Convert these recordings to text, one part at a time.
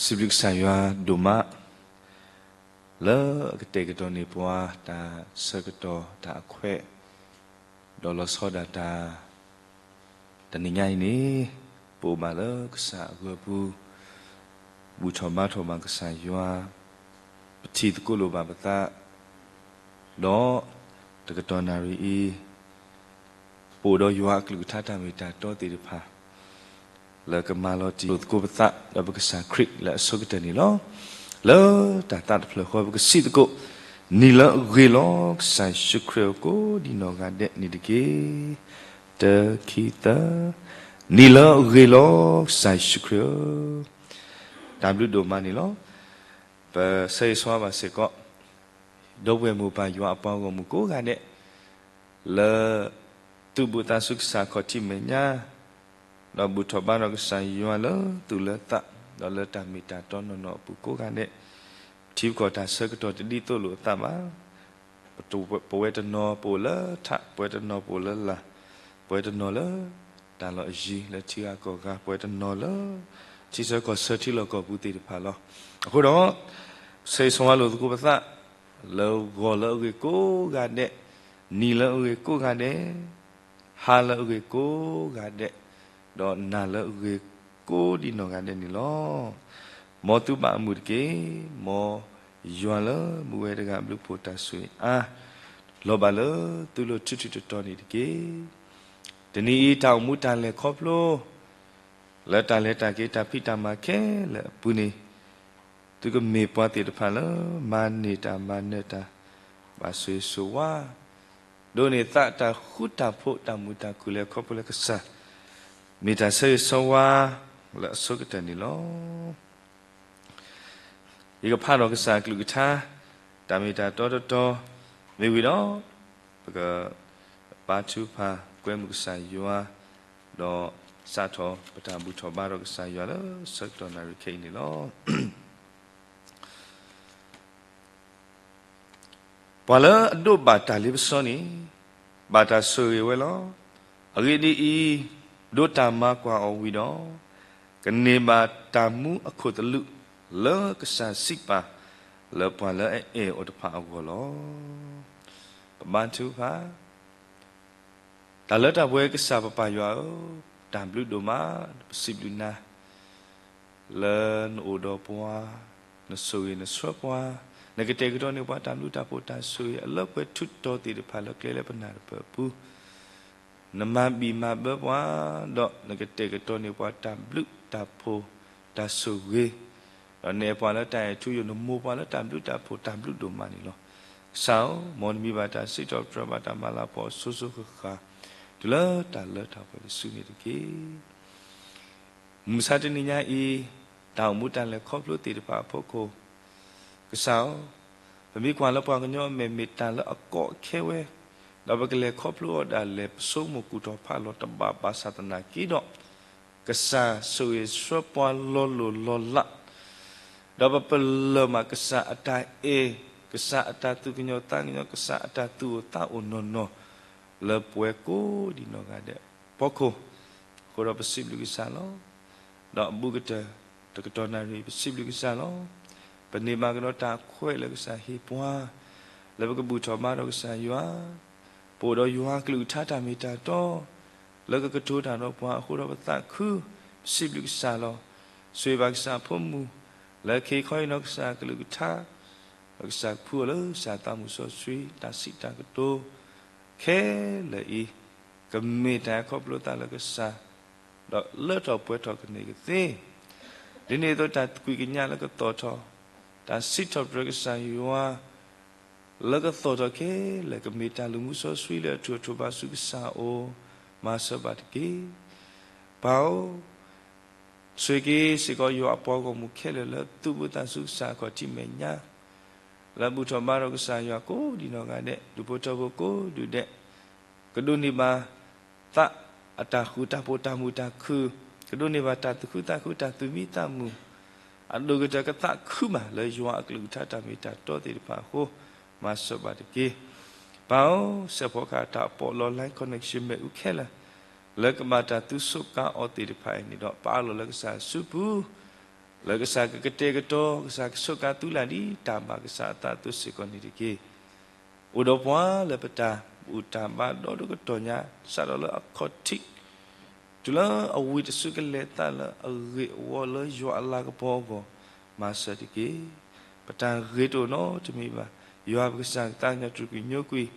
စံးဘျုးကစၢ်ယွၤဒိၣ်မး လၢအကတဲာ်ကတီၤန့ၢ်ပှၤတၢ်ဆၢကတီၢ်တၢ်အခွဲး ဒီးလီၤဆီဒၣ်တၢ် တနံၤညါအံၤန့ၣ် ပအိၣ်ဘၣ်လၢကစၢ်အဂီၢ်ပူၤ ဘူၣ်ထီၣ်ဘါထီၣ်ဘၣ်ကစၢ်ယွၤ ပထံၣ်သကိးလိာ်ဘၣ်ပသး ဒီးတကတီၢ်နၣ်ရံၣ်အံၤ ပအိၣ်ဒီးယွၤအကလုၢ်ကထါတၢ်မ့ၢ်တၢ်တီသ့ၣ်တဖၣ် လၢကမၤလီၤတံၢ်လိာ်သကိးပသး ဒီးပကစၢ်ခရံာ်လၢအဆိကတၢၢ်န့ၣ်လီၤ. လၢတၢ်သးတဖျၢၣ်ဃီ ပကစံးသကိး, နံၤလၢအဂ့ၤလီၤ ကစၢ်ယ့ၣ်ၡူးခရံာ်ဧၢ ကိးဒံနီၢ်ဂၤဒဲးန့ၣ်တက့ၢ်. တၢ ခံ သၢ, နံၤလၢအဂ့ၤလီၤ ကစၢ်ယ့ၣ်ၡူးခရံာ်ဧၢ. တၢ်ဘျုးဒိၣ်မးန့ၣ်လီၤ. ပဆၢဂ့ၤဆၢဝါဘၣ်စ့ၢ်ကီး ဒီပုၢ်ဝဲၢ်မိၢ်ပၢ်ယွၤအပှၤဂီၢ်မုၢ်ကိးဂၤဒဲး လၢ သူၣ်ဘီၣ်သးစူၤကစၢ်ခီၣ်ထံးမဲာ်ညါ, ဒီးဘူၣ်ထီၣ်ဘါထီၣ်ကစၢ်ယွၤလၢသူၣ်လၢသး, ဒီးလၢတၢ်မ့ၢ်တၢ်တီနီၢ်နီၢ်အပူၤကိးဂၤဒဲး, ပထံပကီၢ်တၢ်ဆၢကတီၢ်တဒ်သိးလိာ်အသးဘၣ်. ပဝဲတနီၤပအိၣ်လၢထး, ပဝဲတနီၤပအိၣ်လၢလာ်, ပဝဲတနီၤလၢ တၢ်လီၢ်အယံၤလၢထံဂၤကီၢ်ဂၤ, ပဝဲတနီၤလၢ ထံဆၢကီၢ်ဆၢထံလီၢ်ကီၢ်ပူၤသ့ၣ်တဖၣ်လီၤ. အဃိဒီး ဆၢဂ့ၤဆၢဝါလိာ်သကိးပသး လၢဂီၤလၢအဂ့ၤကိးဂၤဒဲး, နံၤလၢအဂ့ၤကိးဂၤဒဲး, ဟါလၢအဂ့ၤကိးဂၤဒဲး, ဒီးနၤလၢအဂ့ၤကိးဒံနီၢ်ဂၤဒဲးန့ၣ်လီၤ. မ်သုဘၣ်အမုာ်တက့ၢ်. မ်ယွၤလၢမူဝဲတဂၤဘျုးဖှိၣ်တၢ်ဆိၣ်ဂ့ၤအါ လီၤဘၣ်လၢသုလိၤထူးထူးတီၤတီၤန့ၣ်တက့ၢ်. တနံၤအံၤတၢ်အိၣ်မူတၢ်လဲၤခီဖျိ လၢတၢ်လဲၤတၢ်က့ၤတၢ်ဖံးတၢ်မၤခဲလၢာ်အပူၤန့ၣ် သုကမ့ၢ်ပှၤသ့ၣ်တဖၣ်လၢ မၤန့ၢ်တၢ်မၤနၢၤတၢ် ဘၣ်ဆိၣ်ဂ့ၤဆိၣ်ဝါ ဒိးန့ၢ်သးတၢ်ဃူတၢ်ဖိးတၢ်မုာ်တၢ်ခုၣ်လၢခီဖျိလၢကစၢ် မ့ၢ်တၢ်ဆၢဂ့ၤဆၢဝါလၢအဆိကတၢၢ်န့ၣ်လီၤ. ယကဖးဒီးကစၢ်အကလုၢ်ကထါ တၢ်မ့ၢ်တၢ်တီတီတီ မ့ၢ်ဝံၤဒီး ပကဘါထုကဖၣ်ကွဲမုာ်ကစၢ်ယွၤ ဒီးစးထီၣ်ပတၢ်ဘူၣ်ထီၣ်ဘါထီၣ်ကစၢ်ယွၤလၢဆၢကတီၢ်နၣ်ရံၣ်ခဲအံၤန့ၣ်လီၤ. ပှၤလၢအဒိးဘၣ်တၢ်လ့ပစီန့ၣ် ဘၣ်တၢ်ဆိၣ်ဂ့ၤဝဲလီၤ. အဂ့ၢ်ဒ်အံၤ, ဒိးတၢ်မၤကွၢ်အီၤဝံၤဒီး, ကန့ၢ်ဘၣ်တၢ်မူအခိၣ်သလုး လၢကစၢ်စံးပာ် လၢပှၤလၢအအဲၣ်အီၤတဖၣ်အဂီၢ်လီၤ. ပဘါထုကဖၣ် တၢ်လၢတၢ်ပှဲၤကစၢ်ပပၢ်ယွၤဧၢ, တၢ်ဘျုးဒိၣ်မး ပစံးဘျုးနၤ လၢနအိၣ်ဒီးပှၤ, နဆိၣ်ဂ့ၤနဆှၢပှၤ, နကတဲာ်ကတီၤန့ၢ်ပှၤတၢ်ဘျုးတၢ်ဖှိၣ်တၢ်ဆိၣ်ဂ့ၤအလၢပှဲၤထူးတီၤသ့ၣ်တဖၣ်လၢကျဲလၢပနၢ်တပၢၢ်အပူၤ နမၤဘံၣ်မၤဘၢပှၤ, ဒီးနကတဲာ်ကတီၤန့ၢ်ပှၤတၢ်ဘျုးတၢ်ဖှိၣ်တၢ်ဆိၣ်ဂ့ၤ, ဒီးနဲၣ်ပှၤလၢတၢ်အဲၣ်ထူယိာ် နမိၢ်ပှၤလၢတၢ်ဘျုးတၢ်ဖှိၣ်တၢ်ဘျုးဒိၣ်မးန့ၣ်လီၤ. ကစၢ်ဧၢ, မ်နမံၤဘၣ်တၢ်စံးထီၣ်ပတြၢၤဘၣ်တၢ်မၤလၤကပီၤအစိၤစိၤဃၣ်ဃၣ်, တုၤလၢတၢ်လၢတၢ်ပှဲၤတစုန့ၣ်တက့ၢ်. မုၢ်မဆါတနံၤညါအံၤ, တၢ်အိၣ်မူတၢ်လဲၤခီဖျိသ့ၣ်တဖၣ်အဖီခိၣ်, ကစၢ်ဧၢ, ပမ့ၢ်ကွၢ်လၢပှၤကညီအမဲာ်မ့ၢ်တၢ်လၢအကီအခဲဝဲ, ဒီးပကလဲၤခီဖျိအီၤဒၣ်လဲာ် ပဆိကမိၣ်ကူၣ်ထီၣ်ဖးလီၤတဘၣ်ဘၣ်ဆၣ်သနာ်က့ဒီး, ကစၢ်ဆိၣ်ဂ့ၤဆှၢပှၤလီၤလိၢ်လီၤလး ဒီးပပလၢၢ်မးကစၢ်အတၢ်အဲၣ်, ကစၢ်အတၢ်သူၣ်ကညီၤသးကညီၤ, ကစၢ်အတၢ်သူၣ်အိၣ်သးအိၣ်နီၢ်နီၢ်, လၢပဝဲကိးဒံးနီၢ်ဂၤဒဲးအဖီခိၣ်, အဃိဒီးပစံးဘျုးကစၢ်လီၤ. ဒီးအဘူးကတၢၢ် တကတီၢ်နၣ်ရံၣ် ပစံးဘျုးကစၢ်လီၤ. ပန့ၢ်ဘၣ်ကဒီးတၢ်ခွဲးလၢကစၢ်ဟ့ၣ်ပှၤ, လၢပကဘူၣ်ထီၣ်ဘါထီၣ်ကစၢ်ယွၤ, ပအိၣ်ဒီးယွၤအကလုၢ်ကထါတၢ်မ့ၢ်တၢ်တီ လၢကကတိၤတၢ်ဒီးပှၤအဃိဒီးပသးခု, ပစံးဘျုးကစၢ်လီၤ. ဆိၣ်ဂ့ၤဘၣ်ကစၢ်အဖိမုၣ်, လၢခဲအံၤခီအံၤနီၢ်ကစၢ်အကလုၢ်ကထါ, ဒီးကစၢ်ကဖှူအီၤလၢကစၢ်သးမုၢ်စီဆှံ, တၢ်စံးတၢ်ကတိၤ ခဲလၢာ်အံၤ, ကမ့ၢ်တၢ်ခီဖျိသးလၢကစၢ်, ဒီးလၢထီၣ်ပှဲၤထီၣ်ကန့ၢ်ကသ့ ဒ်န့ၣ်အသိးတၢ်သကွံာ်ကညးလၢကသီၣ်ထီၣ်, တၢ်စံးထီၣ်ပတြၢၤကစၢ်ယွၤ, လၢကသီၣ်ထီၣ်ခဲလၢာ် ကမ့ၢ်တၢ်လုၢ်မူစီဆှံလၢအထူးအထိးဘၣ်ဆူကစၢ်အအိၣ်, မၤစၢၤဘၣ်တက့ၢ်. ပၢ်ဧၢ, ဆိၣ်ဂ့ၤက့ၤစ့ၢ်ကီးယွၤအပှၤဂီၢ်မုၢ်ခဲလၢာ်လၢသူၣ်ဘီၣ်သးစူၤကစၢ်အခီၣ်ထံးမဲာ်ညါ လၢအဘူၣ်ထီၣ်ဘါထီၣ်ကစၢ်ယွၤကိးဒံးနီၢ်ဂၤဒဲး, ဒူၣ်ဖိထၢဖိကိးဒူၣ်ဒဲး, ကဒိးန့ၢ်ဘၣ်သးအတၢ်ဃူတၢ်ဖိးတၢ်မုာ်တၢ်ခုၣ်, ကဒိးန့ၢ်ဘၣ်တၢ်သူၣ်ခုသးခုတၢ်သူၣ်မံသးမုာ်, အဒိၣ်ကတၢၢ်ကသးခုမးလၢယွၤအကလုၢ်ကထါတၢ်မ့ၢ်တၢ်တီသ့ၣ်တဖၣ်အဃိ, မၤစၢၤဘၣ်တက့ၢ်. ပၢ်ဧၢ, စဲးဖီကဟၣ်တၢ်အပိာ်လီၤ line connection မ့ၣ်အူခဲလၢာ်, လၢကဘၣ်တၢ်သူစိးကါအီၤသ့ၣ်တဖၣ်အံၤန့ၣ်ဒီး ပအးလီၤလၢကစၢ်စုပူၤ လၢကစၢ်ကကတဲာ်ကတီၤ, ကစၢ်ကဆိးကါသုလၢ်ဒ်တၢ်ဘၣ်ကစၢ်အသးအသိးစ့ၢ်ကီးန့ၣ်တက့ၢ်. အိၣ်ဒီးပှၤလၢပတၢ်ဘူၣ်တၢ်ဘါဒီးတကတီၢ်ညါ, စးထီၣ်လၢအခီၣ်ထံး တုၤလၢအဝံၤတစုကလဲၤသးလၢအဂ့ၢ်အဝီလၢယွၤအလၤကပီၤအဂီၢ်, မၤစၢၤတက့ၢ်. ပတၢ်ဂ့ၤတအိၣ်နီတမံၤဘၣ်. ယွၤပကစၢ်ကသးကညီၤတြူာ်ကွံာ်ညိကွံာ်,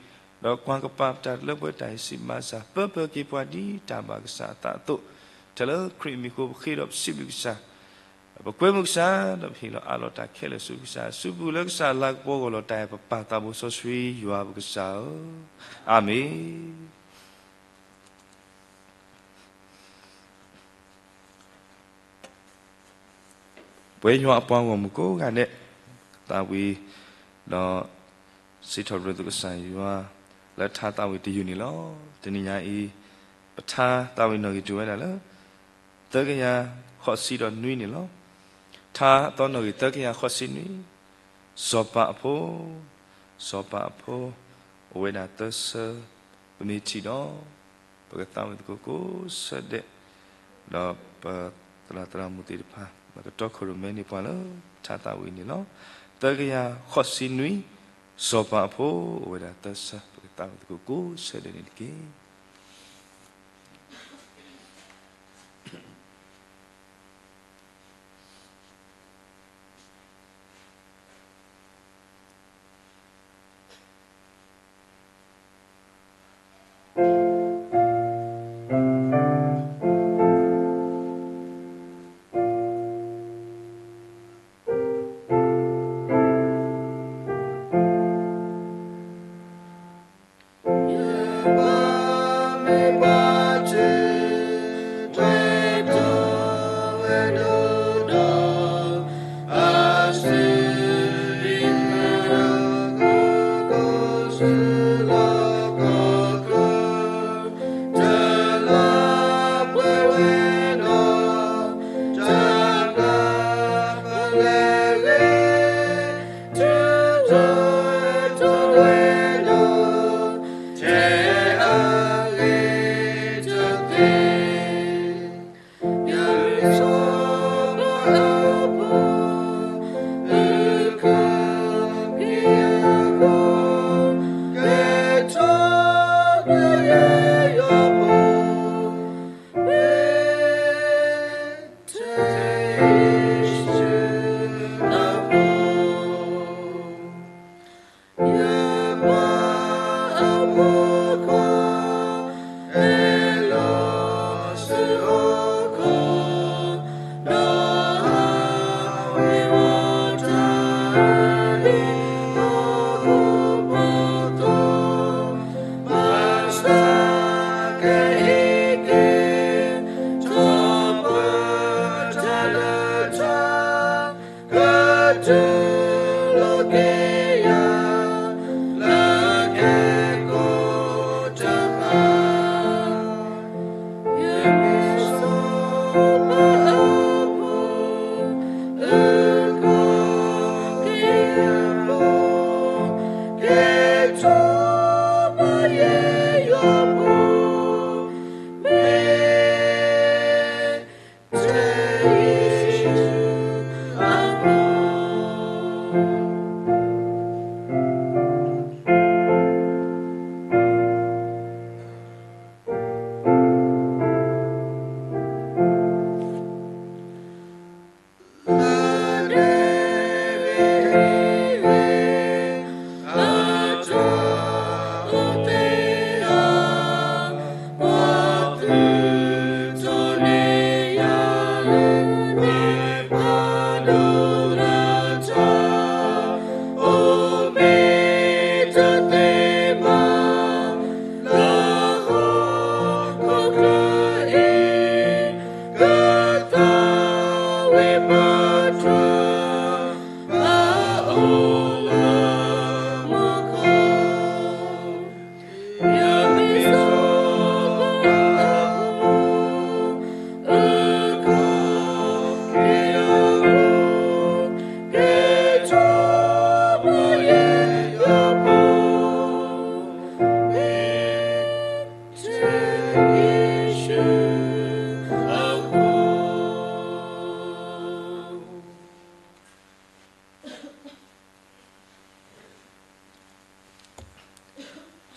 ဒီးကွၢ်ကပၤပတၢ်လၢပှဲၤတၢ်အံၤစံးမၤစၢ် ပၢပၢက့ၤပှၤဒ်တၢ်ဘၣ်ကစၢ်အသးအသိး, ထဲလၢခရံာ်အမံၤအဃိပဃ့ဒီးပစံးဘျုးကစၢ် ပကွဲမုာ်ကစၢ်, ဒီးပဟ့ၣ်လီၤအးလီၤတၢ်ခဲလၢာ်ဆူကစၢ်, ဆူပူၤလၢကစၢ်အလၤကပီၤအဂီၢ်လီၤတၢ်အဲၣ်ပပၢ်သးဘိစီဆှံယွၤပကစၢ်ဧၢ, အၤမ့ၣ်. ပဝဲယွၤအပှၤဂီၢ်မုၢ်ကိးဂၤဒဲး, သးဝံၣ်ဒီး စံးထီၣ်ပတြၢၤသုကစၢ်ယွၤ လၢထါသးဝံၣ်တယုၢ်န့ၣ်လီၤ. တနံၤညါအံၤ ပထါသးဝံၣ်နီၣ်ဂံၢ်တဝဲဒၣ်လၢ သၢကယၤဃိးဆံဒီးနွံန့ၣ်လီၤ. ထါအသီနီၣ်ဂံၢ်သၢကယၤဃိးဆံနွံ, စီၤပၤအဖိ, စီၤပၤအဖိ, အိၣ်ဝဲဒၣ်သၢဆၢ, ပမ့ၢ်ထံၣ်ဒီး ပကသးဝံၣ်သကိးကိးဆၢဒဲး, ဒီးပသရၣ်သရၣ်မုၣ်သ့ၣ်တဖၣ် မ့ၢ်ကတီခိၣ်ရိၣ်မဲန့ၢ်ပှၤလၢထါသးဝံၣ်န့ၣ်လီၤ. သၢကယၤဃိးဆံနွံ, စီၤပၤအဖိ အိၣ်ဝဲဒၣ်သၢဆၢ, ပကသးဝံၣ်သကိးကိးဆၢဒဲးန့ၣ်တက့ၢ်.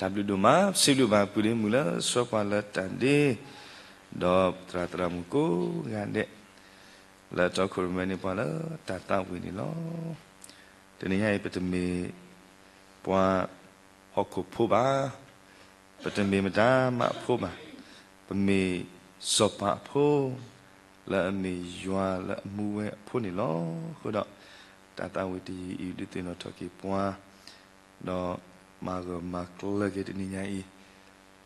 တၢ်ဘျုးဒိၣ်မး, ပစံးဘျုးဘၣ်ပုၢ်ဒ့မုၣ်လၢဆှၢပှၤလၢတၢ်ဒ့, ဒီးသရၣ်သရၣ်မုၣ်ကိးဂၤဒဲး လၢအတီခိၣ်ရိၣ်မဲန့ၢ်ပှၤလၢတၢ်သးဝံၣ်န့ၣ်လီၤ. တနံၤညါအံၤ ပတမ့ၢ်ပှၤဟီၣ်ခိၣ်ဖိဘၣ်, ပတမ့ၢ်မတၤမးအဖိဘၣ်, ပမ့ၢ်စီၤပၤအဖိ, လၢအမ့ၢ်ယွၤလၢအမူဝဲအဖိန့ၣ်လီၤ. အဃိဒီး တၢ်သးဝံၣ်တယုၢ်အံၤ ဒုးသ့ၣ်နီၣ်ထီၣ်က့ၤပှၤ ဒီးမၤဂၢၢ်မၤကျၢၤက့ၤတနံၤညါအံၤ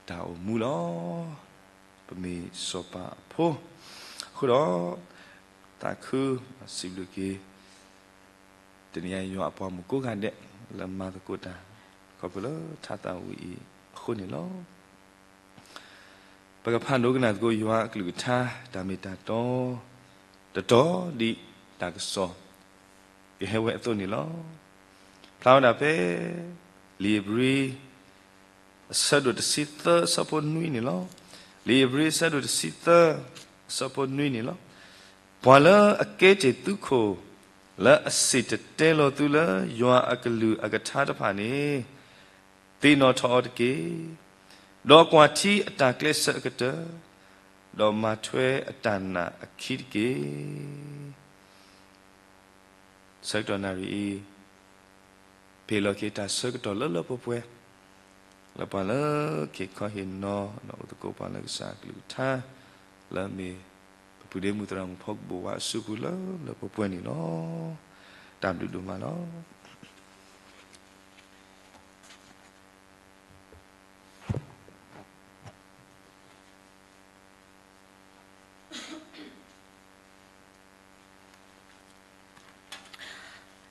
တၢ်အိၣ်မူလီၤ. ပမ့ၢ်စီၤပၤအဖိ, အဃိဒီး သးခုစံးဘျုးက့ၤ တနံၤညါယွၤအပှၤမုၣ်ကိးဂၤဒဲး လၢမၤသကိးတၢ် ခီဖျိလၢတၢ်သးဝံၣ်အံၤအဃိန့ၣ်လီၤ. ပကဖးဒိကနၣ်သကိးယွၤအကလုၢ်ကထါ တၢ်မ့ၢ်တၢ်တီ တတီဒ်တၢ်ကစီၣ် ကဟဲဝဲအသိးန့ၣ်လီၤ. ဖျါဝဲဒၣ်ဖဲ လံာ်ဧ့ၤဘြံၤ အဆၢဒိၣ်တဆံသၢ အဆၢဖိနွံန့ၣ်လီၤ. လံာ်ဧ့ၤဘြံၤ အဆၢဒိၣ်တဆံသၢ အဆၢဖိနွံန့ၣ်လီၤ. ပှၤလၢအကဲတ့ၢ်သုခိၣ် လၢအစံၣ်တဲၤတဲလီၤသုလၢယွၤအကလုၢ်အကထါတဖၣ်န့ၣ် သ့ၣ်နီၣ်ထီၣ်အီၤတက့ၢ်. ဒီးကွၢ်ထံအတၢ်ကျဲးစၢးအကတၢၢ်, ဒီးမၤထွဲအတၢ်နာ်အခံတက့ၢ်. ဆၢကတီၢ်နၣ်ရံၣ်အံၤ ပ့ၤလီၤက့ၤတၢ်ဆၢကတီၢ်လၢလၢပှဲၤပှဲၤ လၢပှၤလၢက့ၤခီဟ့ၣ်နီၤ ဒီးအိၣ်သကိးပှၤလၢကစၢ်အကလုၢ်ကထါ လၢအမ့ၢ်ပပုၢ်ဒ့မုၣ်သရၣ်မုၣ်ဖီကဘိၣ်ဝါအစုပူၤလၢလၢပှဲၤပှဲၤန့ၣ်လီၤ. တၢ်ဘျုးဒိၣ်မးလီၤ. တ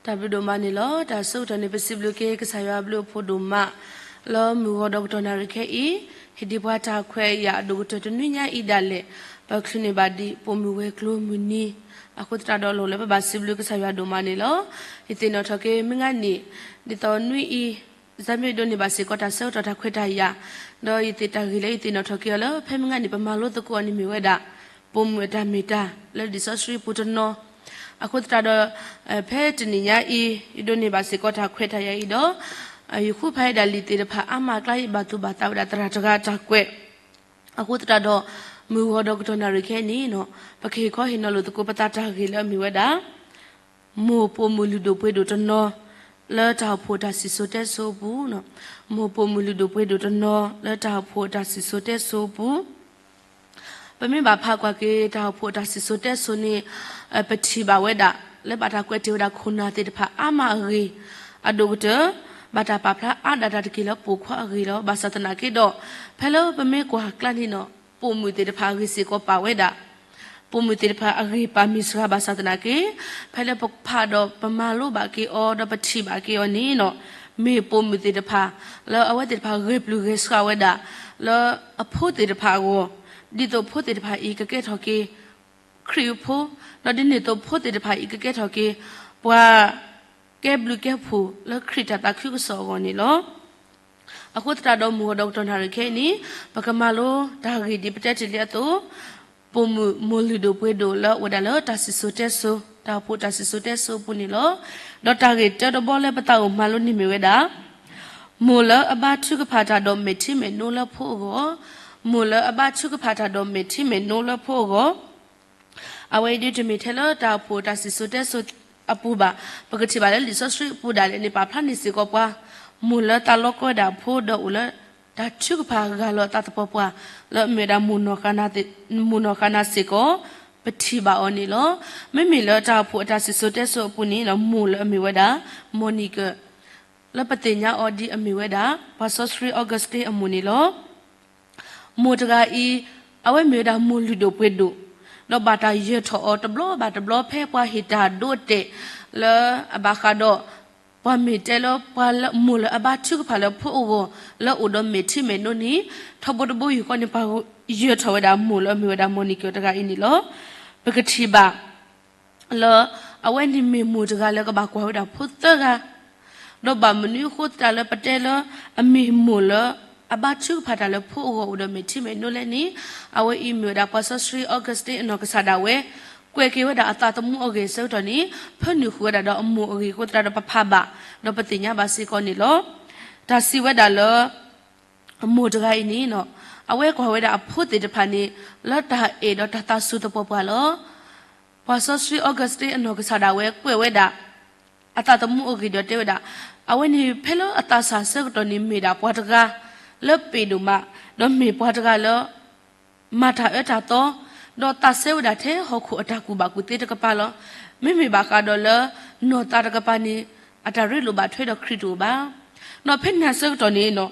ၢ်ဘျုးဒိၣ်မးန့ၣ်လီၤ. တၢ်ဆၢကတီၢ်န့ၣ် ပစံးဘျုးက့ၤကစၢ်ယွၤအဘျုးအဖှိၣ်ဒိၣ်မး လၢမုၢ်ဂီၤဒီးကတီၢ်နၣ်ရံၣ်ခဲအံၤ ဟ့ၣ်ဒံးပှၤတၢ်ခွဲးအယာ်အဒိၣ်ကတၢၢ်တနွံညါအံၤဒၣ်လဲာ် ပချုးန့ၢ်ဘၣ်ဒံးပိာ်မုၣ်ဝဲၤကျိၤမုၢ်နံၤ အဃိသတးဒီးလီၢ်လၢပဘၣ်စံးဘျုးကစၢ်ယွၤဒိၣ်မးန့ၣ်လီၤ. ယသ့ၣ်နီၣ်ထီၣ်က့ၤမုၢ်ဂၤနံၣ် ဒ်သိးနွံအံၤ စၢ်မ့ၢ်ဒိးန့ၢ်ဘၣ်စ့ၢ်ကီးတၢ်ဆၢကတီၢ်တၢ်ခွဲးတၢ်ယာ်, ဒီးယသ့ၣ်တၢ်ဂ့ၢ်လၢယသ့ၣ်နီၣ်ထီၣ်က့ၤအီၤလၢ ဖဲမုၢ်ဂၤနံၣ်ပမၤလိသကိးအီၤန့ၣ်မ့ၢ်ဝဲဒၣ် ပိာ်မုၣ်အတၢ်မ့ၢ်တၢ်လၢလံာ်စီဆှံပူၤတနီၤ, အဃိသတးဒီး ဖဲတနံၤညါအံၤ ယဒိးန့ၢ်ဘၣ်စ့ၢ်ကီးတၢ်ခွဲးတၢ်ယာ်အံၤဒီး ယဃုဖးယဲဒၣ်လံာ်သ့ၣ်တဖၣ်အါမးအကျါ ယဘၣ်သူၣ်ဘၣ်သးဝဲဒၣ်သရၣ်တဂၤအတၢ်ကွဲး, အဃိသတးဒီး မုၢ်ဂီၤဒီးကတီၢ်နၣ်ရံၣ်ခဲအံၤန့ၣ် ပကဟ့ၣ်ခီဟ့ၣ်နီၤလိာ်သကိးပသးတၢ်ဂ့ၢ်လၢအမ့ၢ်ဝဲဒၣ် မိၢ်ပိာ်မုၣ်လုၢ်ဒိၣ်ပှ့ၤဒိၣ်တနီၤ လၢတၢ်အိၣ်ဖှိၣ်တၢ်စံၣ်စိၤတဲစိၤအပူၤ, မိၢ်ပိာ်မုၣ်လုၢ်ဒိၣ်ပှ့ၤဒိၣ်တနီၤ လၢတၢ်အိၣ်ဖှိၣ်တၢ်စံၣ်စိၤတဲစိၤအပူၤ, ပမ့ၢ်ဘၣ်ဖးကွၢ်က့ၤတၢ်အိၣ်ဖှိၣ်တၢ်စံၣ်စိၤတဲစိၤန့ၣ် ပထံၣ်ဘၣ်ဝဲဒၣ် လၢဘၣ်တၢ်ကွဲးတ့ၢ်ဝဲဒၣ်ခိၣ်နၢ်သ့ၣ်တဖၣ်အါမးအဂ့ၢ်, အဒိၣ်ကတၢၢ် ဘၣ်တၢ်ပာ်ဖျါအါဒၣ်တၢ်တက့ၢ်လၢပိာ်ခွါအဂ့ၢ်လီၤ. ဘၣ်ဆၣ်သနာ်က့ဒီး ဖဲလၢပမ့ၢ်ကွၢ်ကျါန့ၣ်ဒီး ပိာ်မုၣ်သ့ၣ်တဖၣ်အဂ့ၢ်စ့ၢ်ကီးပာ်ဝဲဒၣ် ပိာ်မုၣ်သ့ၣ်တဖၣ်အဂ့ၢ်ပာ်မ့ၢ်စှၤဘၣ်ဆၣ်သနာ်က့ ဖဲလၢပဖးဒီးပမၤလိဘၣ်က့ၤအီၤ ဒီးပထံၣ်ဘၣ်က့ၤအီၤန့ၣ် မ့ၢ်ပိာ်မုၣ်သ့ၣ်တဖၣ် လၢအဝဲသ့ၣ်တဖၣ်ဂဲၤပျုၢ်ဂဲၤဆှးဝဲဒၣ် လၢအဖိသ့ၣ်တဖၣ်အဂီၢ်, ဒ်သိးဖိသ့ၣ်တဖၣ်အံၤကကဲထီၣ်က့ၤ ခရံာ်အဖိ, ဒီးဒ်န့ၣ်အသိးဖိသ့ၣ်တဖၣ်အံၤကကဲထီၣ်က့ၤ ပှၤကဲဘျုးကဲဖှိၣ်လၢခရံာ်တၢ်သးခုကစီၣ်အဂီၢ်န့ၣ်လီၤ. အဃိသတးဒီးမုၢ်ဂီၤဒီးကတီၢ်နၣ်ရံၣ်ခဲအံၤန့ၣ် ပကမၤလိတၢ်ဂ့ၢ်ဒ်ပတဲတ့ၢ်လံအသိး, ပိာ်မုၣ်မိၢ်လုၢ်ဒိၣ်ပှ့ၤဒိၣ်လၢအအိၣ်ဝဲဒၣ်လၢတၢ်စံၣ်စိၤတဲစိၤ, တၢ်အိၣ်ဖှိၣ်တၢ်စံၣ်စိၤတဲစိၤအပူၤန့ၣ်လီၤ. ဒီးတၢ်ဂ့ၢ်တၢတဘီလၢပသးအိၣ်မၤလိန့ၣ်မ့ၢ်ဝဲဒၣ် မိၢ်လၢအဘါထုကဖၣ်တၢ်ဒီးမဲာ်ထံမဲာ်နိလၢဖိအဂီၢ်, မိၢ်လၢအဘါထုကဖၣ်တၢ်ဒီးမဲာ်ထံမဲာ်နိလၢဖိအဂီၢ် အဝဲအံၤဒ်တမ့ၢ်ထဲလၢတၢ်အိၣ်ဖှိၣ်တၢ်စံၣ်စိၤတဲစိၤအပူၤဘၣ်. ပကထံၣ်ဘၣ်လၢလံာ်စီဆှံအပူၤဒၣ်လဲာ်န့ၣ် ပာ်ဖျါန့ၢ်စ့ၢ်ကီးပှၤ မိၢ်လၢသးလီကီဝဲဒၣ်အဖိဒီးအိၣ်လၢ တၢ်ထုကဖၣ်ဂၢ်လီၤအသးသပှၢ်ပှၢ် လၢအမ့ၢ်ဝဲဒၣ် မိၢ်နီၢ်ဃါနၤစ့ၢ်ကီး ပထံၣ်ဘၣ်အီၤန့ၣ်လီၤ. မ့မ့ၢ်လၢတၢ်အိၣ်ဖှိၣ်အတၢ်စံၣ်စိၤတဲစိၤအပူၤန့ၣ် မိၢ်လၢအမ့ၢ်ဝဲဒၣ် မိၢ်နံၤကၢၢ် လၢပသ့ၣ်ညါအီၤဒ်အမ့ၢ်ဝဲဒၣ် ပှၤစီဆှံအီကူးစတ့အမိၢ်န့ၣ်လီၤ. မိၢ်တဂၤအံၤ အဝဲမ့ၢ်ဝဲဒၣ်မိၢ်လုၢ်ဒိၣ်ပှ့ၤဒိၣ်, ဒီးဘၣ်တၢ်ယၢၤထီၣ်အီၤတဘျီဘၣ်တဘျီဖဲပှၤဟ့ၣ်တၢ်ဒိအတဲာ်လၢအဘၣ်ဃးဒီး ပှၤမ့ၢ်တဲလၢပှၤလၢမိၢ်လၢအဘါထုကဖၣ်လၢဖိအဂီၢ် လၢအိၣ်ဒီးမဲာ်ထံမဲာ်နိန့ၣ် ထီဘိတဘိယူၢ်ဃီန့ၣ် ပှၤယၢၤထီၣ်ဝဲဒၣ်မိၢ်လၢအမ့ၢ်ဝဲဒၣ်မိၢ်နံၤကၢၢ်တဂၤအံၤန့ၣ်လီၤ. ပကထံၣ်ဘၣ် လၢအဝဲန့ၣ်မ့ၢ်မိၢ်တဂၤလၢကဘၣ်ကွၢ်ဝဲဒၣ်ဖိသၢဂၤ, ဒီးဘၣ်မနုၤအဃိသတးလၢပတဲလၢအမ့ၢ်မိၢ်လၢအဘါထုကဖၣ်တၢ်လၢဖိအဂီၢ်အိၣ်ဒီးမဲာ်ထံမဲာ်နိလဲၣ်န့ၣ်, အဝဲအံၤမ့ၢ်ဝဲဒၣ်ပှၤစီဆှံအီကူးစတ့အနီၢ်ကစၢ်ဒၣ်ဝဲ ကွဲးက့ၤဝဲဒၣ်အသးသမူအဂ့ၢ်အဆၢကတီၢ်န့ၣ် ဖၢနုာ်ဃုာ်ဝဲဒၣ်ဒီးအမိၢ်အဂ့ၢ်အဃိသတးဒီးပဖးဘၣ် ဒီးပသ့ၣ်ညါဘၣ်စ့ၢ်ကီးန့ၣ်လီၤ. တၢ်စံးဝဲဒၣ်လၢ မိၢ်တဂၤအံၤန့ၣ် အဝဲကွၢ်ဝဲဒၣ်အဖိသ့ၣ်တဖၣ်န့ၣ် လၢတၢ်အဲၣ်ဒီးတၢ်သးစူၤသပှၢ်ပှၢ်လီၤ. ပှၤစီဆှံ Augustine အနီၢ်ကစၢ်ဒၣ်ဝဲကွဲးဝဲဒၣ် အသးသမူအဂ့ၢ်ဒီးတဲဝဲဒၣ်, အဝဲန့ၣ်ဖဲလၢအသးစၢ်ဆၢကတီၢ်န့ၣ် မ့ၢ်ဒၣ်ပှၤတဂၤလၢပ့ၢ်ဒိၣ်မး, ဒီးမ့ၢ်ပှၤတဂၤလၢ မၤတၢ်အၢတၢ်သီ, ဒီးသးစဲဝဲဒၣ်ထဲဟီၣ်ခိၣ်အတၢ်ကူၣ်ဘၣ်ကူၣ်သ့တကပၤလီၤ. မ့မ့ၢ်ဘၣ်ဃးဒီးလၢ နီၢ်သးတကပၤန့ၣ် အတၢ်ရ့လိာ်ဘၣ်ထွဲဒီးခရံာ်တအိၣ်ဘၣ်. ဒီးဖဲန့ၣ်ဆၢကတီၢ်န့ၣ်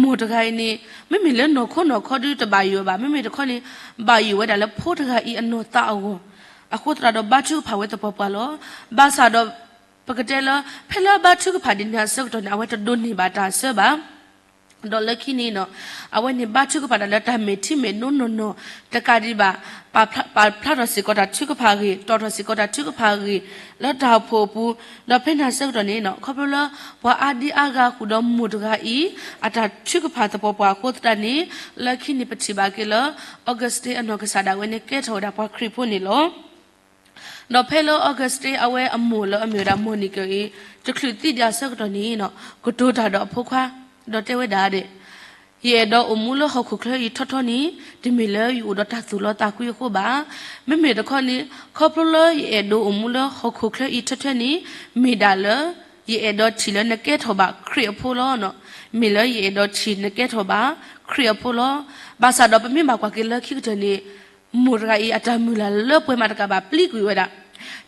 မိၢ်တဂၤအံၤန့ၣ် မ့မ့ၢ်လၢနီၢ်ခိနီၢ်ခီဒုတဘၣ်ယိၣ်ဘၣ်, မ့မ့ၢ်တခီန့ၣ် ဘၣ်ယိၣ်ဝဲဒၣ်လၢဖိတဂၤအံၤအနီၢ်သးအဂီၢ်, အဃိသတးဒီးဘါထုကဖၣ်ဝဲသပှၢ်ပှၢ်လီၤ. ဘၣ်ဆၣ်ဒီး ပကတဲလၢ ဖဲလၢအဘါထုကဖၣ်ဒ်န့ၣ်အဆၢကတီၢ်န့ၣ် အဝဲတဒိးန့ၢ်ဘၣ်တၢ်ဆၢဘၣ်. ဒီးလၢခံန့ၣ် အဝဲန့ၣ်ဘါထုကဖၣ်တၢ်လၢတၢ်မဲာ်ထံမဲာ်နိနီၢ်နီၢ်တကးဒံးဘၣ်, ပာ်ဖျါထီၣ်စ့ၢ်ကီးတၢ်ထုကဖၣ်အဂ့ၢ်, တီၣ်ထီၣ်စ့ၢ်ကီးတၢ်ထုကဖၣ်အဂ့ၢ် လၢတၢ်အိၣ်ဖှိၣ်အပူၤ, ဒီးဖဲန့ၣ်ဆၢကတီၢ်န့ၣ် ခီဖျိလၢပှၤအါဒံအါဂၤဃုာ်ဒီးမိၢ်တဂၤအံၤ အတၢ်ထုကဖၣ်သပှၢ်ပှၢ်အဃိသတးန့ၣ် လၢခံန့ၣ်ပထံၣ်ဘၣ်က့ၤလၢ Augustine အနီၢ်ကစၢ်ဒၣ်ဝဲန့ၣ်ကဲထီၣ်ဝဲဒၣ်ပှၤခရံာ်ဖိန့ၣ်လီၤ. ဒီးဖဲလၢ Augustine အဝဲအမိၢ်လၢအမ့ၢ်ဝဲဒၣ် Monique အံၤ တချုးသံဒံးအဆၢကတီၢ်န့ၣ် ကတိၤတၢ်ဒီးအဖိခွါ, ဒီးတဲဝဲဒၣ်ဒဲး, ယအဲၣ်ဒိးအိၣ်မူလၢဟီၣ်ခိၣ်ချၢအံၤထီထီန့ၣ် တမ့ၢ်လၢယအိၣ်ဒီးတၢ်သူၣ်လီသးကွံအဃိဘၣ်. မ့မ့ၢ်တခီန့ၣ် ခီဖျိလၢယအဲၣ်ဒိးအိၣ်မူလၢဟီၣ်ခိၣ်ချၢအံၤထီထီန့ၣ် မ့ၢ်ဒၣ်လၢ ယအဲၣ်ဒိးထံၣ်လၢနကဲထီၣ်ဘၣ်ခရံာ်အဖိလီၤ. မ့ၢ်လၢယအဲၣ်ဒိးထံၣ်နကဲထီၣ်ဘၣ်ခရံာ်အဖိလီၤ. ဘၣ်ဆၣ်ဒီးပမ့ၢ်ဘၣ်ကွၢ်က့ၤလၢခံကတၢၢ်န့ၣ် မိၢ်တဂၤအံၤအတၢ်မုၢ်လၢ်လၢပှဲၤမးတကးဘၣ်ပျံးကွံာ်ဝဲဒၣ်,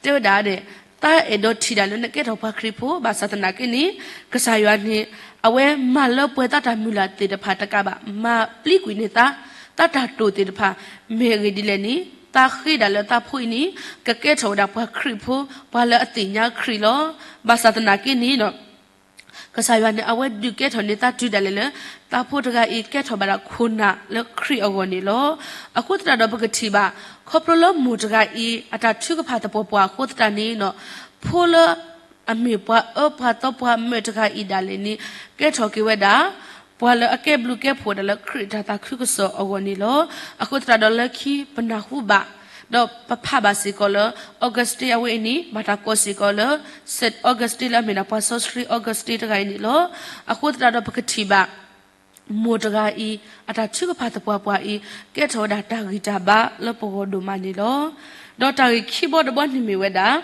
တဲဝဲဒၣ်ဒဲး, သးအဲၣ်ဒိးထံၣ်ဒၣ်လၢနကဲထီၣ်ပှၤခရံာ်ဖိ, ဘၣ်ဆၣ်သနာ်က့န့ၣ် ကစၢ်ယွၤန့ၣ် အဝဲမၤလၢပှဲၤသးတၢ်မုၢ်လၢ်သ့ၣ်တဖၣ်တကးဘၣ်, မၤပျံးကွံာ်န့ၢ်သး, သးတၢ်တိာ်သ့ၣ်တဖၣ်, မ့ၢ်အဂ့ၢ်ဒ်လဲၣ်န့ၣ် သးဃ့ဒၣ်လၢသးဖိအံၤန့ၣ် ကကဲထီၣ်ဝဲဒၣ်ပှၤခရံာ်ဖိ, ပှၤလၢအသ့ၣ်ညါခရံာ်လီၤ. ဘၣ်ဆၣ်သနာ်က့န့ၣ် ကစၢ်ယွၤန့ၣ် အဝဲဒုးကဲထီၣ်န့ၢ်သးတုၤဒၣ်လဲာ်လၢ သးဖိတဂၤအံၤကဲထီၣ်ဘၣ်ဒၣ်ခိၣ်နၢ်လၢခရံာ်အဂီၢ်န့ၣ်လီၤ. အဃိသတးဒီးပကထံၣ်ဘၣ် ခီဖျိလၢမိၢ်တဂၤအံၤ အတၢ်ထုကဖၣ်သပှၢ်ပှၢ်အဃိသတးန့ၣ် ဖိလၢအမ့ၢ်ပှၤအၢပှၤသီပှၤမၢာ်တဂၤအံၤဒၣ်လဲာ်န့ၣ် ကဲထီၣ်က့ၤဝဲဒၣ် ပှၤလၢအကဲဘျုးကဲဖှိၣ်ဝဲဒၣ်လၢခရံာ်အတၢ်သးခုကစီၣ်အဂီၢ်န့ၣ်လီၤ. အဃိသတးဒီးလၢခံပနၢ်ဟူဘၣ် ဒီးပဖးဘၣ်စ့ၢ်ကီးလၢ Augustine အဝဲအံၤန့ၣ် ဘၣ်တၢ်ကိးစ့ၢ်ကီးလၢ Saint Augustine လၢအမ့ၢ်ဒၣ်ပှၤစီဆှံ Augustine တဂၤအံၤန့ၣ်လီၤ. အဃိသတးဒီးပကထံၣ်ဘၣ် မိၢ်တဂၤအံၤ အတၢ်ထုကဖၣ်သပှၢ်ပှၢ်အံၤ ကဲထီၣ်ဝဲဒၣ်တၢ်ဂံၢ်တၢ်ဘါလၢပဂီၢ်ဒိၣ်မးန့ၣ်လီၤ. ဒီးတၢ်ဂ့ၢ်ခံဘီတဘီန့ၣ်မ့ၢ်ဝဲဒၣ်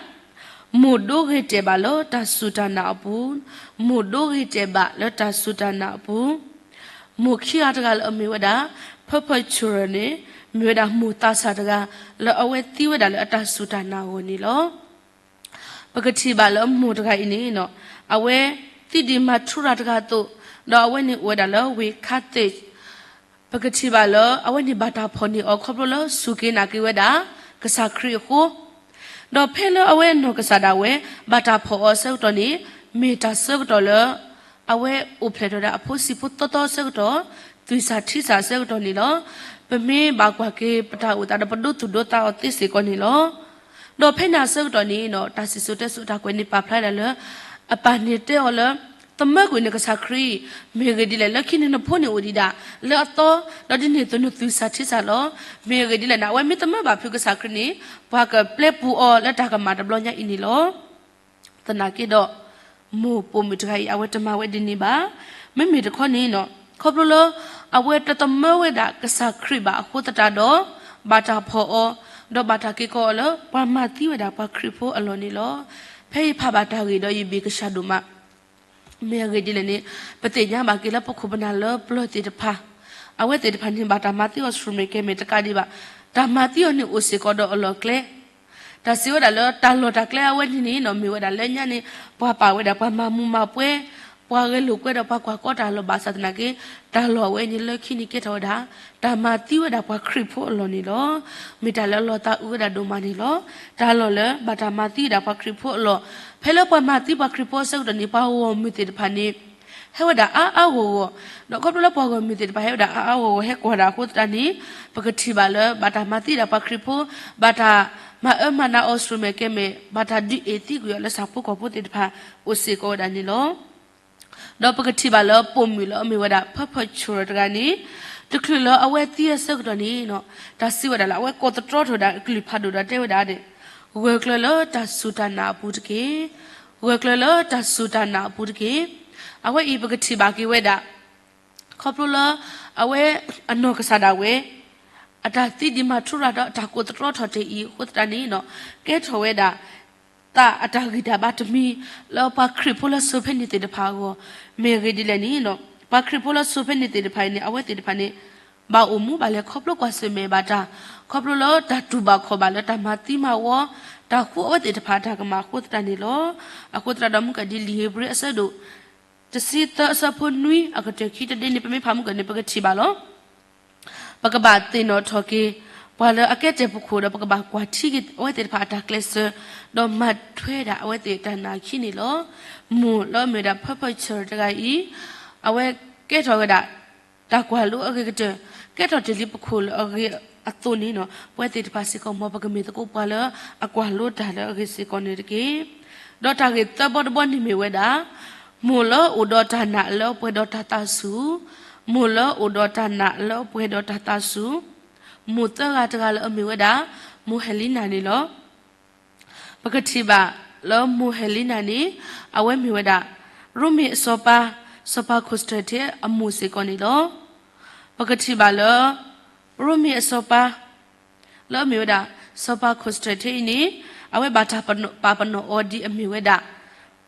မိၢ်ဒိဂ့ၤတဲာ်ဘၣ်လၢတၢ်စူၢ်တၢ်နာ်အပူၤ, မိၢ်ဒိဂ့ၤတဲာ်ဘၣ်လၢတၢ်စူၢ်တၢ်နာ်အပူၤ, မိၢ်ခံဂၤတဂၤလၢအမ့ၢ်ဝဲဒၣ် Perpetual န့ၣ် မ့ၢ်ဝဲဒၣ်မိၢ်သးစၢ်တဂၤ လၢအဝဲသံဝဲဒၣ်လၢအတၢ်စူၢ်တၢ်နာ်အဂီၢ်န့ၣ်လီၤ. ပကထံၣ်ဘၣ်လၢမိၢ်တဂၤအံၤန့ၣ် အဝဲသံဒ်မၤထူရၤတဂၤအသိး, ဒီးအဝဲန့ၣ်အိၣ်ဝဲဒၣ်လၢဝ့ၢ်ခါသ့း ပကထံၣ်ဘၣ်လၢအဝဲန့ၣ်ဘၣ်တၢ်ဖီၣ်န့ၢ်အီၤခီဖျိလၢစူၢ်က့ၤနာ်က့ၤဝဲဒၣ် ကစၢ်ခရံာ်အဃိ, ဒီးဖဲလၢအဝဲနီၢ်ကစၢ်ဒၣ်ဝဲ ဘၣ်တၢ်ဖီၣ်အီၤအဆၢကတီၢ်န့ၣ် မ့ၢ်တၢ်ဆၢကတီၢ်လၢ အဝဲအိၣ်ဖျဲၣ်ထီၣ်ဝဲဒၣ်အဖိဆံးဖိသီသီအဆၢကတီၢ်, သွံၣ်စၢ်ထံစၢ်အဆၢကတီၢ်န့ၣ်လီၤ. ပမ့ၢ်ဘၣ်ကွၢ်က့ၤပတၢ်အိၣ်သးဒီးပဒိသူၣ်ဒိသးအီၤသ့စ့ၢ်ကီးန့ၣ်လီၤ. ဒီးဖဲန့ၣ်အဆၢကတီၢ်န့ၣ် တၢ်စံၣ်စိၤတဲစိၤအတၢ်ကွဲးန့ၣ်ပာ်ဖျါဒၣ်လၢ အပၢ်န့ၣ်တဲအီၤလၢ သမၢကွံာ်နကစၢ်ခရံာ်, မ့ၢ်အဂ့ၢ်ဒ်လဲၣ် လၢခံန့ၣ်နဖိန့ၣ်အိၣ်ဒံးဒၣ်လၢအသီ, ဒီးဒ်န့ၣ်အသိးနသွံၣ်စၢ်ထံစၢ်လီၤ. မ့ၢ်အဂ့ၢ်ဒ်လဲၣ်န့ၣ် အဝဲမ့ၢ်သမၢဘၣ်ဖုးကစၢ်ခရံာ်န့ၣ် ပှၤကပျဲပူၤအီၤလၢတၢ်ကမၣ်တဘျီညါအံၤန့ၣ်လီၤ. သနာ်က့ဒီး မိၢ်ပိာ်မုၣ်တဂၤအံၤ အဝဲတမၤဝဲဒ်န့ၣ်ဘၣ်. မ့မ့ၢ်တခီန့ၣ် ခီဖျိလၢ အဝဲတသမၢဝဲဒၣ်ကစၢ်ခရံာ်ဘၣ်အဃိသတးဒီး ဘၣ်တၢ်ဖီၣ်အီၤ, ဒီးဘၣ်တၢ်က့ၤကီအီၤလၢ ပှၤမၤသံဝဲဒၣ်ပှၤခရံာ်ဖိအလီၢ်န့ၣ်လီၤ. ဖဲယဖးဘၣ်တၢ်ဂ့ၢ်ဒီးယဘၣ်ကစၢ်ဒိၣ်မး မ့ၢ်အဂ့ၢ်ဒ်လဲၣ်န့ၣ် ပသ့ၣ်ညါဘၣ်က့ၤလၢပခိၣ်ပနၢ်လၢပျၢၤသ့ၣ်တဖၣ်, အဝဲသ့ၣ်တဖၣ်န့ၣ် ဘၣ်တၢ်မၤသံအီၤဆူၣ်မဲာ်ကဲမဲာ်တကးဒံးဘၣ်, တၢ်မၤသံအီၤန့ၣ်အိၣ်စ့ၢ်ကီးဒီးအလီၢ်အကျဲ, တၢ်စံးဝဲဒၣ်လၢတၢ်လီၢ်တၢ်ကျဲအဝဲန့ၣ်န့ၣ် မ့ၢ်ဝဲဒၣ်လၢညါန့ၣ် ပှၤပာ်ဝဲဒၣ်ပှၤမၤမူမၤပွဲ, ပှၤဂဲၤလိာ်ကွဲဒီးပှၤကွၢ်ကီတၢ်လီၢ်ဘၣ်ဆၣ်သနာ်က့ တၢ်လီၢ်အဝဲန့ၣ်လၢခံန့ၣ်ကဲထီၣ်ဝဲဒၣ် တၢ်မၤသံဝဲဒၣ်ပှၤခရံာ်ဖိအလီၢ်န့ၣ်လီၤ. မ့ၢ်တၢ်လၢအလီၤသးအုးဝဲဒၣ်ဒိၣ်မးန့ၣ်လီၤ. တၢ်လီၢ်လၢဘၣ်တၢ်မၤသံဝဲဒၣ်ပှၤခရံာ်ဖိအလီၢ်, ဖဲလၢပှၤမၤသံပှၤခရံာ်ဖိအဆၢကတီၢ်န့ၣ် ပှၤဂီၢ်မုၢ်သ့ၣ်တဖၣ်န့ၣ် ဟဲဝဲဒၣ်အါအါဂီၢ်ဂီၢ်, ဒီးခီဖျိလၢပှၤဂီၢ်မုၢ်သ့ၣ်တဖၣ်ဟဲဝဲဒၣ်အါအါဂီၢ်ဂီၢ် ဟဲကွၢ်ဒၣ်အဃိသတးန့ၣ် ပကထံၣ်ဘၣ်လၢဘၣ်တၢ်မၤသံဒၣ်ပှၤခရံာ်ဖိ, ဘၣ်တၢ်မၤအၢမၤနးအီၤဆူၣ်မဲာ်ကဲမဲာ်, ဘၣ်တၢ်ဒုးအ့ၣ်သံကွံာ်အီၤလၢဆၣ်ဖိကီၢ်ဖိသ့ၣ်တဖၣ် အိၣ်စ့ၢ်ကီးဝဲဒၣ်န့ၣ်လီၤ. ဒီးပကထံၣ်ဘၣ်လၢပိာ်မုၣ်လၢအမ့ၢ်ဝဲဒၣ် Perpetual တဂၤန့ၣ် တချုးလၢအဝဲသံအဆၢကတီၢ်န့ၣ် တၢ်စံးဝဲဒၣ်လၢအဝဲကိးသတြီထီၣ်ဝဲဒၣ်အကလုၢ်ဖးဒိၣ်ဒီးတဲဝဲဒၣ်ဒဲး, ဂၢၢ်ကျၢၤလၢတၢ်စူၢ်တၢ်နာ်အပူၤတက့ၢ်. ဂၢၢ်ကျၢၤလၢတၢ်စူၢ်တၢ်နာ်အပူၤတက့ၢ်. အဝဲအံၤပကထံၣ်ဘၣ်က့ၤဝဲဒၣ် ခီဖျိလၢ အဝဲအနီၢ်ကစၢ်ဒၣ်ဝဲ အတၢ်သံဒံးမၤထူရၤဒီးအတၢ်ကိးသတြီထီၣ်တ့ၢ်အံၤအဃိသတးန့ၣ် ကဲထီၣ်ဝဲဒၣ် သးအတၢ်ဂံၢ်တၢ်ဘါတမံၤ လၢပှၤခရံာ်ဖိလၢစိၤဖဲန့ၣ်သ့ၣ်တဖၣ်အဂီၢ် မ့ၢ်အဂ့ၢ်ဒ်လဲၣ်န့ၣ် ပှၤခရံာ်ဖိလၢစိၤဖဲန့ၣ်သ့ၣ်တဖၣ်အံၤန့ၣ် အဝဲသ့ၣ်တဖၣ်န့ၣ် ဘၣ်အိၣ်မူဘၣ်လဲၤခီဖျိကွၢ်ဆၢၣ်မဲာ်ဘၣ်တၢ် ခီဖျိလၢတၢ်တူၢ်ဘၣ်ခီၣ်ဘၣ်လၢတၢ်မၤသံမၤဝီ တၢ်ဃူအဝဲသ့ၣ်တဖၣ်အတၢ်ကမၣ်အဃိသတးန့ၣ်လီၤ. အဃိသတးဒီးမုၢ်ကဒံလံာ်ဧ့ၤဘြံၤအဆၢဒိၣ် တဆံသၢအဆၢဖိနွံအကတၢၢ်ခံတဒ့န့ၣ် ပမ့ၢ်ဖးမုၢ်ကဒံန့ၣ် ပကထံၣ်ဘၣ်လီၤ. ပကဘၣ်သ့ၣ်နီၣ်ထီၣ်က့ၤ ပှၤလၢအကဲတဲာ်ပခိၣ်ဒီး ပကဘၣ်ကွၢ်ထံက့ၤအဝဲသ့ၣ်တဖၣ်အတၢ်ကျဲးစၢး ဒီးမၤထွဲဒၣ်အဝဲသ့ၣ်တၢ်နာ်အခံန့ၣ်လီၤ. မိၢ်လၢအမ့ၢ်ဝဲဒၣ် Perpetual တဂၤအံၤ အဝဲကဲထီၣ်ဝဲဒၣ် တၢ်ကွၢ်လိအဂ့ၤကတၢၢ် ကဲထီၣ်တ့ၢ်လံပခိၣ်လၢအဂ့ၤအသိးန့ၣ် ပဝဲသ့ၣ်တဖၣ်စ့ၢ်ကီး မ်ပကမ့ၢ်သကိးပှၤလၢအကွၢ်လိတၢ်လၢအဂ့ၤစ့ၢ်ကီးန့ၣ်တက့ၢ်. ဒီးတၢ်ဂ့ၢ်သၢဘီတဘီန့ၣ်မ့ၢ်ဝဲဒၣ် မိၢ်လၢအိၣ်ဒီးတၢ်နာ်လၢအပှဲၤဒီးတၢ်သးစူၤ, မိၢ်လၢအိၣ်ဒီးတၢ်နာ်လၢအပှဲၤဒီးတၢ်သးစူၤ, မိၢ်သၢဂၤတဂၤလၢအမ့ၢ်ဝဲဒၣ် မိၢ် Helena န့ၣ်လီၤ. ပကထံၣ်ဘၣ်လၢမိၢ် Helena န့ၣ် အဝဲမ့ၢ်ဝဲဒၣ် ရိမ့ၤအစီၤပၤ စီၤပၤ Constantine အမိၢ်စ့ၢ်ကီးန့ၣ်လီၤ. ပကထံၣ်ဘၣ်လၢ ရိမ့ၤအစီၤပၤ လၢအမ့ၢ်ဝဲဒၣ် စီၤပၤ Constantine အံၤန့ၣ် အဝဲဘၣ်တၢ်ပာ်ပနီၣ်အီၤဒ်အမ့ၢ်ဝဲဒၣ်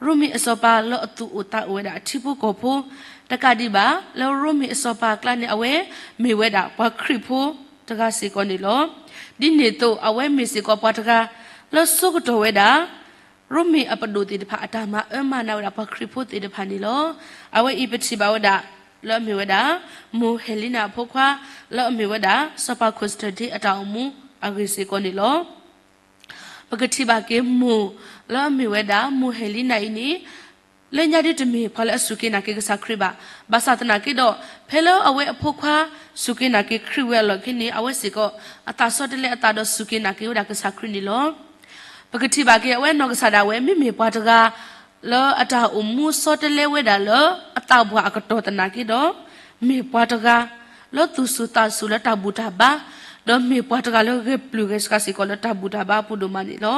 ရိမ့ၤအစီၤပၤလၢအသူၣ်အိၣ်သးအိၣ်ဝဲဒၣ်အထံဖိကီၢ်ဖိ တကးဒံးဘၣ် လၢရိမ့ၤအစီၤပၤအကျါန့ၣ် အဝဲမ့ၢ်ဝဲဒၣ်ပှၤခရံာ်ဖိတဂၤစ့ၢ်ကီးန့ၣ်လီၤ. ဒ်န့ၣ်အသိး အဝဲမ့ၢ်စ့ၢ်ကီးပှၤတဂၤ လၢဆိကတီၢ်ဝဲဒၣ် ရိမ့ၤအပဒိၣ်သ့ၣ်တဖၣ် အတၢ်မၤအၢမၤနးဝဲဒၣ်ပှၤခရံာ်ဖိသ့ၣ်တဖၣ်န့ၣ်လီၤ. အဝဲအံၤပထံၣ်ဘၣ်ဝဲဒၣ် လၢအမ့ၢ်ဝဲဒၣ် မိၢ် Helena အဖိခွါ လၢအမ့ၢ်ဝဲဒၣ် စီၤပၤ Constantine အတၢ်အိၣ်မူအဂ့ၢ်စ့ၢ်ကီးန့ၣ်လီၤ. ပကထံၣ်ဘၣ်က့ၤမိၢ် လၢအမ့ၢ်ဝဲဒၣ် မိၢ် Helena အံၤန့ၣ် လၢညါဒ်တမ့ၢ်ပှၤလၢအစူၢ်က့ၤနာ်က့ၤကစၢ်ခရံာ်ဘၣ်. ဘၣ်ဆၣ်သနာ်က့ဒီး ဖဲလၢအဝဲအဖိခွါ စူၢ်က့ၤနာ်က့ၤခရံာ်ဝဲအလီၢ်ခံန့ၣ် အဝဲစ့ၢ်ကီး အသးဆီတလဲအသးဒီးစူၢ်က့ၤနာ်က့ၤဝဲဒၣ်ကစၢ်ခရံာ်န့ၣ်လီၤ. ပကထံၣ်ဘၣ်က့ၤ အဝဲနီၢ်ကစၢ်ဒၣ်ဝဲ မ့မ့ၢ်ပှၤတဂၤ လၢအတၢ်အိၣ်မူဆီတလဲဝဲဒၣ်လၢ အသးပှၢ်အကတီၢ်သနာ်က့ဒီး မ့ၢ်ပှၤတဂၤ လၢသူၣ်စူၤသးစူၤလၢတၢ်ဘူၣ်တၢ်ဘါ ဒီးမ့ၢ်ပှၤတဂၤလၢဂဲၤပျုၢ်ဂဲၤဆှးစ့ၢ်ကီးလၢတၢ်ဘူၣ်တၢ်ဘါအပူၤဒိၣ်မးန့ၣ်လီၤ.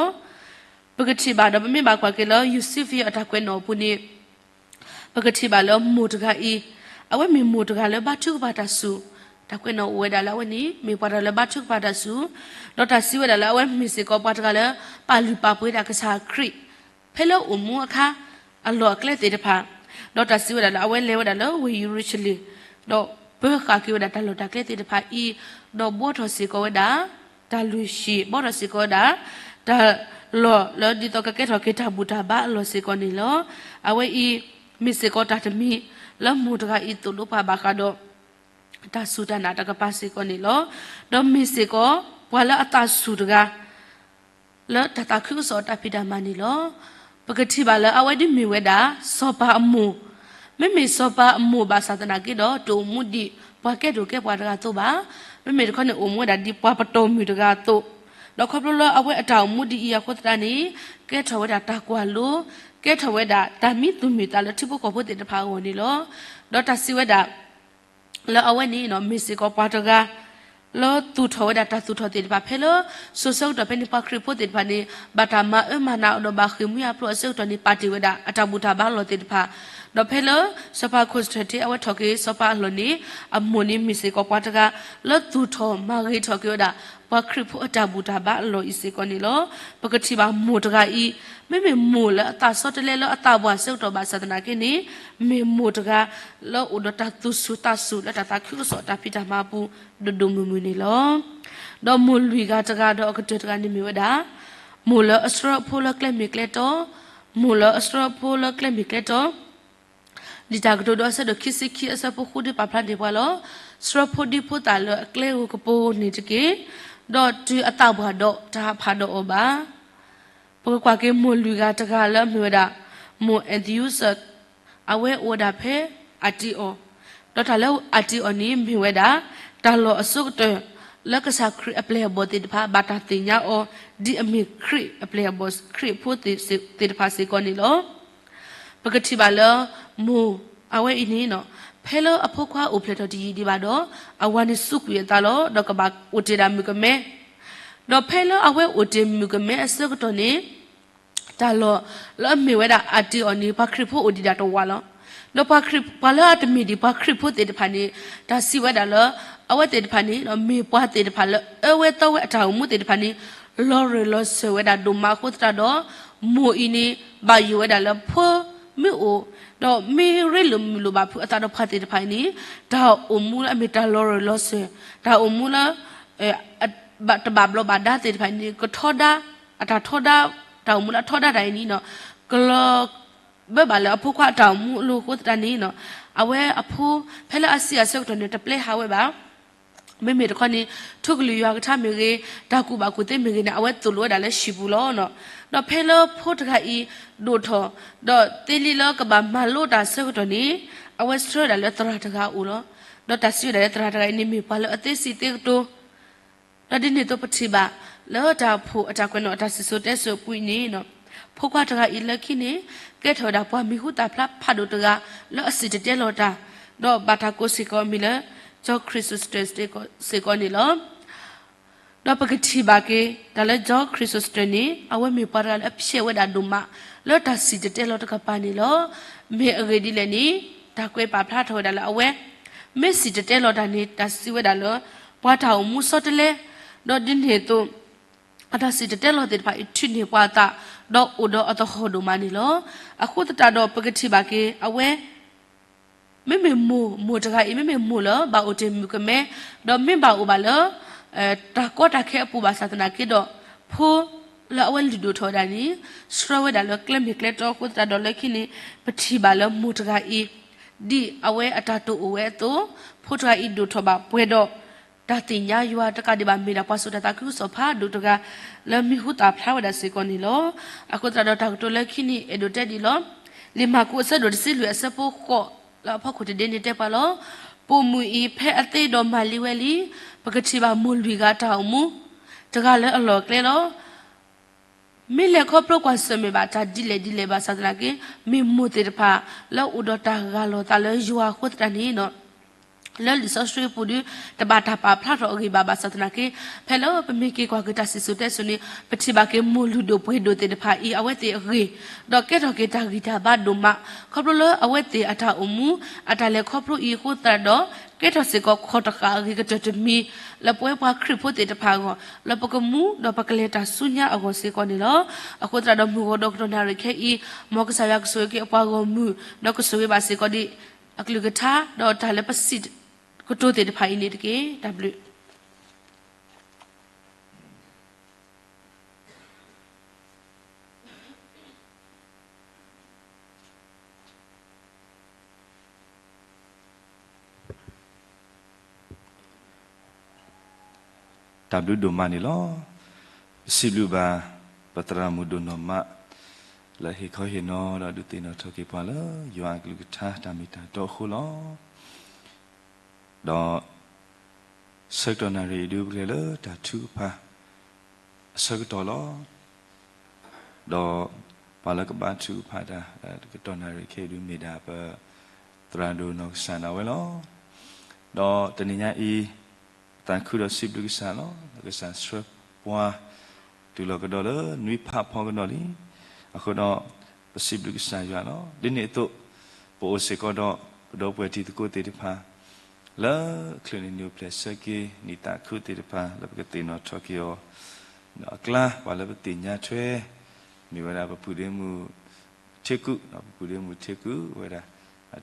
ပကထံၣ်ဘၣ်ဒီးပမ့ၢ်ဘၣ်ကွၢ်က့ၤလၢ Eusebius အတၢ်ကွဲးနီၣ်အပူၤန့ၣ် ပကထံၣ်ဘၣ်လၢမိၢ်တဂၤအံၤ အဝဲမ့ၢ်မိၢ်တဂၤလၢဘါထုကဖၣ်တၢ်စူၢ်, တၢ်ကွဲးနီၣ်အိၣ်ဝဲဒၣ်လၢအဝဲန့ၣ် မ့ၢ်ပှၤတဂၤလၢဘါထုကဖၣ်တၢ်စူၢ်, ဒီးတၢ်စံးဝဲဒၣ်လၢအဝဲမ့ၢ်စ့ၢ်ကီးပှၤတဂၤလၢ ပာ်လုၢ်ပာ်ပှ့ၤဒၣ်ကစၢ်ခရံာ် ဖဲလၢအိၣ်မူအခါ အလီၢ်အကျဲသ့ၣ်တဖၣ်, ဒီးတၢ်စံးဝဲဒၣ်လၢအဝဲလဲၤဝဲဒၣ်လၢဝ့ၢ်ယရူၤၡလ့ၣ်, ဒီးပၢဃာ်က့ၤဝဲဒၣ်တၢ်လီၢ်တၢ်ကျဲသ့ၣ်တဖၣ်အံၤ, ဒီးဘှီထီၣ်စ့ၢ်ကီးဝဲဒၣ် တၢ်လုၢ်ဟံၣ် ဘှီထီၣ်စ့ၢ်ကီးဝဲဒၣ် တၢ်လီၢ်လၢဒ်သိးကကဲထီၣ်က့ၤတၢ်ဘူၣ်တၢ်ဘါအလီၢ်စ့ၢ်ကီးန့ၣ်လီၤ. အဝဲအံၤ မ့ၢ်စ့ၢ်ကီးတၢ်တမံၤ လၢမိၢ်တဂၤအံၤသိၣ်လိပှၤဘၣ်ဃးဒီး တၢ်စူၢ်တၢ်နာ်တကပၤစ့ၢ်ကီးန့ၣ်လီၤ. ဒီးမ့ၢ်စ့ၢ်ကီး ပှၤလၢအသးစူၢ်တဂၤ လၢတၢ်သးခုကစီၣ်အတၢ်ဖံးတၢ်မၤန့ၣ်လီၤ. ပကထံၣ်ဘၣ်လၢအဝဲဒ်မ့ၢ်ဝဲဒၣ် စီၤပၤအမိၢ်, မ့မ့ၢ်စီၤပၤအမိၢ်ဘၣ်ဆၣ်သနာ်က့ဒီး တအိၣ်မူဒ်ပှၤကဲဒိၣ်ကဲပှၢ်တဂၤအသိးဘၣ်. မ့မ့ၢ်တခီန့ၣ် အိၣ်မူဝဲဒၣ်ဒ်ပှၤပတီၢ်မုၢ်တဂၤအသိး, ဒီးခီဖျိလၢအဝဲအတၢ်အိၣ်မူဒ်အံၤအဃိသတးန့ၣ် ကဲထီၣ်ဝဲဒၣ်တၢ်ကွၢ်လိ, ကဲထီၣ်ဝဲဒၣ်တၢ်မံသူၣ်မံသးလၢထံဖိကီၢ်ဖိသ့ၣ်တဖၣ်အဂီၢ်န့ၣ်လီၤ. ဒီးတၢ်စံးဝဲဒၣ် လၢအဝဲန့ၣ် မ့ၢ်စ့ၢ်ကီးပှၤတဂၤ လၢသူၣ်ထီၣ်ဝဲဒၣ်တၢ်သူၣ်ထီၣ်သ့ၣ်တဖၣ် ဖဲလၢစိၤဆၢကတီၢ်ဖဲန့ၣ် ပှၤခရံာ်ဖိသ့ၣ်တဖၣ်န့ၣ် ဘၣ်တၢ်မၤအၢမၤနးအီၤဒီး ဘၣ်ဃ့ၢ်မှံဟးဖျိးအဆၢကတီၢ်န့ၣ် ပာ်တ့ၢ်ဝဲဒၣ်အတၢ်ဘူၣ်တၢ်ဘါအလီၢ်သ့ၣ်တဖၣ်, ဒီးဖဲလၢစီၤပၤ Constantine အဝဲထီၣ်က့ၤစီၤပၤအလီၢ်န့ၣ် အမိၢ်န့ၣ်မ့ၢ်စ့ၢ်ကီးပှၤတဂၤ လၢသူၣ်ထီၣ်မၤဂ့ၤထီၣ်က့ၤဝဲဒၣ် ပှၤခရံာ်ဖိအတၢ်ဘူၣ်တၢ်ဘါအလီၢ်အံၤစ့ၢ်ကီးန့ၣ်လီၤ. ပကထံၣ်ဘၣ်မိၢ်တဂၤအံၤ မ့မ့ၢ်မိၢ်လၢအသးဆီတလဲလၢအသးပှၢ်အဆၢကတီၢ်ဘၣ်ဆၣ်သနာ်က့န့ၣ် မ့ၢ်မိၢ်တဂၤ လၢအိၣ်ဒီးတၢ်သူၣ်စူၤသးစူၤလၢတၢ်သးခုကစီၣ်တၢ်ဖံးတၢ်မၤအပူၤ ဒိၣ်ဒိၣ်မုၢ်မုၢ်န့ၣ်လီၤ. ဒီးမိၢ်လွံၢ်ဂၤတဂၤဒီးအကတၢၢ်တဂၤန့ၣ်မ့ၢ်ဝဲဒၣ် မိၢ်လၢအဆှၢအဖိလၢကျဲမ့ၢ်ကျဲတီ, မိၢ်လၢအဆှၢအဖိလၢကျဲမ့ၢ်ကျဲတီ လံာ်တၢ်ကတိၤဒိအဆၢဒိၣ်ခံဆံခံအဆၢဖိဃုဒ်ပာ်ဖျါန့ၢ်ပှၤလီၤ. ဆှၢဖိဒံဖိသၣ်လၢအကျဲဧိၤကပူၤန့ၣ်တက့ၢ်. ဒီးတုၤအသးပှၢ်ဒီးတဟးဖးဒီးအီၤဘၣ်. ပကကွၢ်က့ၤမိၢ်လွံၢ်ဂၤတဂၤလၢအမ့ၢ်ဝဲဒၣ် မိၢ် Eusebius အဝဲအိၣ်ဝဲဒၣ်ဖဲ Antioch ဒီးတၢ်လၢ Antioch န့ၣ်မ့ၢ်ဝဲဒၣ် တၢ်လီၢ်အဆိကတၢၢ် လၢကစၢ်ခရံာ်အပျဲၢ်အဘီၣ်သ့ၣ်တဖၣ် ဘၣ်တၢ်သ့ၣ်ညါအီၤ ဒ်အမ့ၢ်ခရံာ်အပျဲၢ်အဘီၣ် ခရံာ်အဖိသ့ၣ်တဖၣ်စ့ၢ်ကီးန့ၣ်လီၤ. ပကထံၣ်ဘၣ်လၢ မိၢ်အဝဲအံၤန့ၣ် ဖဲလၢအဖိခွါအိၣ်ဖျဲၣ်ထီၣ်တယံာ်ဒံးဘၣ်ဒီး အဝၤန့ၣ်စူးကွံာ်အသးလီၤ. ဒီးကဘၣ်အိၣ်တ့ၢ်ဒၣ်မုၣ်ကမဲ ဒီးဖဲလၢအဝဲအိၣ်တ့ၢ်မုၣ်ကမဲအဆၢကတီၢ်န့ၣ် တၢ်လီၢ်လၢအမ့ၢ်ဝဲဒၣ် Antioch န့ၣ် ပှၤခရံာ်ဖိအိၣ်ဒံးဒၣ်တဝးလီၤ. ဒီးပှၤခရံာ် ပှၤလၢအတမ့ၢ်ဒံးပှၤခရံာ်ဖိသ့ၣ်တဖၣ်န့ၣ် တၢ်စံးဝဲဒၣ်လၢ အဝဲသ့ၣ်တဖၣ်န့ၣ် မ့ၢ်ပှၤသ့ၣ်တဖၣ်လၢအၢဝဲသီဝဲအတၢ်အိၣ်မူသ့ၣ်တဖၣ်န့ၣ် လီၤရၢၢ်လီၤစၢၤဝဲဒၣ်ဒိၣ်မးအဃိသတးဒီး မိၢ်အံၤန့ၣ် ဘၣ်ယိၣ်ဝဲဒၣ်လၢဖိမ့ၢ်အိၣ် ဒီးမ့ၢ်ရ့လိာ်မုာ်လိာ်ဘၣ်ဖုးအသးဒီးပှၤသ့ၣ်တဖၣ်အံၤန့ၣ် တၢ်အိၣ်မူလၢအမ့ၢ်တၢ်လီၤရၢၢ်လီၤစၢၤ တၢ်အိၣ်မူလၢ တဘၣ်ဘျီးဘၣ်ဒါသ့ၣ်တဖၣ်အံၤန့ၣ် ကထီဒါ အတၢ်ထီဒါ တၢ်အိၣ်မူလၢအထီဒါတၢ်အံၤန့ၣ် ကလီၤ ဘၢဘၣ်လၢအဖိခွါအတၢ်အိၣ်မူအလိၤအဃိသတးန့ၣ် အဝဲအဖိ ဖဲလၢအဆံးအဆၢကတီၢ်န့ၣ် တပျဲဟးဝဲဘၣ်. မ့မ့ၢ်တခီန့ၣ် ထူကလုၢ်ယွၤကထါမ့ၢ်ဂ့ၤ, တၢ်ကူၣ်ဘၣ်ကူၣ်သ့မ့ၢ်ဂ့ၤန့ၣ် အဝဲသိၣ်လိဝဲဒၣ်လၢဟံၣ်ပူၤလီၤ. ဒီးဖဲလၢဖိတဂၤအံၤဒိၣ်ထီၣ် ဒီးသ့လံလၢကဘၣ်မၤလိတၢ်အဆၢကတီၢ်န့ၣ် အဝဲဆှၢဝဲဒၣ်လၢသရၣ်တဂၤအအိၣ်လီၤ. ဒီးတၢ်စံးဝဲဒၣ်လၢသရၣ်တဂၤအံၤန့ၣ် မ့ၢ်ပှၤလၢအသ့စံးသ့ကတိၤ ဒီးဒ်န့ၣ်အသိးပထံၣ်ဘၣ် လၢတၢ်အိၣ်ဖှိၣ်အတၢ်ကွဲးနီၣ်အတၢ်စံၣ်စိၤတဲစိၤအပူၤအံၤန့ၣ် ဖိခွါတဂၤအံၤလၢခံန့ၣ် ကဲထီၣ်ဝဲဒၣ်ပှၤမံၤဟူသၣ်ဖျါဖးဒိၣ်တဂၤ လၢအစံၣ်တဲၤတဲလီၤတၢ် ဒီးဘၣ်တၢ်ကိးစ့ၢ်ကီးအမံၤလၢ John Chrysostom စ့ၢ်ကီးန့ၣ်လီၤ. ဒီးပကထံၣ်ဘၣ်က့ၤ တၢ်လၢ John Chrysostom န့ၣ် အဝဲမ့ၢ်ပှၤတဂၤလၢအဖျဲးဝဲဒၣ်ဒိၣ်မး လၢတၢ်စံၣ်တဲၤတဲလီၤတကပၤန့ၣ်လီၤ. မ့ၢ်အဂ့ၢ်ဒ်လဲၣ်န့ၣ် တၢ်ကွဲးပာ်ဖျါထီၣ်ဝဲဒၣ်လၢအဝဲ မ့ၢ်စံၣ်တဲၤတဲလီၤတၢ်န့ၣ် တၢ်စံးဝဲဒၣ်လၢ ပှၤတၢ်အိၣ်မူဆီတလဲ ဒီးဒ်န့ၣ်အသိး အတၢ်စံၣ်တဲၤတဲလီၤသ့ၣ်တဖၣ်အံၤ ထုးန့ၢ်ပှၤအသး ဒီးအိၣ်ဒီးအသဟီၣ်ဒိၣ်မးန့ၣ်လီၤ. အဃိသတးဒီးပကထံၣ်ဘၣ်က့ၤ အဝဲ မ့မ့ၢ်မိၢ် မိၢ်တဂၤအံၤ မ့မ့ၢ်မိၢ်လၢဘၣ်အိၣ်တ့ၢ်မုၣ်ကမဲ ဒီးမ့ၢ်ဘၣ်အိၣ်ဘၣ်လၢ တၢ်ကီတၢ်ခဲအပူၤဘၣ်ဆၣ်သနာ်က့ဒီး ဖိလၢအဝဲလုၢ်ဒိၣ်ထီၣ်ဝဲဒၣ်န့ၣ် ဆှၢဝဲဒၣ်လၢကျဲမ့ၢ်ကျဲတီအဃိသတးဒီးလၢခံန့ၣ် ပထံၣ်ဘၣ်လၢမိၢ်တဂၤအံၤ ဒ်အဝဲအတၢ်တိာ်အိၣ်ဝဲအသိး ဖိတဂၤအံၤဒိၣ်ထီၣ်ဘၣ်ပှဲၤဒီး တၢ်သ့ၣ်ညါယွၤတကးဒံးဘၣ် မ့ၢ်ဒၣ်ပှၤစိာ်တၢ်သးခုကစီၣ်ဖးဒိၣ်တဂၤ လၢမံၤဟူသၣ်ဖျါဝဲဒၣ်စ့ၢ်ကီးန့ၣ်လီၤ. အဃိသတးဒီးတၢ်ကတိၤလၢခံန့ၣ် အဲၣ်ဒိးတဲဒ်လီၤ. လံာ်မၢ်ကူးအဆၢဒိၣ်တဆံလွံၢ်အဆၢဖိဃိး လၢအဖီခိၣ်တဒ့န့ၣ်တဲပှၤလီၤ. ပိာ်မုၣ်အံၤဖဲအသ့ဒီးမၤလံဝဲလံ, ပကထံၣ်ဘၣ်မိၢ်လွံၢ်ဂၤတၢ်အိၣ်မူ တဂၤလၢအလီၢ်အကျဲလီၤ. မ့ၢ်လဲၤခီဖျိကွၢ်ဆၢၣ်မဲာ်ဘၣ်တၢ်ဒ်လဲၣ်ဒ်လဲၣ်ဘၣ်ဆၣ်သနာ်က့ မ့ၢ်မိၢ်သ့ၣ်တဖၣ်လၢအိၣ်ဒီးတၢ်ဂၢ်လီၤသးလၢယွၤအဃိသတးန့ၣ် လၢလံာ်စီဆှံပူၤဒု တဘၣ်တၢ်ပာ်ဖျါထီၣ်အဂ့ၢ်ဘၣ်ဘၣ်ဆၣ်သနာ်က့ ဖဲလၢပမ့ၢ်က့ၤကွၢ်က့ၤတၢ်စံၣ်စိၤတဲစိၤန့ၣ် ပထံၣ်ဘၣ်က့ၤမိၢ်လုၢ်ဒိၣ်ပှ့ၤဒိၣ်သ့ၣ်တဖၣ်အံၤ အဝဲသ့ၣ်အဂ့ၢ် ဒီးကဲထီၣ်က့ၤတၢ်ဂံၢ်တၢ်ဘါဒိၣ်မး ခီဖျိလၢအဝဲသ့ၣ်အတၢ်အိၣ်မူ အတၢ်လဲၤခီဖျိအံၤအဃိသတးဒီး ကဲထီၣ်စ့ၢ်ကီးခီၣ်တဃာ်အဂ့ၤကတၢၢ်တမံၤ လၢပဝဲပှၤခရံာ်ဖိသ့ၣ်တဖၣ်အဂီၢ် လၢပကမူဒီးပကလဲၤတၢ်ဆူညါအဂီၢ်စ့ၢ်ကီးန့ၣ်လီၤ. အဃိသတးဒီးမုၢ်ဂီၤဒီးကတီၢ်နၣ်ရံၣ်ခဲအံၤ မ်ကစၢ်ယွၤကဆိၣ်ဂ့ၤက့ၤအပှၤဂီၢ်မုၢ် ဒီးကဆိၣ်ဂ့ၤဘၣ်စ့ၢ်ကီးဒ် အကလုၢ်ကထါ ဒီးတၢ်လၢပစံးကတိၤသ့ၣ်တဖၣ်အံၤန့ၣ်တက့ၢ်. တၢ်ဘျုး တၢ်ဘျုးဒိၣ်မးန့ၣ်လီၤ. ပစံးဘျုးဘၣ် ပသရၣ်မုၣ်ဒိၣ်နီၢ်မး လၢဟ့ၣ်ခီဟ့ၣ်နီၤဒီးဒုးသ့ၣ်နီၣ်ထီၣ်က့ၤပှၤလၢ ယွၤအကလုၢ်ကထါတၢ်မ့ၢ်တၢ်တီအဃိလီၤ. ဒီး ဆၢကတီၢ်နၣ်ရံၣ်အံၤဒုးပကလဲၤလၢတၢ်ထုကဖၣ် အဆၢကတီၢ်လီၤ. ဒီးပှၤလၢကဘါထုကဖၣ်တၢ် ကတီၢ်နၣ်ရံၣ်ခဲအံၤဒုးမ့ၢ်ဒၣ်ပ သရၣ်ဒိၣ်နီၢ်ကစၢ်ဒၣ်ဝဲလီၤ. ဒီးတနံၤညါအံၤ ပသးခုဒီးစံးဘျုးကစၢ်လီၤ. ကစၢ်ဆှၢပှၤ တုၤလီၤကဒီးလၢနွံဖးဖီကဒီးလံ. အဃိဒီး ပစံးဘျုးကစၢ်ယွၤလီၤ. ဒ်န့ၣ်အသိး ပအိၣ်စ့ၢ်ကီးဒီး ပဒီပုၢ်ဝဲၢ်တံၤသကိးသ့ၣ်တဖၣ် လၢချုးန့ၣ် နံၣ်အိၣ်ဖျဲၣ်ဆၢက့ၤ နံၣ်သးခုသ့ၣ်တဖၣ် လၢပကသ့ၣ်နီၣ်ထီၣ်က့ၤအီၤ ဒီးအကျါ ပှၤလၢပသ့ၣ်ညါထွဲ မ့ၢ်ဝဲဒၣ်ပပုၢ်ဒ့မုၣ် ထ့ကူၣ် ပပုၢ်ဒ့မုၣ်ထ့ကူၣ်ဝဲဒၣ်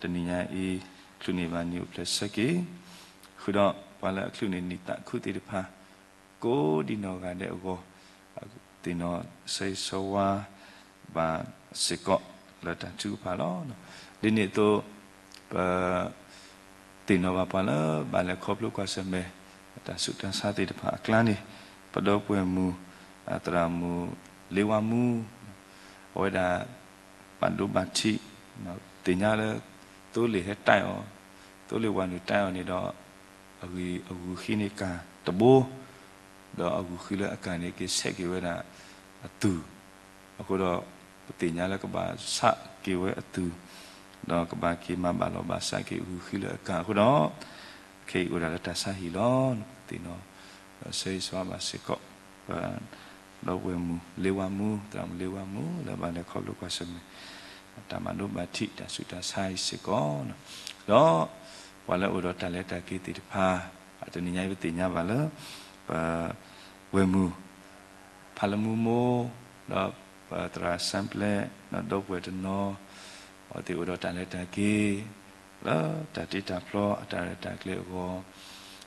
တနံၤညါအံၤ ချုးန့ၢ်ဘၣ်နံၣ်အိၣ်ဖျဲၣ်ဆၢက့ၤ ဃုာ်ဒီးပှၤလၢအချုးန့ၣ် နံၣ်သးခုသ့ၣ်တဖၣ် ကိးဒံနီၢ်ဂၤဒဲးအဂီၢ် သ့ၣ်နီၣ်ဆၢဂ့ၤဆၢဝါဘၣ်စ့ၢ်ကီး လၢတၢ်ထုကဖၣ်လီၤ. ဒ်န့ၣ်အသိး ပ သ့ၣ်နီၣ်ဘၣ်ပှၤလၢ ဘၣ်လဲၤခီဖျိကွၢ်ဆၢၣ်မဲာ် တၢ်ဆူးတၢ်ဆါသ့ၣ်တဖၣ်အကျါန့ၣ် ပဒီပုၢ်ဝဲၢ်မုၣ် သရၣ်မုၣ် လ့ဝါမူ အဝဲဒၣ် ဘၣ်ဒိဘၣ်ထံး သ့ၣ်ညါလၢ သိလ့ၣ်ဟဲတၢ်အီၤ သိလ့ၣ်ဝၤနုာ်တၢ်အီၤန့ၣ်ဒီး အဂုၤဃံန့ၢ်ကၤတဘိ ဒီးအဂုၤဃံလၢအကၤန့ၣ် ကဆဲးက့ၤဝဲဒၣ်အသူၣ် အဃိဒီး ပသ့ၣ်ညါလၢကဘၣ်ဆးက့ၤဝဲအသူၣ် ဒီးကဘၣ်က့ၤမၤဘၣ်လီၤဘၣ်စးက့ၤအဂုၤဃံလၢအကၤအဃိဒီး ခဲအံၤအိၣ်ဒၣ်လၢတၢ်ဆါဟံၣ်လီၤ. ပသ့ၣ်နီၣ် ဒီးဆၢဂ့ၤဆၢဝါဘၣ်စ့ၢ်ကီး ပဒီပုၢ်ဝဲၢ်မုၣ်လ့ဝါမူ သရၣ်မုၣ်လ့ဝါမူ လၢဘၣ်လဲၤခီဖျိကွၢ်ဆၢၣ်မဲာ် တၢ်မၤဒိဘၣ်ထံး တၢ်ဆူးတၢ်ဆါအံၤစ့ၢ်ကီး, ဒီးပှၤလၢအအိၣ်ဒီးတၢ်လဲၤတၢ်က့ၤသ့ၣ်တဖၣ်, တနံၤညါအံၤပသ့ၣ်ညါဘၣ်လၢ ပ ဝဲၢ်မုၢ် ဖးလၢမူမိၢ်, ဒီးပသရၣ်စၢဖျဲး, ဒီးဒီပုၢ်ဝဲၢ်တနီၤ, အဝဲသ့ၣ်အိၣ်ဒီးတၢ်လဲၤတၢ်က့ၤ လၢတၢ်တ့တၢ်ဖျီအတၢ်ရဲၣ်တၢ်ကျဲၤအဂီၢ်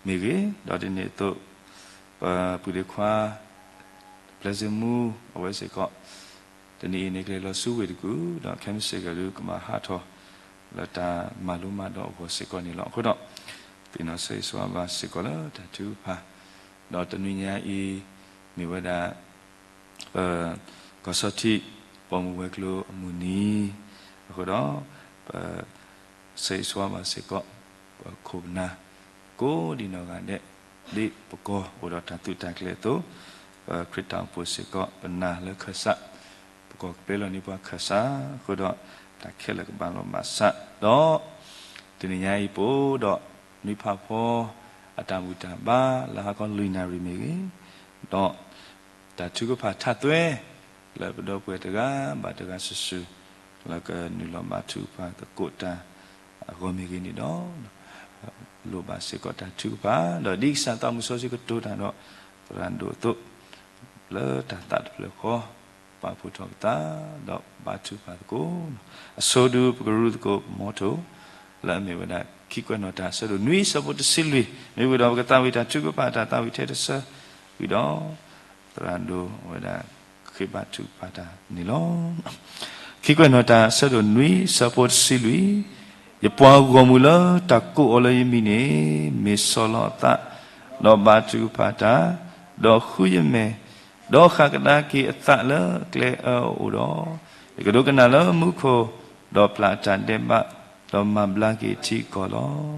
မ့ၢ်ဂ့ၤ, ဒီးဒ်န့ၣ်အသိး ပပုၢ်သ့ၣ်ခွါ ပျဲၢ်စ့မူ အဝဲစ့ၢ်ကီး တနံၤအံၤန့ၣ် ကလဲၤလီၤဆူဝ့ၢ်တကူၣ် ဒီးခဲမုၢ်ဆ့ၣ်ကီးဒုးကဘၣ်ဟးထီၣ် လၢတၢ်မၤလိမၤဒိးအဂီၢ်စ့ၢ်ကီးန့ၣ်လီၤ. အဃိဒီး သ့ၣ်နီၣ်ဆိၣ်ဂ့ၤဆိၣ်ဝါဘၣ်စ့ၢ်ကီးလၢတၢ်ထုကဖၣ်, ဒီးတနံၤညါအံၤ မ့ၢ်ဝဲဒၣ် ပ ကီၢ်ဆီထံး ပိာ်မုၣ်ဝဲၤကျိၤအမုၢ်နံၤ, အဃိဒီး ပ ဆိၣ်ဂ့ၤဆိၣ်ဝါဘၣ်စ့ၢ်ကီး ပခိၣ်ပနၢ် ကိးဒံနီၢ်ဂၤဒဲး ဒ်ပကီၢ်အိၣ်ဒီးတၢ်သုးတၢ်ကျဲၤအသိး, ပခရံာ်တၢ်အိၣ်ဖှိၣ်စ့ၢ်ကီး ပနာ်လၢခၢၣ်စး, ပကီၢ်ကပျဲလီၤန့ၢ်ပှၤခၢၣ်စး, အဃိဒီး တၢ်ခဲလၢာ်ကဘၣ်လီၤဘၣ်စး, ဒီး တနံၤညါအံၤပအိၣ်ဒီး နွံဖးဖီ အတၢ်ဘူၣ်တၢ်ဘါ လၢဟါခီလွံၢ်နၣ်ရံၣ်မ့ၢ်ဂ့ၤ, ဒီး တၢ်ထုကဖၣ်ထါသွဲ လၢပဒီပုၢ်ဝဲၢ်တဂၤဘၣ်တဂၤစုာ်စုာ် လၢကနုာ်လီၤဘါထုကဖၣ်သကိးတၢ်အဂီၢ်မ့ၢ်ဂ့ၤန့ၣ်ဒီး လိၣ်ဘၣ်စ့ၢ်ကီးတၢ်ထုကဖၣ်, ဒီးဒ်ကစၢ်သးမုၢ်စီဆှံကတိၤတၢ်ဒီး သရၣ်ဒိၣ်အသိး လၢတၢ်သးတဖျၢၣ်ဃီ ပာ်ဖှိၣ်ထီၣ်ပသး ဒီးဘါထုကဖၣ်သကိး, အဆိဒုးပကရူၢ်သကိးပမီထိၣ် လၢအမ့ၢ်ဝဲဒၣ် ခံကွဲးနီၣ်တၢ်အဆၢဒိၣ်နွံဆၢဖိတဆံလွံၢ်, မ့ၢ်ဝံၤဒီးပကသးဝံၣ်တၢ်ထုကဖၣ်တၢ်သးဝံၣ်ထဲတဆၢ, ဝံၤဒီး သရၣ်ဒိၣ်အဝဲဒၣ် ဃ့ဘါထုကဖၣ်တၢ်န့ၣ်လီၤ. ခံကွဲးနီၣ်တၢ်အဆၢဒိၣ်နွံဆၢဖိတဆံလွံၢ်, ယပှၤဂီၢ်မုၢ်လၢတၢ်ကိးအီၤလၢယမံၤန့ၣ် မ့ၢ်ဆီၣ်လီၤအသး, ဒီးဘါထုကဖၣ်တၢ်, ဒီးဃုယမဲာ်, ဒီးဃၣ်ကဒါက့ၤအသးလၢကျဲအၢအအိၣ်ဒီး, ယကဒိကနၣ်လၢမူခိၣ်, ဒီးပျၢ်အတၢ်ဒဲးဘး, ဒီးမၤဘျါက့ၤထံကီၢ်လီၤ.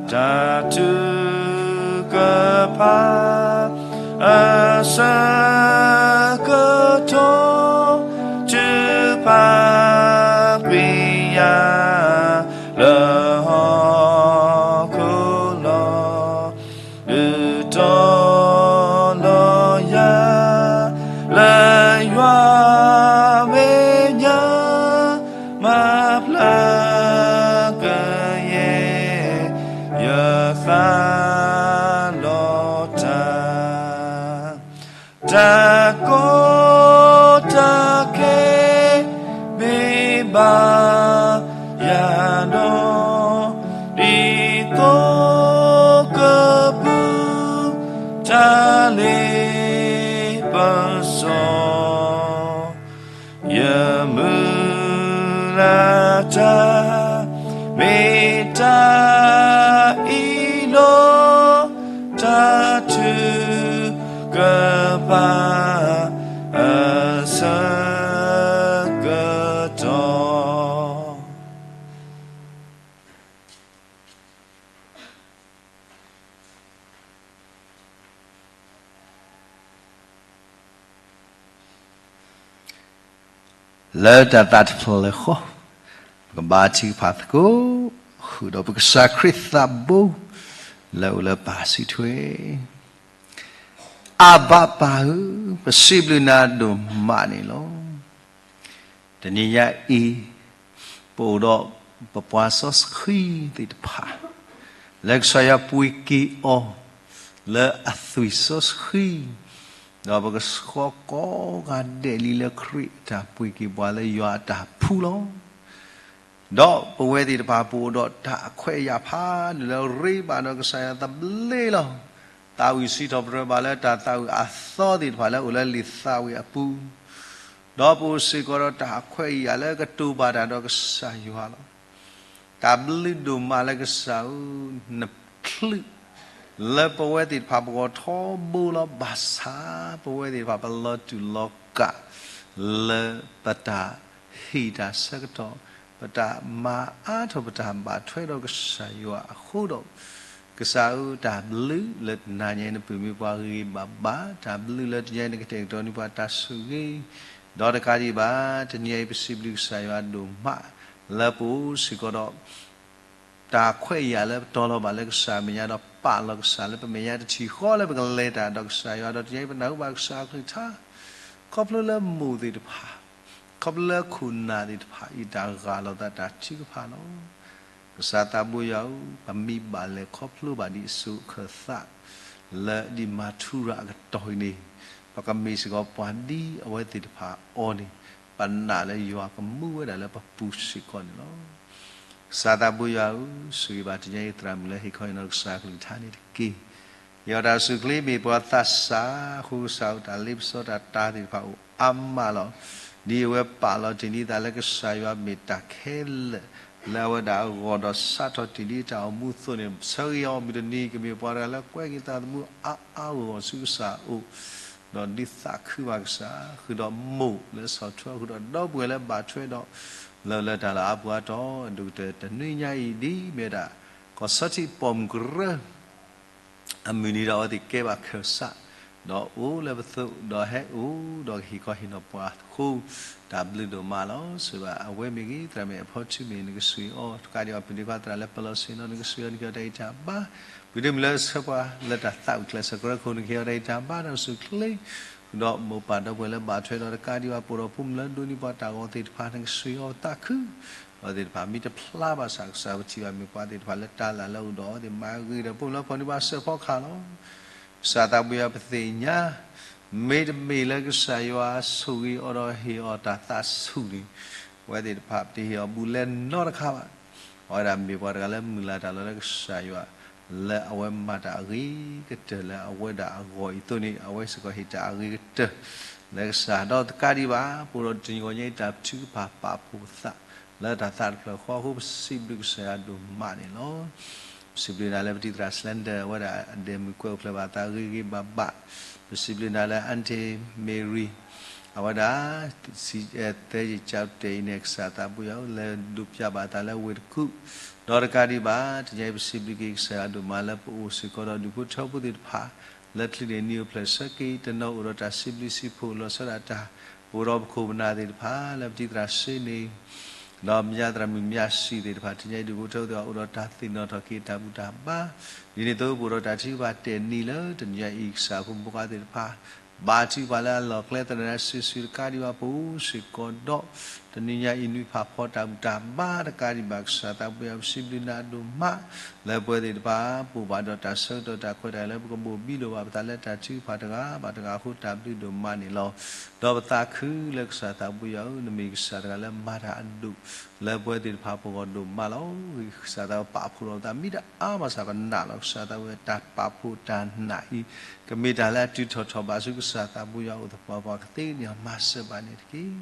တၢ်ထုကဖၣ်အဆၢကတီၢ်, ထုကဖၣ်ကွံာ်ယၤ လၢဟီၣ်ခိၣ်လီၤ. ဒုးတီၤလီၤယၤ လၢယွၤမဲာ်ညါ, မၤဖျါကယဲၢ် ယသးလီၤတၢ် တၢ်ကီတၢ်ခဲ မ့ၢ်ဘၣ်ယၤဒီး, ဒ်သိးကပူၤ တၢ်လ့ပစီ ယမုၢ်လၢ်တၢ် မ့ၢ်တၢ်အံၤလီၤ. တၢ်ထုကဖၣ်အဆၢကတီၢ် လၢတၢ်သးတဖျၢၣ်ဃီ, ပကဘါထုကဖၣ်သကိး, ဃုာ်ဒီးပကစၢ်ခရံာ်သးဘိ လၢအအိၣ်လၢပၢ်စုထွဲ အဘၣ်ပၢ်ဧၢ, ပစံးဘျုးနၤဒိၣ်မးန့ၣ်လီၤ. တနံၤညါအံၤ ပအိၣ်ဒီးပပှၤစီဆှံသ့ၣ်တဖၣ် လၢကစၢ်ယွၤပှ့ၤက့ၤအီၤ လၢအသွံၣ်စီဆှံ, ဒီးပကဆှီကိးဂၤဒဲးလံလၢခရံာ်အတၢ်ပှ့ၤက့ၤပှၤလၢယွၤအတၢ်ဖှူလီၤ. ဒီးပဝဲသ့ၣ်တဖၣ်ပအိၣ်ဒီးတၢ်အခွဲးအယာ်ဖးဒိၣ်လၢအရ့ဘၣ်ဒီးကစၢ်ယွၤသဘျ့လီၤ. သးဝံၣ်စံးထီၣ်ပတြၢၤဘၣ်လၢတၢ်သးဝံၣ်အသီသ့ၣ်တဖၣ်လၢအအိၣ်လၢလံာ်သးဝံၣ်အပူၤ, ဒီးပအိၣ်စ့ၢ်ကီးဒီးတၢ်အခွဲးအယာ်လၢကတိၤဘၣ်တၢ်ဒီးကစၢ်ယွၤလီၤ. တၢ်ဘျုးဒိၣ်မးလၢကစၢ်ဧၢ, နချုး လၢပဝဲသ့ၣ်တဖၣ်ပဂီၢ်ထီဘိလီၤ. ဘၣ်ဆၣ်ပဝဲသ့ၣ်တဖၣ်ပလီၤတူာ်လီၤကာ် လၢပတၢ်ဟ့ၣ်တၢ်ဆၢကတီၢ်, ပတၢ်မၤအါထီၣ်ပတၢ်ဘၣ်ထွဲဒီးကစၢ်ယွၤအဃိဒီး, ကစၢ်ဧၢ, တၢ်ဘျုးလၢတနၤညါအံၤနပၢၢ်မ့ၢ်ပှၤဂ့ၤဂ့ၤဘၣ်ဘၣ်, တၢ်ဘျုးလၢတနၤညါအံၤနကတဲာ်ကတီၤန့ၢ်ပှၤတၢ်ဆိၣ်ဂ့ၤ, ဒီးတကးဒံးဘၣ် တနံၤအံၤပစံးဘျုးကစၢ်ယွၤဒိၣ်မး လၢပအိၣ်စ့ၢ်ကီးဒီး တၢ်ခွဲးယာ်လၢပတီၤလီၤဘၣ်လၢကစၢ်အမဲာ်ညါ ဒီးပာ်လီၤကစၢ်လၢပမဲာ်ညါတထံၣ်ဃီလၢပကလဲၤတၢ်ဒီးကစၢ်ယွၤ, ဒီးတနံၤအံၤပနၢ်ဟူဘၣ်ကစၢ်အကလုၢ်ကထါ ခီဖျိလၢမိၢ်သ့ၣ်တဖၣ် ခီဖျိလၢခိၣ်နၢ်သ့ၣ်တဖၣ်အံၤ တၢ်ဂၢ်လီၤသးတၢ်ထုကဖၣ်လီၤ. ကစၢ်သးဘိယွၤဧၢ, ပမ့ၢ်ဘၣ်လဲၤခီဖျိဘၣ်ဒ်အစိၤအခၢၣ်သး လၢဒ်မၤထူရၤအကတီၢ်အံၤန့ၣ်, ပကမ့ၢ်စ့ၢ်ကီးပှၤဒ်အဝဲသ့ၣ်တဖၣ်အီၤန့ၣ်, ပနာ်လၢယွၤကမူဝဲဒၣ်လၢပပူၤစ့ၢ်ကီးန့ၣ်လီၤ. ကစၢ်သးဘိယွၤဧၢ, ဆိၣ်ဂ့ၤဘၣ်တနံၤအံၤ သရၣ်မုၣ်လၢဟ့ၣ်ခီဟ့ၣ်နီၤကစၢ်အကလုၢ်ကထါန့ၣ်တက့ၢ်. ဟ့ၣ်အီၤတၢ်အိၣ်ဆူၣ်အိၣ်ချ့ မ့ၢ်ပှၤသးစၢ်အဃိ ကစၢ်ဧၢ တၢ်လ့ပစီတၢ်တာ်သ့ၣ်တဖၣ်အိၣ်အါမးလီၤ. ဒ်အဝဲပာ်လီၤတ့ၢ်လံသးလၢကစၢ်ယွၤမ့ၢ်တၢ်ခဲလၢာ်လၢအဝဲဒၣ်အဂီၢ် ဒီးစးထီၣ်တ့ၢ်လံတၢ်အိၣ်မူအသိးန့ၣ်, ဆၢဂ့ၤအီၤမုၢ်တနံၤ ကမ့ၢ်ပှၤတဂၤလၢကွဲက့ၤသးသမူအါအါဂီၢ်ဂီၢ်ဆူကစၢ်အအိၣ်, ဒီးဒုးသးခုဘၣ်ကစၢ်, ဃုာ်ဒီးမိၢ်လၢဆီၣ်ထွဲအီၤ, ဃုာ်ဒီးဒီပုၢ်ဝဲၢ်လၢဘၣ်ထွဲဒီး လၢလၢတၢ်လၢအပူၤအါတီၤ, ဒိၣ်ကတၢၢ်တနွံညါအံၤ ဒ်မ့ၢ်ဝဲဒၣ် ကီၢ်ဆီထံးပိာ်မုၣ်ကရၢ အမုၢ်နံၤဒီး အဝဲသ့ၣ်ကဲဘၣ်ခၢၣ်စး, ဒီးအိၣ်လၢပသိး, ဒီးဟဲအိၣ်ဒီးကဟ့ၣ်ခီဟ့ၣ်နီၤပှၤအဃိ, တၢ်ဘျုးဒိၣ်မးလီၤ. ဆိၣ်ဂ့ၤဘၣ်အဝဲမ့ၢ်ဂ့ၤ, သရၣ်မုၣ်အဖီထူမ့ၢ်ဂ့ၤ, နကဆိၣ်ဂ့ၤအီၤ, တကးဒံးဘၣ် ပဒ့ခွါသရၣ်လၢပလီၢ်ဆ့ၣ်နီၤ နကဆိၣ်ဂ့ၤအီၤ, နကဟ့ၣ်အီၤတၢ်ဂံၢ်တၢ်ဘါ, ပှၤဒိၣ်မုၣ်လၢဆၢပှၤလၢတၢ်သးအိၣ်ချ့စ့ၢ်ကီး နကဟ့ၣ်အီၤတၢ်ဂံၢ်တၢ်ဘါဒီး ဆိၣ်ချ့ ဃုာ်ဒီးမိၢ်ပၢ်ဒီပုၢ်ဝဲၢ်လၢဘၣ်ထွဲဒီး တကးဒံးဘၣ် ပအိၣ်ဒီးဖိမုၣ်လၢဒိးန့ၢ်ပှၤတၢ်ဂီၤသ့ၣ်တဖၣ် နကဆိၣ်ဂ့ၤအီၤသးခု, အဝဲသ့ၣ်တဖၣ်မ့ၢ်တဖျါဘၣ်ဆၣ် ကစၢ်ပထံၣ်ဘၣ်မ့ၢ်ပှၤသ့ၣ်တဖၣ်လၢတၢ်လၢ်လၢအအိၣ်ဒီးအဝဲသ့ၣ်မၤဂ့ၤဒီး ဖိမုၣ်လၢဖီၣ်န့ၢ်ပှၤစဲးဖီကဟၣ်လီၤ. ကစၢ်သးဘိယွၤပသ့ၣ်ညါ, မ့တမ့ၢ်လၢကစၢ်ယွၤဆိၣ်ဂ့ၤအီၤဒီးဟ့ၣ်အီၤတၢ်သးဆူၣ်န့ၣ်, အဝဲသ့ၣ်တဖၣ်ပတဟ့ၣ်အီၤဘူးလဲနီတခါဘၣ်. အဝဲဒၣ်မ့ၢ်ပှၤတဂၤလၢမုၢ်လၢ်တၢ်လီၤလၢကစၢ်ယွၤ, လၢအဝဲမၤတၢ်အဂ့ၤကတၢၢ်လၢအဝဲဒၣ်အဂီၢ်အံၤအသိးန့ၣ်, အဝဲစ့ၢ်ကီးဟ့ၣ်တၢ်အဂ့ၤကတၢၢ်လၢကစၢ်, ဒီးတကးဒံးဘၣ် ပအိၣ်ဒီးတနံၤဂီၤညါအံၤ တၢ်ထုကဖၣ်ပာ်ဖှိၣ်ပသး လၢတၢ်သးတဖျၢၣ်ဃီအဃိ ပစံးဘျုးကစၢ်ယွၤဒိၣ်မးန့ၣ်လီၤ. ပစံးဘျုးနၤလၢပတံၤသရၣ် Slender အဝဲဒၣ်အဒဲးမုၢ်ကွဲအိၣ်ဖျဲၣ်ဘၣ်သးဂ့ၤဂ့ၤဘၣ်ဘၣ်, ပစံးဘျုးနၤလၢ Auntie Mary အဝဲဒၣ် သဲယကၠီတဲာ်အံၤန့ၣ် ကစၢ်သးဘိယွၤဧၢ လဲၤဒိးပျၢ်ဘၣ်သးလၢဝ့ၢ်တကူၣ်, ဒီးတကးဒံးဘၣ် တနံၤအံၤပစံးဘျုးက့ၤကစၢ်ယွၤဒိၣ်မးလၢပအိၣ်စ့ၢ်ကီးဒီးဒူၣ်ဖိထၢဖိသ့ၣ်တဖၣ် လၢချုးန့ၣ်နံၤအိၣ်ဖျဲၣ်ဆၢက့ၤ တနီၤအိၣ်ဒီးတၢ်စံးဘျုးစံးဖှိၣ်လီၤဆီဒၣ်တၢ်, ပအိၣ်ဒီးပခိၣ်ပနၢ်သ့ၣ်တဖၣ် လၢပတံၤသရၣ်စ့န့ၣ် ဒီးမၠါသရၣ်မုၣ်မၠါစံၣ်သ့ၣ်တဖၣ် တနံၤအံၤဒူၣ်ဖိထၢဖိသ့ၣ်တဖၣ် အိၣ်ဒီးတၢ်သ့ၣ်နီၣ်ထီၣ်က့ၤတၢ်ဘူၣ်တၢ်ဘါ, ဒ်န့ၣ်အသိး ပအိၣ်ဒီးတၢ်ထုကဖၣ်တဲာ်နံၤလၢတနံၤအံၤ ကစၢ်ဖိမုၣ်ဖိခွါသ့ၣ်တဖၣ် ဘါထုကဖၣ်လၢအလီၢ်ကျဲသနၢၣ်စုာ်စုာ်တကးဒံးဘၣ် ပအိၣ်စ့ၢ်ကီးဒီး တနံၤညါအံၤနွံဖးဖီတၢ်ဘူၣ်တၢ်ဘါတကးဒံးဘၣ် ကစၢ်သးဘိယွၤ ပစံးဘျုးနၤဒိၣ်မး လၢပဝဲသ့ၣ်တဖၣ် ပိာ်ဘၣ်ဒီးတၢ်ဆၢကတီၢ်တၢ်ခွဲးတၢ်ယာ်လၢပကဘိၣ်ဘံလိာ်ဘၣ်ပသးလၢတၢ်ထုကဖၣ်တဂၤဘၣ်တဂၤအဃိ တၢ်ဘျုးဒိၣ်မးန့ၣ်လီၤ. ဒီးပသးခုလၢကစၢ်သးဘိယွၤဧၢ နမ့ၢ်ကစၢ်တဂၤလၢမၤတၢ်အဒိၣ် လၢပဝဲသ့ၣ်တဖၣ်ပဂီၢ်ဒိၣ်မးလီၤ. ကစၢ်သးဘိယွၤပာ်ဖှိၣ်လီၤပသး မ့ၢ်တအါဘၣ်ဆၣ်ပနာ်လီၤ ကစၢ်သးဘိယွၤ တၢ်ပာ်ဖှိၣ်တၢ်နာ်အံၤ ကမ့ၢ်တၢ်လၢအတုၤထီၣ်ထီၣ်ဘၣ်ဆူကစၢ်သးဘိယွၤအအိၣ်သပှၢ်ပှၢ် ကသ့န့ၢ်အီၤမၤစၢၤဘၣ်န့ၣ်တက့ၢ်.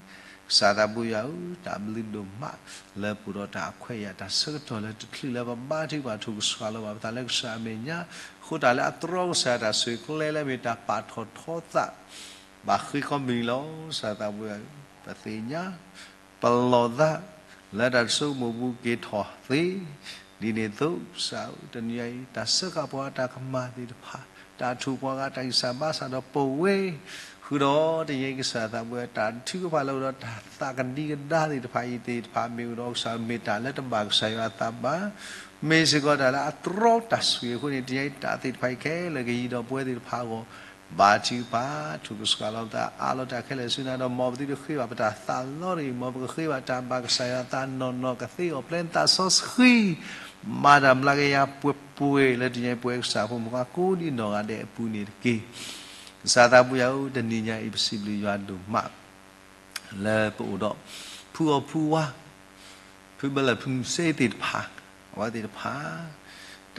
ကစၢ်သးဘိယွၤဧၢ တၢ်ဘျုးဒိၣ်မး လၢပအိၣ်ဒီးတၢ်ခွဲးတၢ်ယာ်တၢ်ဆၢကတီၢ်လၢတချုးလၢပဘါထုကဖၣ် ထုးကဆှီလီၤဘၣ်ပသးလၢကစၢ်အမဲာ်ညါ, အဃိတၢ်လၢအတြီကစၢ်ယွၤတၢ်ဆိၣ်ဂ့ၤကျဲလၢမ့ၢ်တၢ်ပာ်ထီၣ်ထီသး ဘၣ်ဃ့ခီမုၢ်နံၤလီၤ. ကစၢ်သးဘိယွၤဧၢ ပသ့ၣ်ညါ ပလီၢ်သး လၢတၢ်တဆိကမိၣ်ပူၤက့ၤထီၣ်သ့, ဒ်န့ၣ်အသိး ကစၢ်ဧၢ တနံၤညါအံၤ တၢ်စၢဃာ်ပှၤဂၤတၢ်ကမၣ်သ့ၣ်တဖၣ်, တၢ်ထိၣ်ပှၤဂၤတၢ်ဂံၢ်စၢ်ဘါစၢ်ဒီးပဝဲ, ဃုာ်ဒီးတနံၤညါအံၤ ကစၢ်သးဘိယွၤ တၢ်ထုကဖၣ်လၢအိၣ်ဒီးတၢ်သးကဒံကဒါသ့ၣ်တဖၣ်အံၤသ့ၣ်တဖၣ် မ့ၢ်အိၣ်ဒီးကစၢ် မ့ၢ်တၢ်လၢတဘၣ်ကစၢ်ယွၤအသးဘၣ်, မ့ၢ်စ့ၢ်ကီးတၢ်လၢအတြီတၢ်ဆိၣ်ဂ့ၤအဃိန့ၣ် တနံၤညါအံၤ တၢ်သ့ၣ်တဖၣ်အံၤခဲလၢာ်ကယံၤဒီးပဝဲသ့ၣ်တဖၣ်အဂီၢ် ဘါထုကဖၣ် ထုးကဆှီလီၤပသး အးလီၤတၢ်ခဲလၢာ်ဆူနၤဒီး မ်ပသုတဃ့ဘၣ်ပတၢ်သးလီတဂ့ၤ, မ်ပကဃ့ဘၣ်တၢ်ဘၣ်ကစၢ်ယွၤသးနီၢ်နီၢ် ကသ့အီၣ်ပျဲနသးစီဆှံ, မၤတၢ်မျးကယၤပှဲၤပှဲၤလၢတနံၤညါအံၤ ပဝဲကစၢ်ဖိမုၣ်ဖိခွါကိးဒံနီၢ်ဂၤဒဲးအပူၤန့ၣ်တက့ၢ်. ကစၢ်သးဘိယွၤဧၢ တနံၤညါအံၤ ပစံးဘျုးယွၤဒိၣ်မး လၢပအိၣ်ဒီး ဖုအီၣ်ဖုဝါ ဖုဘၢလၢၢ်ဖုမုၢ်စ့သ့ၣ်တဖၣ်, အဝဲသ့ၣ်တဖၣ်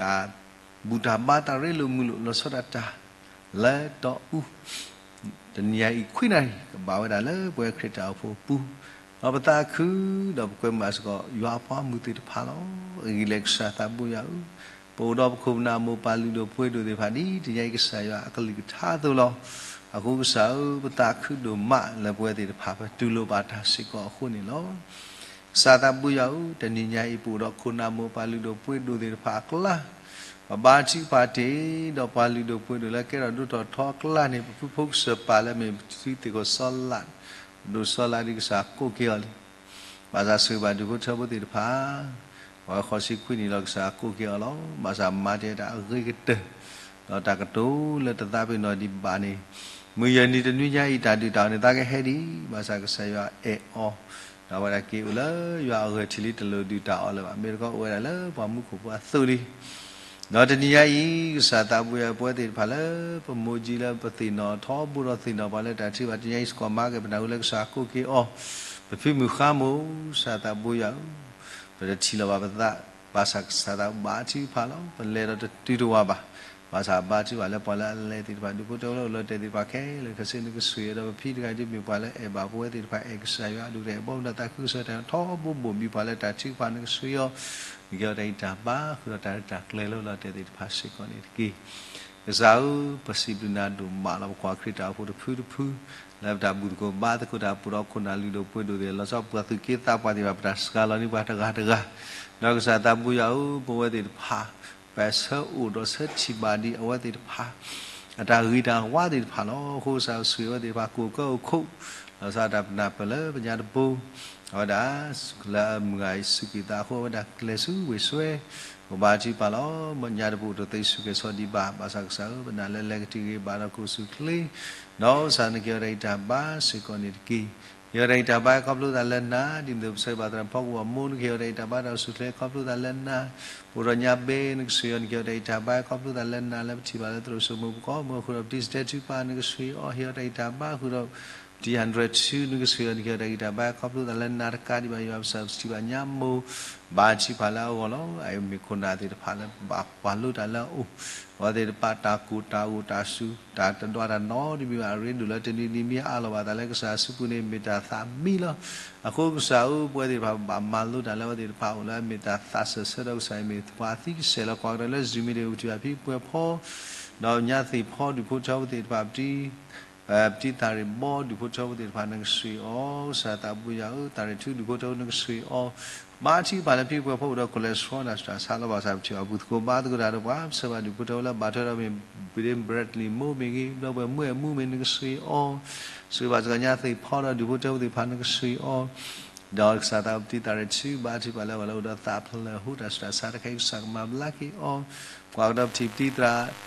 တၢ်ဘူၣ်တၢ်ဘါတၢ်ရ့လိာ်မုာ်လိာ်လီၤဆီဒၣ်တၢ် လၢတီအူ တနံၤညါအံၤခွံနၣ်ရံၣ် ကဘၣ်ဝဲဒၣ်လၢပဝဲခရံာ်တၢ်အိၣ်ဖှိၣ်အပူၤ, ဒီးပသးခု ဒီးပကွဲမုာ်ဘၣ်စ့ၢ်ကီး ယွၤအပှၤမုၢ်သ့ၣ်တဖၣ်လီၤ. အဂ့ၢ်လၢကစၢ်သးဘိယွၤဧၢ, ပအိၣ်ဒီးပခိၣ်ပနၢ်မိၢ်ပၢ်လုၢ်ဒိၣ်ပှ့ၤဒိၣ်သ့ၣ်တဖၣ် ဒ်တနံၤညါအံၤကစၢ်ယွၤအကလုၢ်ကထါအသိးလီၤ. အဃိကစၢ်ဧၢ, ပသးခုဒိၣ်မးလၢပဝဲသ့ၣ်တဖၣ် ပတူၢ်လိာ်ဘၣ်တၢ်စ့ၢ်ကီးအဃိန့ၣ်လီၤ. ကစၢ်သးဘိယွၤဧၢ, တနံၤညါအံၤ ပအိၣ်ဒီးခိၣ်နၢ်မိၢ်ပၢ်လုၢ်ဒိၣ်ပှ့ၤဒိၣ်သ့ၣ်တဖၣ်အကျါ, ပဘါထုကဖၣ်တ့ၢ်ဒီးပှၤလုၢ်ဒိၣ်ပှ့ၤဒိၣ်လၢ ကဲထီၣ်ဒိၣ်ထီၣ်ထီအကျါန့ၣ် ပဖုဖိကစၢၢ်ပၢ်လၢမ့ၢ်ပသုသ့ၣ်ခိၣ်စီၤလး, ဒိၣ်စီၤလးဒ်ကစၢ်ကိးက့ၤအီၤလံ. ဘၣ်ဆၣ်ဆိၣ်ဂ့ၤဘၣ်ဒူၣ်ဖိထၢဖိသ့ၣ်တဖၣ်, ပှၤဃိးဆံခွံနံၣ်လီၤ ကစၢ်ကိးက့ၤအီၤလီၤ. ဘၣ်ဆၣ်မၤတ့ၢ်တၢ်အဂ့ၤကတၢၢ်, ဒီးတၢ်ကတိၤလၢတသးပ့ၤနီၣ်ဒံးဘၣ်န့ၣ် မုၢ်ယဲၢ်နံၤတနွံညါအံၤ တၢ်ဒုၣ်တၢ်အီၣ်န့ၣ် သးကဟဲဒံး, ဘၣ်ဆၣ်ကစၢ်ယွၤအဲၣ်အီၤ, ဒီးအဝဲဒၣ်က့ၤအိၣ်လၢယွၤအဂၢၢ်ထံးလံ တလိၣ်ဒုၣ်တၢ်အီၣ်လၢၤဘၣ်, မ့ၢ်တခီအိၣ်ဝဲဒၣ်လၢပှၤမူခိၣ်ဖိအသိးလံ. ဒီးတနံၤညါအံၤ ကစၢ်သးဘိယွၤ ပဝဲသ့ၣ်တဖၣ်လၢပမိၢ်ကၠံလၢပသ့ၣ်နီၣ်ထီဘိဒီးသ့ၣ်နီၣ်ပှၤလၢတၢ်ထုကဖၣ် တနံၤညါအံၤ စ့ၢ်ကီးမၤက့ၤပနၢ်ဟူလၢကစၢ်ကိးက့ၤအီၤ, ပဖံမုၢ်ဃါမိၢ်, ကစၢ်သးဘိယွၤဧၢ, ပတထံၣ်လီၤဘၣ်ပသး, ဘၣ်ဆၣ်ကစၢ်သးဘိဘါထုကဖၣ်လီၤ, ပလဲၤဒီးတတုၤတဝၤဘၣ်. ဘၣ်ဆၣ်ဘါထုကဖၣ်လၢပှၤလၢအလဲၤသ့ၣ်တဖၣ် ဒုးဖိထၢဖိလၢအိၣ်လၢတဲသ့ၣ်တဖၣ်ခဲလၢာ်ခဲဆ့ နကဆိၣ်ဂ့ၤဒီးပဖံတဂၤဒ်မ့ၢ်ပှၤလၢအဲၣ်ဘၣ်ပဝဲသ့ၣ်တဖၣ် အဲၣ်ကစၢ်ယွၤအဒိၣ်ကတၢၢ် အဲၣ်ဘီမုၢ်ဒီးသးခုကစီၣ်တၢ်ထီဘိဘိၣ်မံပှၤလၢတၢ်ထုကဖၣ် နကဆိၣ်ဂ့ၤအီၤ, နကဟ့ၣ်အီၤတၢ်ဂံၢ်တၢ်ဘါ ဃုာ်ဒီးတၢ်ရဲၣ်တၢ်ကျဲၤလၢလီၤတဲာ်သ့ၣ်တဖၣ်စ့ၢ်ကီးန့ၣ်တက့ၢ်. ကစၢ်ဧၢ, ပစံးဘျုးနၤဒိၣ်မးလီၤ. ပကွၢ်ခရံာ်တၢ်အိၣ်ဖှိၣ်တဖုတဖု လၢပတၢ်ဘူၣ်သကိးဘါသကိးတၢ် ပအိၣ်ဒီးခိၣ်နၢ်လုၢ်ဒိၣ်ပှ့ၤဒိၣ်သ့ၣ် လီၤဆီပှၤသူၣ်က့သးပှၢ်သ့ၣ်တဖၣ် ပတၢ်စှၤလီၤန့ၢ်ပှၤတဂၤတဂၤ, ဒီးကစၢ်သးဘိယွၤဧၢ, ပဝဲသ့ၣ်တဖၣ် ပဆၢအိၣ်ဒီးဆၢထံၣ်ဘၣ်ဒံးအဝဲသ့ၣ်တဖၣ် အတၢ်ဂ့ၤတၢ်ဝါသ့ၣ်တဖၣ်လီၤ. အဃိကစၢ်ဆိၣ်ဂ့ၤအဝဲသ့ၣ်တဖၣ် ကိၣ်ကၢအိၣ်ခိး လီၤဆီတၢ်ပနၢ်ပၢၢ်လၢပညါတဘိ, အဝဲဒၣ် လၢအမုၢ်ဂၤအံၤစူၢ်က့ၤသးအဃိ အဝဲဒၣ်ကျဲၤဆူဝ့ၢ်စွဲ ကဘါထုကဖၣ်လီၤ. ညါတဘိတသ့ဆူၣ်ကဲၤဆီဒံးဘၣ်, ဘၣ်ဆၣ်ကစၢ်ဧၢ, ပနာ်လၢလဲၤကတံာ်ဂ့ၤဘၣ်ဒီးကအိၣ်ဆူၣ်ချ့, ဒီးကစၢ်နကဟ့ၣ်အီၤတၢ်ဂံၢ်တၢ်ဘါစ့ၢ်ကီးန့ၣ်တက့ၢ်. ဟ့ၣ်အီၤတၢ်ဂံၢ်တၢ်ဘါခီဖျိသးလၢနၤ, ဒ်သိးပဆၢဂ့ၤဘၣ်သရၣ်ဖီကဝီၤမိၢ် နကဟ့ၣ်အီၤတၢ်ဂံၢ်တၢ်ဘါဒီးကအိၣ်ဆူၣ်ချ့ခီဖျိသးလၢနၤ, ပအိၣ်ဒီးညါဘ့ နကဆိၣ်ဂ့ၤအီၤ နကဟ့ၣ်အီၤတၢ်ဂံၢ်တၢ်ဘါခီဖျိသးလၢနၤ လၢပထံၣ်ဘၣ်လၢသရိာ်စိမိၢ်ပကီၢ်မုၢ်အဃိဒီး ပတံၤစတဲထုကဖၣ် နကဆိၣ်ဂ့ၤအီၤ, ဟ့ၣ်အီၤတၢ်ဂံၢ်တၢ်ဘါဃုာ်ဒီး ပတံၤ hundred two နကဆိၣ်ဂ့ၤအီၤ နကဟ့ၣ်အီၤတၢ်ဂံၢ်တၢ်ဘါခီဖျိသးလၢနၤတကးဒံးဘၣ် ယွၤပကစၢ်ပထံၣ်ဘၣ်ညါမိၢ် ဘါထုကဖၣ်လၢအဂီၢ်လီၤ. အမ့ၢ်ခိၣ်နၢ်သ့ၣ်တဖၣ်လၢဘၣ်ပှၤလိတၢ်လၢအအိၣ်, အဝဲသ့ၣ်တဖၣ်တၢ်ကိၢ်တၢ်ဂီၤတၢ်စူၤ တၢ်တဒွးတၢ်နီတမံၤဘၣ် အရ့ဒိၣ်လၢတနံၤနံၤမ့ၢ်အးလီၤဘၣ်သးလၢကစၢ်အစုပူၤန့ၣ် မ့ၢ်တၢ်သးမံလီၤ. အဃိကစၢ်ဧၢ, ပဝဲသ့ၣ်တဖၣ်ဘၣ်မၤလိတၢ်လၢအဝဲသ့ၣ်တဖၣ်အအိၣ်လၢအမ့ၢ်တၢ်သးစၢၢ်ဆၢဒီးကစၢ်အံၤမ့ၢ်ပှၤသံကစဲာ်လီၤ. ကွၢ်ကဒီးလၢ Zoom မံၤဒ်အံၤ ပထံၣ်ဘၣ်ဖံပှဲၤဖီ ဒီးညါသ့ၣ်ဖီဒူၣ်ဖိထၢဖိသ့ၣ်တဖၣ် ပတံၤ ပတံၤသးရ့ၣ်ဘီဒူၣ်ဖိထၢဖိသ့ၣ်တဖၣ် နကဆိၣ်ဂ့ၤအီၤ, ကစၢ်သးဘိယွၤဧၢ, သးရ့ၣ်ထူဒူၣ်ဖိထၢဖိ နကဆိၣ်ဂ့ၤအီၤ, ဘါထုကဖၣ်လၢဖံပှဲၤဖီအိၣ်ဒီး cholesterol တၢ်ဆူးတၢ်ဆါလီၤ. ဘၣ်ဆၣ်ပထံၣ်ဘၣ် ဘူၣ်သကိးဘါသကိးတၢ်ဒီးပှၤ ပဆၢဘၣ်ဒူၣ်ဖိထၢဖိလၢဘၣ်ထွဲဒီးမ့ၢ် Bradley မိၢ်မ့ၢ်ဂ့ၤ, ဒီပုၢ်ဝဲၢ်မုၣ်အဲၣ်မူမ့ၢ် နကဆိၣ်ဂ့ၤအီၤ, ဆိၣ်ဂ့ၤဘၣ်စ့ၢ်ကီးညါသ့ၣ်ဖီဒီးဒူၣ်ဖိထၢဖိသ့ၣ်တဖၣ် နကဆိၣ်ဂ့ၤအီၤ ဒီးကစၢ်သးပတံၤသးရ့ၣ်ထူ ဘါထုကဖၣ်လၢအဂီၢ်လၢအိၣ်ဒီးသးဖျၢၣ်ဟူတၢ်ဆူးတၢ်ဆါတခါအံၤ ကစၢ်ကမၤဘျါက့ၤအီၤ, ကွၢ်ကဒီးပထံၣ်ပတံ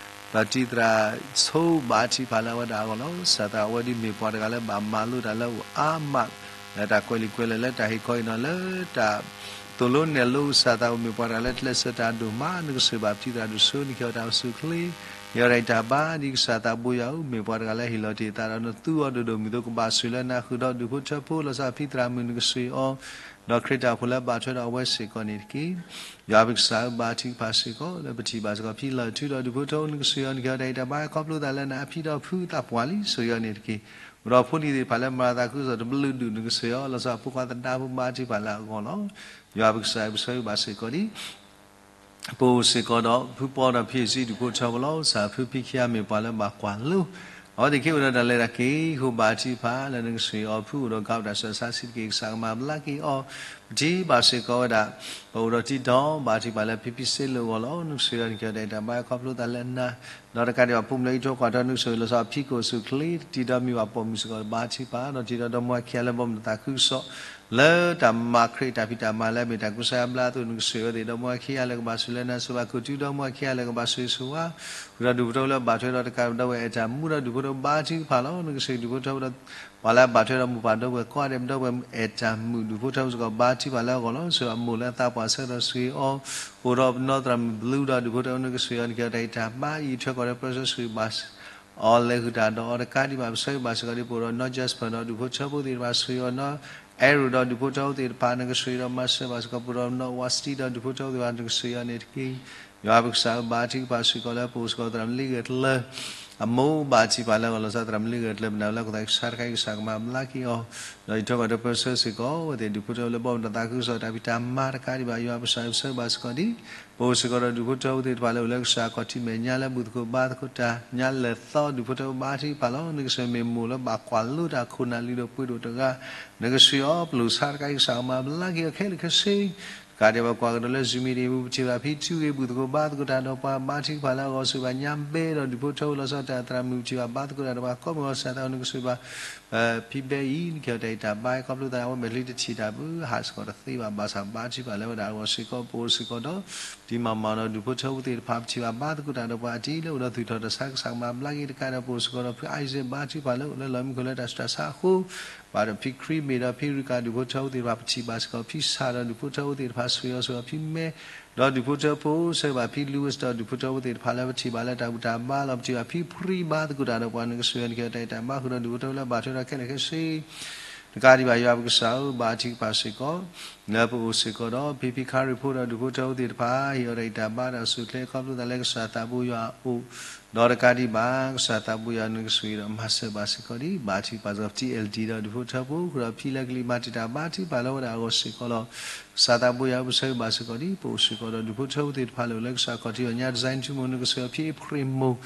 ၤသရၣ်, ဒီးတံၤသရၣ်ဆိ ဘါထုကဖၣ်လၢအဝဲဒၣ်အဂီၢ်လီၤ. ကစၢ်သးအဝဲဒၣ်မ့ၢ်ပှၤတဂၤလၢဘၣ်မၤလိတၢ်လၢအအိၣ်အါမး, လၢတၢ်ကွဲးလံာ်ကွဲးလဲၢ်လၢတၢ်ဟ့ၣ်ခီအံၤနီၤ လၢတၢ်သိၣ်လိနဲၣ်လိ ကစၢ်သးအဝဲမ့ၢ်ပှၤတဂၤလၢကျဲးစၢးတၢ်ဒိၣ်မး နကဆိၣ်ဂ့ၤဘၣ်ပတံၤသရၣ်ဒိၣ်ဆိ နကဟ့ၣ်အီၤတၢ်အိၣ်ဆူၣ်အိၣ်ချ့ ယဲဒၣ်အံၤတၢ်ဘါဒ်ကစၢ်သးဘိယွၤဧၢ, မ့ၢ်ပှၤတဂၤလၢဟ့ၣ်လီၤတ့ၢ်အသးဒီးနသူအီၤဒိၣ်ဒိၣ်မုၢ်သိး ကဘၣ်ဆိၣ်လၢနၤဃုာ်ဒီးဒူၣ်ဖိထၢဖိ လီၤဆီဖံသရၣ်မုၣ်နကဆိၣ်ဂ့ၤအီၤ, ဒီးခရံာ်တၢ်အိၣ်ဖှိၣ်လၢဘၣ်ထွဲဒီးအဝဲစ့ၢ်ကီးန့ၣ်တက့ၢ်. ယွၤပကစၢ်ဧၢ, ဘါထုကဖၣ်စ့ၢ်ကီးလၢပထံၣ်ဘၣ်စ့ၢ်ကီးဖံလၢၢ်ထူဒီးဒူၣ်ဖိထၢဖိ နကဆိၣ်ဂ့ၤအီၤ, နကဟ့ၣ်အီၤတၢ်ဂံၢ်တၢ်ဘါခီဖျိသးလၢနၤ အဖံဒီးဖုသးပှၢ်လံ ဆိၣ်ဂ့ၤအီၤန့ၣ်တက့ၢ်. အိၣ်ဒီးဖိလံၤသ့ၣ်တဖၣ်လၢမၤသးခုကစီၣ်တဘျုးဒူၣ် နကဆိၣ်ဂ့ၤအီၤ, လီၤဆီဖိခွါသဒါဖိ ဘါထုကဖၣ်လၢအဂီၢ်လီၤ. ယွၤပကစၢ်ဧၢ, ပဆၢဂ့ၤဘၣ်စ့ၢ်ကီးဒံး ပအိၣ်စ့ၢ်ကီးဒီးဖုပီဒီးဖံအစံဒူၣ်ဖိထၢဖိလီၤ. ကစၢ်ဖုဖံခံဂၤမ့ၢ်ပှၤလၢဘၣ်ကွၢ်လိ အဝဲသ့ၣ်ခံအိၣ်ဒီးတၢ်လဲၤတၢ်က့ၤ ဃိဘါထုကဖၣ်လၢနကဆိၣ်ဂ့ၤအီၤ, ဖုအိၣ်ဒီးကါအိၣ်တၢ်ဆူးတၢ်ဆါဆံးတက့ၢ်. ကစၢ်ကမၤဘျါက့ၤအီၤ, ပထံၣ်ဘၣ်စ့ၢ်ကီးဝဲဒၣ် ပအိၣ်ဒီးတံၤတီၢ် ဘါထုကဖၣ်လၢဖံဖံစ့လိၣ်အဂီၢ်လီၤ. နကဆိၣ်ဂ့ၤအီၤ နကဟ့ၣ်အီၤတၢ်ဂံၢ်တၢ်ဘါခီဖျိသးလၢနၤ ဒီးတကးဒံးဘၣ် ဖိမုၣ်လၢအံးထွဲကွၢ်ထွဲ နကဆိၣ်ဂ့ၤလီၤဆီအဖံကအိၣ်ဆူၣ်ချ့, တံၤတီၢ်မ့ၢ်ဘၣ်ပိာ်မုၣ်စ့ၢ်ကီး ဘါထုကဖၣ်, ဒီးတံၤတီၢ်ဒီမါဝၤခံဂၤလၢဘီမုၢ်နသးခုကစီၣ် လၢတၢ်မၤခရံာ်တၢ်ဖံးတၢ်မၤလၢအမ့ၢ်တၢ်ကူစါယါဘျါအသိး နကဆိၣ်ဂ့ၤအဝဲသ့ၣ် ဒီမါဝၤခံဂၤလၢကဘၣ်ဆိၣ်လၢနၤ, ဆိၣ်ဘၣ်ခိၣ်ထူဒီမါဝၤခံဂၤလၢကဘၣ်ဆိၣ်ဂ့ၤဆိၣ်ဝါ, ဃုာ်ဒီးဒူၣ်ဖိထၢဖိလၢဘၣ်ထွဲဒီးတကးဒီး ဒီပုၢ်ဝဲၢ်အဲၣ်တၢ်မူဒီးဒူၣ်ဖိထၢဖိ ဘါထုကဖၣ်လီၤ. နကဆိၣ်ဂ့ၤဒူၣ်ဖိထၢဖိဒီး ပှၤလၢအဘၣ်ထွဲဒီးမိၢ်ပၢ်ဒီပုၢ်ဝဲၢ်ကိးဂၤဒဲး ဒီပုၢ်ဝဲၢ်အဲၣ်တၢ်မုာ်ဒူၣ်ဖိထၢဖိစ့ၢ်ကီး ဘါထုကဖၣ်လၢအဂီၢ်လီၤ. ဆိၣ်ဂ့ၤအမိၢ်လၢအသးပှၢ်ဆၢကတီၢ် ဆိၣ်ဂ့ၤအီၤ, အိၣ်ဒီးပနီၢ်သရၣ်မုၣ်ဘျုးဒီးဒူၣ်ဖိထၢဖိ နကဆိၣ်ဂ့ၤအီၤ နကဟ့ၣ်အီၤတၢ်ဂံၢ်တၢ်ဘါ အံးထွဲကွၢ်ထွဲပၢဆှၢ ဆိၣ်ဂ့ၤဘၣ်အီၤလၢဃုာ်တၢ်ဒီးအီၤတကးဒံးဘၣ် ပဆၢဂ့ၤဘၣ်စ့ၢ်ကီးဒ် ပအိၣ်ဒီးနီၢ် Jasper ဒီးဒူၣ်ဖိထၢဖိသ့ၣ်တဖၣ် ဆိၣ်ဂ့ၤအီၤနီၢ် Arrow ဒီးဒူၣ်ဖိထၢဖိသ့ၣ်တဖၣ် နကဆိၣ်ဂ့ၤဒီးမၤစၢၤဘၣ်စ့ၢ်ကီး ပအိၣ်ဒီးနီၢ် Wasti ဒီးဒူၣ်ဖိထၢဖိသ့ၣ်တဖၣ် နကဆိၣ်ဂ့ၤအီၤန့ၣ်တက့ၢ်. ယွၤပကစၢ်ဧၢ, ဘါထုကဖၣ်စ့ၢ်ကီးလၢပအိၣ်စ့ၢ်ကီးသရၣ်မုၣ်လံဂဲၤကျၢၤ အမိၢ် ဘါထုကဖၣ်လၢအဂီၢ်လီၤဆီ သရၣ်မုၣ်လံဂဲၤကျၢၤ ပနာ်လၢကသးကဆါတခါအံၤ ကစၢ်ကမၤဘျါက့ၤအီၤ, ဒီးအံးထွဲကွၢ်ထွဲပၢဆှၢစ့ၢ်ကီး အဝဲသ့ၣ်ဒူၣ်ဖိထၢဖိလၢဘီမုၢ်ဒီးသးခုကစီၣ်တၢ်ဖံးတၢ်မၤတကးဒံးဘၣ် ယွၤပကစၢ်ဧၢ ပဆၢဂ့ၤဘၣ်စ့ၢ်ကီးဒ် ပအိၣ်စ့ၢ်ကီးဒီးဒူၣ်ဖိထၢဖိသ့ၣ်တဖၣ်လၢအိၣ်လၢကစၢ်အခီၣ်ထံးမဲာ်ညါလၢဘူၣ်သကိးဘါသကိးတၢ် ညါလဲၤသီ ဒူၣ်ဖိထၢဖိ ဘါထုကဖၣ်လီၤ. နကဆိၣ်ဂ့ၤမ့ၢ်မိၢ်လၢဘၣ်ကွၢ်လိတၢ်ခိၣ်နၢ်လုၢ်ဒိၣ်ပှ့ၤဒိၣ်တဂၤ နကဆိၣ်ဂ့ၤအီၤ ပလိၣ်ဆါတခါအံၤ ကစၢ်ကမၤဘျါက့ၤအီၤခဲလၢာ်ခဲဆ့ တကးဒံးဘၣ် ကွၢ်ကဒီးလၢ Zoom မံၤဒ်အံၤ ပထံၣ်ဘၣ်ဖံထူဂ့ၤ ဘူၣ်သကိးဘါသကိးတၢ်ဒီးပှၤ ဘါထုကဖၣ်လၢအဂီၢ် ဆိၣ်ဂ့ၤဘၣ်ညါဘဲဒီးဒူၣ်ဖိထၢဖိလီၤဆီ တၢ်သရၣ်မုၣ် ပထံၣ်ဘၣ်ဘါသကိးတၢ်ဒီးပှၤကိးမုၢ်ဂီၤ ကစၢ်သးအီၤ နကဆိၣ်ဂ့ၤဘၣ် ဖံဘဲအံၤ နကဟ့ၣ်အီၤတၢ်အံးတၢ်ဘါ ခီဖျိသးလၢအဝဲမဲာ်ချံတထံၣ်တၢ်ဘၣ် ဟးစ့ၢ်ကီးတသ့ဘၣ် ဘၣ်ဆၣ်ဘါထုကဖၣ်လၢအဝဲဒၣ်အဂီၢ်စ့ၢ်ကီး ပအိၣ်စ့ၢ်ကီးဒီး ဒ်မၤမၤဒီးဒူၣ်ဖိထၢဖိသ့ၣ်တဖၣ် ပထံၣ်ဘၣ်ဘါသကိးတၢ်ဒီးပှၤအတံၤလၢအိၣ်ဒီးသူၣ်ထီၣ်တၢ်ဆါ ကစၢ်ကမၤဘျါက့ၤတကးဒီး ပအိၣ်စ့ၢ်ကီးဒီးဖုအံၤစ့ၢ် ဘါထုကဖၣ်လၢအိၣ်လၢလီၢ်မံခိၣ်လၢတၢ်ဆူးတၢ်ဆါအဃိ ဘၣ်ဒီးဖံခရံမ့ၢ်ဒီးဖံရူကၤဒူၣ်ဖိထၢဖိသ့ၣ်တဖၣ် ပထံၣ်ဘၣ်စ့ၢ်ကီးဖံဆၣ်ဒီးဒူၣ်ဖိထၢဖိသ့ၣ်တဖၣ် ဆိၣ်ဂ့ၤအီၤဆိၣ်ဂ့ၤအီၤဖံမဲ ဒီးဒူၣ်ဖိထၢဖိ ဆိၣ်ဂ့ၤဘၣ်ဖံလူဝဲစ့ၢ်ဒီးဒူၣ်ဖိထၢဖိသ့ၣ်တဖၣ်လၢပထံၣ်ဘၣ်လၢတၢ်ဘူၣ်တၢ်ဘါလီၤ ပထံၣ်ဘၣ်ဖံပြံဘါသကိးတၢ်ဒီးပှၤ နကဆိၣ်ဂ့ၤအီၤ နကဟ့ၣ်အီၤတၢ်အံးတၢ်ဘါ ဃုာ်ဒီးဒူၣ်ဖိထၢဖိလၢဘၣ်ထွဲဒီးခဲလၢာ်ခဲဆ့ နကးဒံးဘၣ်ယွၤပကစၢ်ဧၢ ဘါထုကဖၣ်စ့ၢ်ကီး လၢပအိၣ်စ့ၢ်ကီးဒီး ဖံဖံခါရံၣ်ဖိဒီးဒူၣ်ဖိထၢဖိသ့ၣ်တဖၣ် ဟ့ၣ်အီၤတၢ်အံးတၢ်ဘါတၢ်အိၣ်ဆူၣ်အိၣ်ချ့ ခီဖျိသးလၢကစၢ်သးဘိယွၤအအိၣ် ဒီးတကးဒံးဘၣ် ကစၢ်သးဘိယွၤနကဆိၣ်ဂ့ၤဒီးမၤစၢၤဘၣ်စ့ၢ်ကီးဒံး ဘါထုကဖၣ်စ့ၢ်ကီး ပထံၣ်အဲၣ်လ်ဒံၣ်ဒီးဒူၣ်ဖိထၢဖိ ဃုာ်ဒီးဖံလၢကလံၤမၤတံာ်တာ် ဘါထုကဖၣ်လၢအဝဲဒၣ်အဂီၢ်စ့ၢ်ကီးလီၤ. ကစၢ်သးဘိယွၤဧၢ ပဆၢဂ့ၤဘၣ်စ့ၢ်ကီးဒံး ပအိၣ်စ့ၢ်ကီးဒီးဒူၣ်ဖိထၢဖိသ့ၣ်တဖၣ်လၢအိၣ်လၢကစၢ်ခီၣ်ထံးအီၤညါ design ထူမိၢ် နကဆိၣ်ဂ့ၤအီၤဖံအ့ဖြ့ၣ်မိၢ်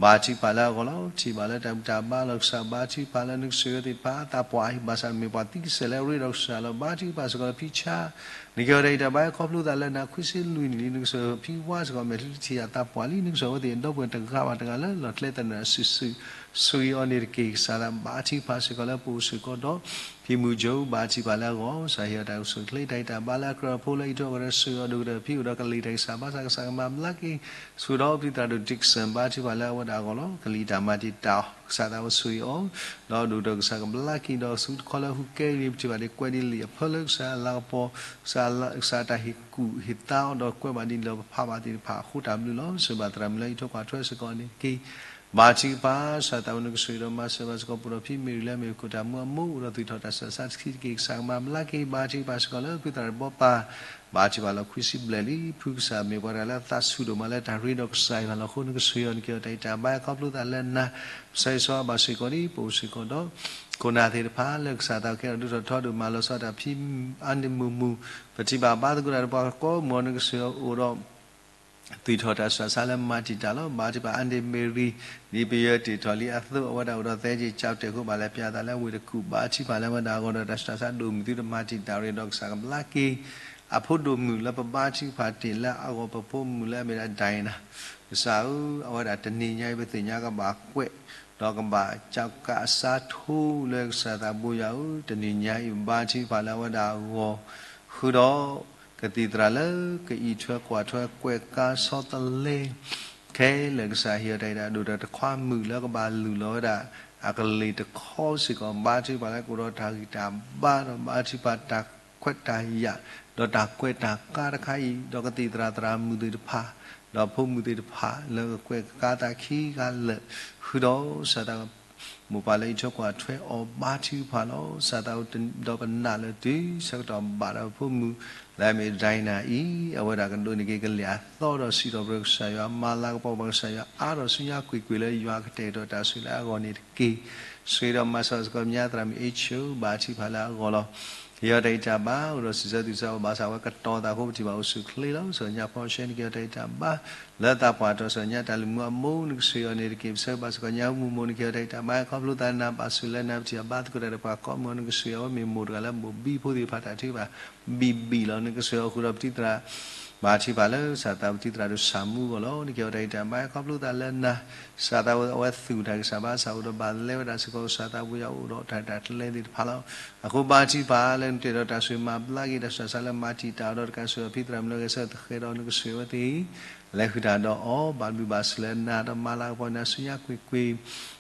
ဘါထုကဖၣ်လၢအဂီၢ်လီၤ. ပထံၣ်ဘၣ်လၢတၢ်ဘူၣ်တၢ်ဘါလီၤ ကစၢ် ဘါထုကဖၣ်လၢနကဆိၣ်ဂ့ၤအီၤသ့ၣ်တဖၣ် သးပှၢ်အံၤ ဘၣ်ဆၣ်မ့ၢ်ပှၤသံကစဲးလၢအရ့ဒီးကစၢ်လီၤ ဘါထုကဖၣ်စ့ၢ်ကီးလၢဖံဆါ နကဟ့ၣ်အီၤတၢ်အံးတၢ်ဘါ ခီဖျိသးလၢနၤ ခွံဆံလွံၢ်နံၣ်လံ နကဆိၣ်ဂ့ၤအီၤဖံဝါစ့ၢ်ကီး မဲာ်ချံတထံၣ်တၢ် သးပှၢ်လံ နကဆိၣ်ဂ့ၤအဝဲသ့ၣ်အဒီပုၢ်ဝဲၢ်တဂၤဘၣ်တဂၤလၢ လီၢ်ကျဲသနၢၣ်စုာ်စုာ် ဆိၣ်ဂ့ၤအီၤန့ၣ်တက့ၢ်. ကစၢ်သးဘါထုကဖၣ်စ့ၢ်ကီးလၢပအိၣ်စ့ၢ်ကီးဒီး ဖံမူကၠိ ဘါထုကဖၣ်လၢအဂီၢ် ကစၢ်ဟ့ၣ်အီၤတၢ်အိၣ်ဆူၣ်အိၣ်ချ့ တၢ်အံးတၢ်ဘါလၢအကြၢးအဖိလၢအအံးထွဲအီၤဒီး ဆိၣ်ဂ့ၤအီၤဒိၣ်ကတၢၢ် ဖံအိၣ်ဒီးကလံၤတၢ်ဂံၢ်စၢ်ဘါစၢ် ကစၢ်ကမၤဘျါက့ၤ ဆိၣ်ဒီးဖံသရၣ်ဒိၣ် Dickson ဘါထုကဖၣ်လၢအဝဲဒၣ်အဂီၢ်လီၤ. ကလံၤတၢ်မၤတံာ်တာ်အီၤ ကစၢ်သးဘိဆိၣ်ဂ့ၤအီၤ ဒီးဒိၣ်ကတၢၢ်ကစၢ်ကဘျါက့ၤ ဒီးဆူတခီလၢဟူးကဲလံ ပထံၣ်ဘၣ်ဒ်ကွဲးဒ်လံာ်အဖၢလၢကစၢ်အလၤကပီၤ ကစၢ်တၢ်ဟ့ၣ်ကူၣ်ဟ့ၣ်သါအီၤ ဒီးကွဲးဘၣ်ဒ်လံာ်ပဖးဘၣ်သ့ၣ်တဖၣ်အဃိ တၢ်ဘျုးလီၤ. ဆိၣ်ဂ့ၤဘၣ်သရၣ်မုၣ်လၢအအံးထွဲကွၢ်ထွဲစ့ၢ်ကီးန့ၣ်တက့ၢ်. ဘါထုကဖၣ် ကစၢ်သးဘိနကဆိၣ်ဂ့ၤဒီးမၤစၢၤဘၣ်စ့ၢ်ကီး ပအိၣ်ဒီးဖံမ့ၢ်ရံလၢအမ့ၢ်ခိၣ်တၢ်မူအမိၢ် အိၣ်ဒီးသူၣ်ထီၣ်တၢ်ဆူးတၢ်ဆါတဆံးတက့ၢ်. ကစၢ်ကမၤဘျါက့ၤ ဘါထုကဖၣ်စ့ၢ်ကီးလၢဖုသရၣ်ဘီပၢ် ဘါထုကဖၣ်လီၤ ခွံဆံဘျဲၣ်လံ. ဖုကစၢ်မ့ၢ်ပှၤတဂၤလၢအသးဆူၣ်ဒိၣ်မးလၢတၢ်ရ့ဒီးကစၢ်ယွၤလီၤအဃိ နကဆိၣ်ဂ့ၤအီၤ နကဟ့ၣ်အီၤတၢ်အံးတၢ်ဘါ ခီဖျိသးလၢနၤ ပဆၢဂ့ၤဆၢဝါဘၣ်စ့ၢ်ကီးဒံး ပအိၣ်စ့ၢ်ကီးဒီး ခိၣ်နၢ်သ့ၣ်တဖၣ်လၢကစၢ်သးကဲထီၣ်ဒိၣ်ထီၣ်ထီဒိၣ်မးလီၤဆီဒၣ်တၢ် ဖံအါန့ၢ်မုၢ်မုၢ် ပထံၣ်ဘၣ်ဘါသကိးတၢ်ဒီးပှၤကိးမုၢ် နကဆိၣ်ဂ့ၤအီၤအိၣ်ဒီး သူၣ်ထီၣ်တၢ်ဆူးတၢ်ဆါလၢမၤတံာ်တာ်လီၤ. ဘါထုကဖၣ်အါန့ၢ်မ့ၢ်ရံ ဒ်ပယီၤတ့ၢ်ထီၣ်လံအသိး အဝဲဒၣ်အိၣ်ဒီးသဲက့ၤကၠီတဲာ်ဃိဘၣ်လဲၤပၠးသးလၢဝ့ၢ်တကူၣ် ဘါထုကဖၣ်လၢအဝဲဒၣ်အဂီၢ်ဒီးတၢ်ဆူးတၢ်ဆါဒိၣ်မုၢ်သုတမၤတံာ်တာ်ရ့ဒီးကစၢ်ကဘျါက့ၤ အဖိဒိၣ်မုၣ်လၢပဘါထုကဖၣ်တ့ၢ်လၢအဂီၢ် ပဖိမုၣ်လၢအမ့ၢ်ဒၣ် Diana ကစၢ်ဧၢ အဝဲဒၣ်တနံၤညါအံၤ ပသ့ၣ်ညါကဘၣ်ကွဲး ဒီးကဘၣ်ကၠီကးအစါထိလၢကစၢ်သးဘိယွၤဧၢ တနံၤညါအံၤ ပဘါထုကဖၣ်လၢအဝဲဒၣ်အဂီၢ် ဃုာ်ဒီး ကသံၣ်သရၣ်လၢကအံးထွဲကွၢ်ထွဲကွဲးကါဆီတလဲ ခဲလၢာ်ကစၢ်ဟ့ၣ်အီၤတၢ်အံးတၢ်ဒိၣ်ဒီးတခွါမုၣ်လၢကဘၣ်လုၢ်လီၤဝဲဒၣ် အကလံၤတခီစ့ၢ်ကီး ဘါထုကဖၣ်လၢကအိၣ်ဒီးတၢ်ဂံၢ်တၢ်ဘါဒီးဘါထုကဖၣ်တၢ်ခွဲးတၢ်ယာ် ဒီးတၢ်ကွဲးတၢ်ကါတခါအံၤ ဒီးကသံၣ်သရၣ်သရၣ်မုၣ်သ့ၣ်တဖၣ် ဒီးဖိမုၣ်သ့ၣ်တဖၣ်လၢကကွဲးကါသးခံဂၤလၢာ် ဃုာ်ဒီးစၢ်သး မိၢ်ပၢ်လၢအံးထွဲကွၢ်ထွဲအီၤဘါထုကဖၣ်လီၤ. စၢ်သးဒီးပနာ်လၢတုၤဆၢကတီၢ်ဘၣ်ဒီးဖိမုၣ်လၢအမ့ၢ် Diana အံၤ အဝဲဒၣ်ကဒိးန့ၢ်က့ၤကလဲၤအသီဒီးစံးထီၣ်ပတြၢၤကစၢ်ယွၤ မၤလၤကပီၤပှၤကစၢ်ယွၤအါထီၣ်ဆူညါကွ့ၢ်ကွ့ၢ်လၢယွၤကတဲာ်ကတီၤတၢ်ဆိၣ်ဂ့ၤလၢအဂီၢ်န့ၣ်တက့ၢ်. ဆိၣ်ဂ့ၤဒီးမၤစၢၤစ့ၢ်ကီး မါသရၣ်မုၣ်အ့ဆိ ဘါထုကဖၣ်လၢအဂီၢ်လီၤ. ဟ့ၣ်အီၤတၢ်ဂံၢ်တၢ်ဘါ အိၣ်ဒီးစံးဆၢသုးစၢ်အီၤဘၣ်ဆၣ် အဝဲကတီၤသးအဃိ ပထံၣ်ဘၣ်အိၣ်ဆူၣ်အိၣ်ချ့လီၤ. စီၤညါဖီၡဲ နကဟ့ၣ်အီၤတၢ်ဂံၢ်တၢ်ဘါ လၢသးပှၢ်တီၢ် စီၤညါတၢ်လုၢ်မူအမိၢ် နကဆိၣ်ဂ့ၤအီၤန့ၣ်တက့ၢ်. ပဆၢဂ့ၤဘၣ်စ့ၢ်ကီး ညါမူမိၢ် နကဟ့ၣ်အီၤတၢ်ဂံၢ်တၢ်ဘါ ခီဖျိသးနၤ ဘၣ်ဆိၣ်လၢနၤ ပထံၣ်ဘၣ်ဘါသကိးတၢ်ဒီးပှၤကိးမုၢ် နကဆိၣ်ဂ့ၤအီၤ အဝဲမ့ၢ်မိၢ်တဂၤလၢမိၢ်ဘံဖိသ့ၣ်တဖၣ်တၢ်ထုကဖၣ် ဘံၣ်ဘံၣ်လီၤ. နကဆိၣ်ဂ့ၤအီၤဃုာ်ဒီးပထံၣ်သရၣ် ဘါထုကဖၣ်လၢစၢ်သး ပထံၣ်သရၣ်ဒိၣ်စၢ်မူအဂီၢ်လီၤ. နကဟ့ၣ်အီၤတၢ်ဂံၢ်တၢ်ဘါ ခီဖျိသးလၢနၤ စၢ်သးဝဲ အဝဲသူၣ်တၢ်ဂံၢ်စၢ်ဘါစၢ်အိၣ်ဒီးဘၣ်လဲဝဲဒၣ်စ့ၢ်ကီး စၢ်သးဘိယွၤအိၣ်ဒီးတၢ်တၢ်ကျဲသ့ၣ်တဖၣ်လီၤ. အဃိဘါထုကဖၣ်လၢနတဲဒီးတၢ်ဆိၣ်ဂ့ၤမၤဘျါက့ၤ တၢ်ဆူးတၢ်ဆါလၢမၤတံာ်တာ်ဒီးတကးဆိၣ်ဂ့ၤအီၤ ဖံသရၣ်မုၣ်လၢဂဲၤဆၢထၢၣ်တဃဲၤဒီး နကဆိၣ်ဂ့ၤအဝဲသ့ၣ် လဲၤဃုာ်တၢ်ဒီးအီၤ ဘၣ်ဘျုးဘၣ်ဆိၣ်လၢနၤဒီးမၤလၤကပီၤနၤဆူညါကွ့ၢ်ကွ့ၢ်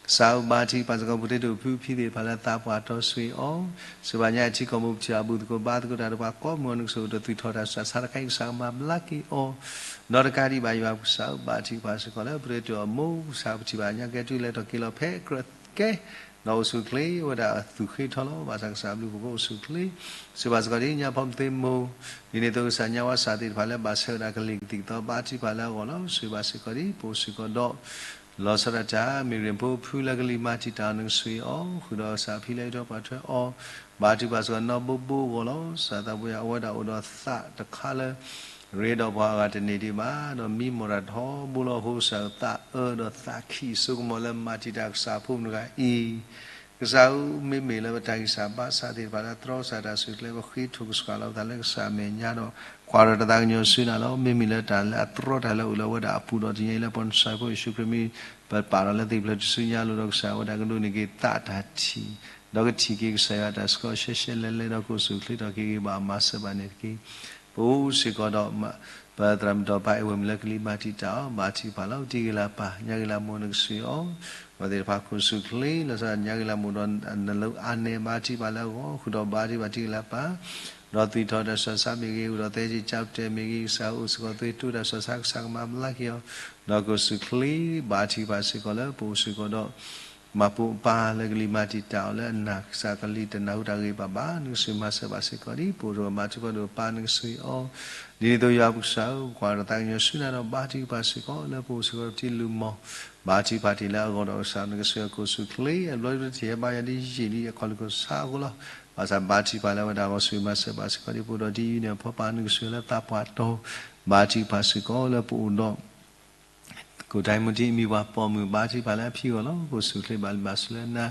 ကစၢ်ဧၢ ဘါထုကဖၣ်စ့ၢ်ကီး ပှၤတဒူၣ်ဖိဖံသ့ၣ်တဖၣ်လၢသးပှၢ်တီၢ်ဆိၣ်ဂ့ၤအီၤ စံးဘၣ်ညါအထံကီၢ်မိၢ် ပထံၣ်ဘၣ်ဘူၣ်သကိးဘါသကိးတၢ်ဒီးပှၤကိးမုၢ်အီၤ နကဆိၣ်ဂ့ၤဒီးသူၣ်ထီၣ်တၢ်ဆူးတၢ်ဆါတခါအံၤ ကစၢ်ကမၤဘျါက့ၤအီၤ ဒီးတကးဒံးဘၣ်ယွၤပကစၢ်ဧၢ ဘါထုကဖၣ်စ့ၢ်ကီးလၢပဒဲးတၢ်အမိၢ် ကစၢ်ပထံၣ်ဘၣ်ညါကဲတုၤလဲၤထီၣ်က့ၤလီၤဖဲကြၢးကဲ ဒီးအိၣ်ဆူၣ်အိၣ်ချ့ဝဲဒၣ်အသူၣ်ဃ့ထီလီၤ. ဘၣ်ဆၣ်ကစၢ်ဘျုးဖှိၣ်ဖိအိၣ်ဆူၣ်အိၣ်ချ့ စံးဘၣ်စ့ၢ်ကီးဒ်ညါဖီမသ့မိၢ် ဒ်န့ၣ်အသိးကစၢ်ညါဝါစၢ်သ့ၣ်တဖၣ်လၢဘၣ်ဆၢဝဲဒၣ်ကလံၤကသံၣ်ကသီ ဘါထုကဖၣ်လၢအဂီၢ်လီၤ. စံးဘၣ်စ့ၢ်ကီးဒ် ပအိၣ်စ့ၢ်ကီးဒီး လီၤဆီဒၣ်တၢ် မ့ၢ်ရ့ၣ်ဖိဖုလၢကလံၤမၤတံာ်တာ် နကဆိၣ်ဂ့ၤအီၤ ဃုာ်ဒီးကစၢ်ဖံလၢအံးထွဲကွၢ်ထွဲအီၤ ဘါထုကဖၣ်စ့ၢ်ကီးနီၢ်ဘိဘိအဂီၢ်လီၤ. စၢ်သးဘိယွၤ အဝဲဒၣ်အိၣ်ဒီးသးတခါလၢ ရ့ဒီးပှၤအဂၤတန့ၢ်ဒံးဘၣ် ဒီးမံမီၢ်တၢ်ထီဘိလီၤအဃိ ကစၢ်သးအၢဒီးသးခံးစိကမီၤလၢမၤတံာ်တာ်ကစၢ်အဖိမုၣ်တဂၤအံၤ ကစၢ်ဧၢ မ့မ့ၢ်လၢပတၢ်ဂံၢ်စၢ်ဘါစၢ်သ့ၣ်တဖၣ်လၢအတြီကစၢ်တၢ်ဆူၣ်ကျဲ ပဃ့ထုကစၢ်လီၤပသးလၢကစၢ်အမဲာ်ညါဒီး ကွၢ်ဒီးတၢ်သးကညီၤဆူနၤလီၤ. မ့မ့ၢ်လၢတၢ်လၢအတြီတၢ်လၢအအိၣ်လၢအဝဲဒၣ်အပူၤဒီး တနံၤညါအံၤလၢပှၤနဆှၢဖိယ့ၣ်ၡူးခရံာ်မံၤ ပပာ်ဒီးလၢသ့ၣ်ဖျၢၣ်ထူၣ်စုညါလိၤဒီး ကစၢ်အဝဲဒၣ်ကဒိးန့ၢ်က့ၤသးတၢ်ထံၣ် ဒီးကထံၣ်က့ၤကစၢ်ယွၤအတၢ်ဆှၢဆှဲဆှဲလဲၤလဲၤဒီးကိၣ်ဆူၣ်ချ့ထီၣ်က့ၤဂ့ၤဘၣ်အမၤစၢၤဘၣ်န့ၣ်တက့ၢ်. ပအိၣ်စ့ၢ်ကီးဒီး ပသရၣ်မုၣ်ဒီးပၢ်အဲၣ်ဝဲၢ်မုၣ်လၢကလံၤမၤတံာ်တာ်အီၤ ဘါထုကဖၣ်လီၤ တံၢ်ဂ့ၤလၢပၢ် ညါဂ့ၤလၢမိၢ်နကစၢ်အံၤအီၤ အဝဲသ့ၣ်တဖၣ်ကိၣ်ဆူၣ်ချ့ လီၤဆီဒၣ်ညါဂ့ၤလၢမိၢ်ဒီးနလၢအါန့ၢ်ဘါထုကဖၣ်လၢအဂီၢ် ဃုာ်ဒီးဘါထုကဖၣ်တံၢ်ဂ့ၤလၢပၢ် ဒီးသွံၣ်ထီၣ်တၢ်ဆူးတၢ်ဆါမ့ၢ်ဂ့ၤ အိၣ်ဒီးသဲက့ၤကၠါပတဲာ်မ့ၢ်ဂ့ၤ ကစၢ်အိၣ်စ့ၢ်ကီးသွံၣ်ထီၣ်တၢ်ဆူးတၢ်ဆါ ကစၢ်ကမၤဘျါက့ၤအီၤ ဒီးကိၣ်ဆူၣ်ချ့ ဘါထုကဖၣ်စ့ၢ်ကီးလၢပအိၣ်စ့ၢ်ကီးဒီး မၤပိာ်ပၢ်လၢကလံၤမၤတံာ်တာ်အီၤလၢအနၢ်ကစၢ်ကလံၤတနၢ်ဟူတၢ်ဂ့ၤဘၣ်ဘၣ် နကစၢ်မၤစၢၤဘၣ်စ့ၢ်ကီးဒ် ပအိၣ်ဒီးဘါထုကဖၣ်ဒီးပၢ်နကစၢ်အံၤအီၤ ဒ်န့ၣ်အသိးယွၤပကစၢ်ဧၢ ကွၢ်ဒီးသးကညီၤဆူနၤဒီးဘါထုကဖၣ်စ့ၢ်ကီး လၢပအိၣ်စ့ၢ်ကီးဒီးပတံၤလုၢ်မီၢ် ဘါထုကဖၣ်တ့ၢ်လၢအဂီၢ်ဒီးကစၢ်နကစၢ်အံၤကိၣ်ဆူၣ်ချ့ အဘျီတထံၣ်ဟဲဘါယွၤဒ်ယံာ်လံအခီၣ်လ့ၢ်ခိၣ်ဆါအဃိလီၤ. ဘၣ်ဆၣ်ဘါထုကဖၣ်လၢအဝဲဒၣ်အဂီၢ် ဆိၣ်ဂ့ၤမၤစၢၤဘၣ်စ့ၢ်ကီးဒ်ပအိၣ်ဒီးတံၤအံၤန့ၣ်အဖီပၢ်နကစၢ်လၢသးပှၢ်တီၤ ဘါထုကဖၣ်စ့ၢ်ကီးလၢပအိၣ်ဒီး ကိၣ်တံၤမူတံၤအမံၤပှၢ်ပိာ်မုၣ် ဘါထုကဖၣ်လၢအဖံအဂီၢ်လီၤ. ကိၣ်ဆူၣ်ချ့ဘၣ်လံဘၣ်ဆူလၢနၤ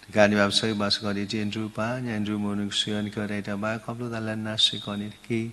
တကးဒံးဘၣ်ပဆၢဂ့ၤဘၣ်စ့ၢ်ကီးဒ်တံၤအဒြူပၢ် ညၣ်အဒြူမိၢ်နကစၢ်အံၤ နကဟဲတၢ်အံၤတၢ်ဘါခီဖျိသးလၢနၤစ့ၢ်ကီးန့ၣ်တက့ၢ်.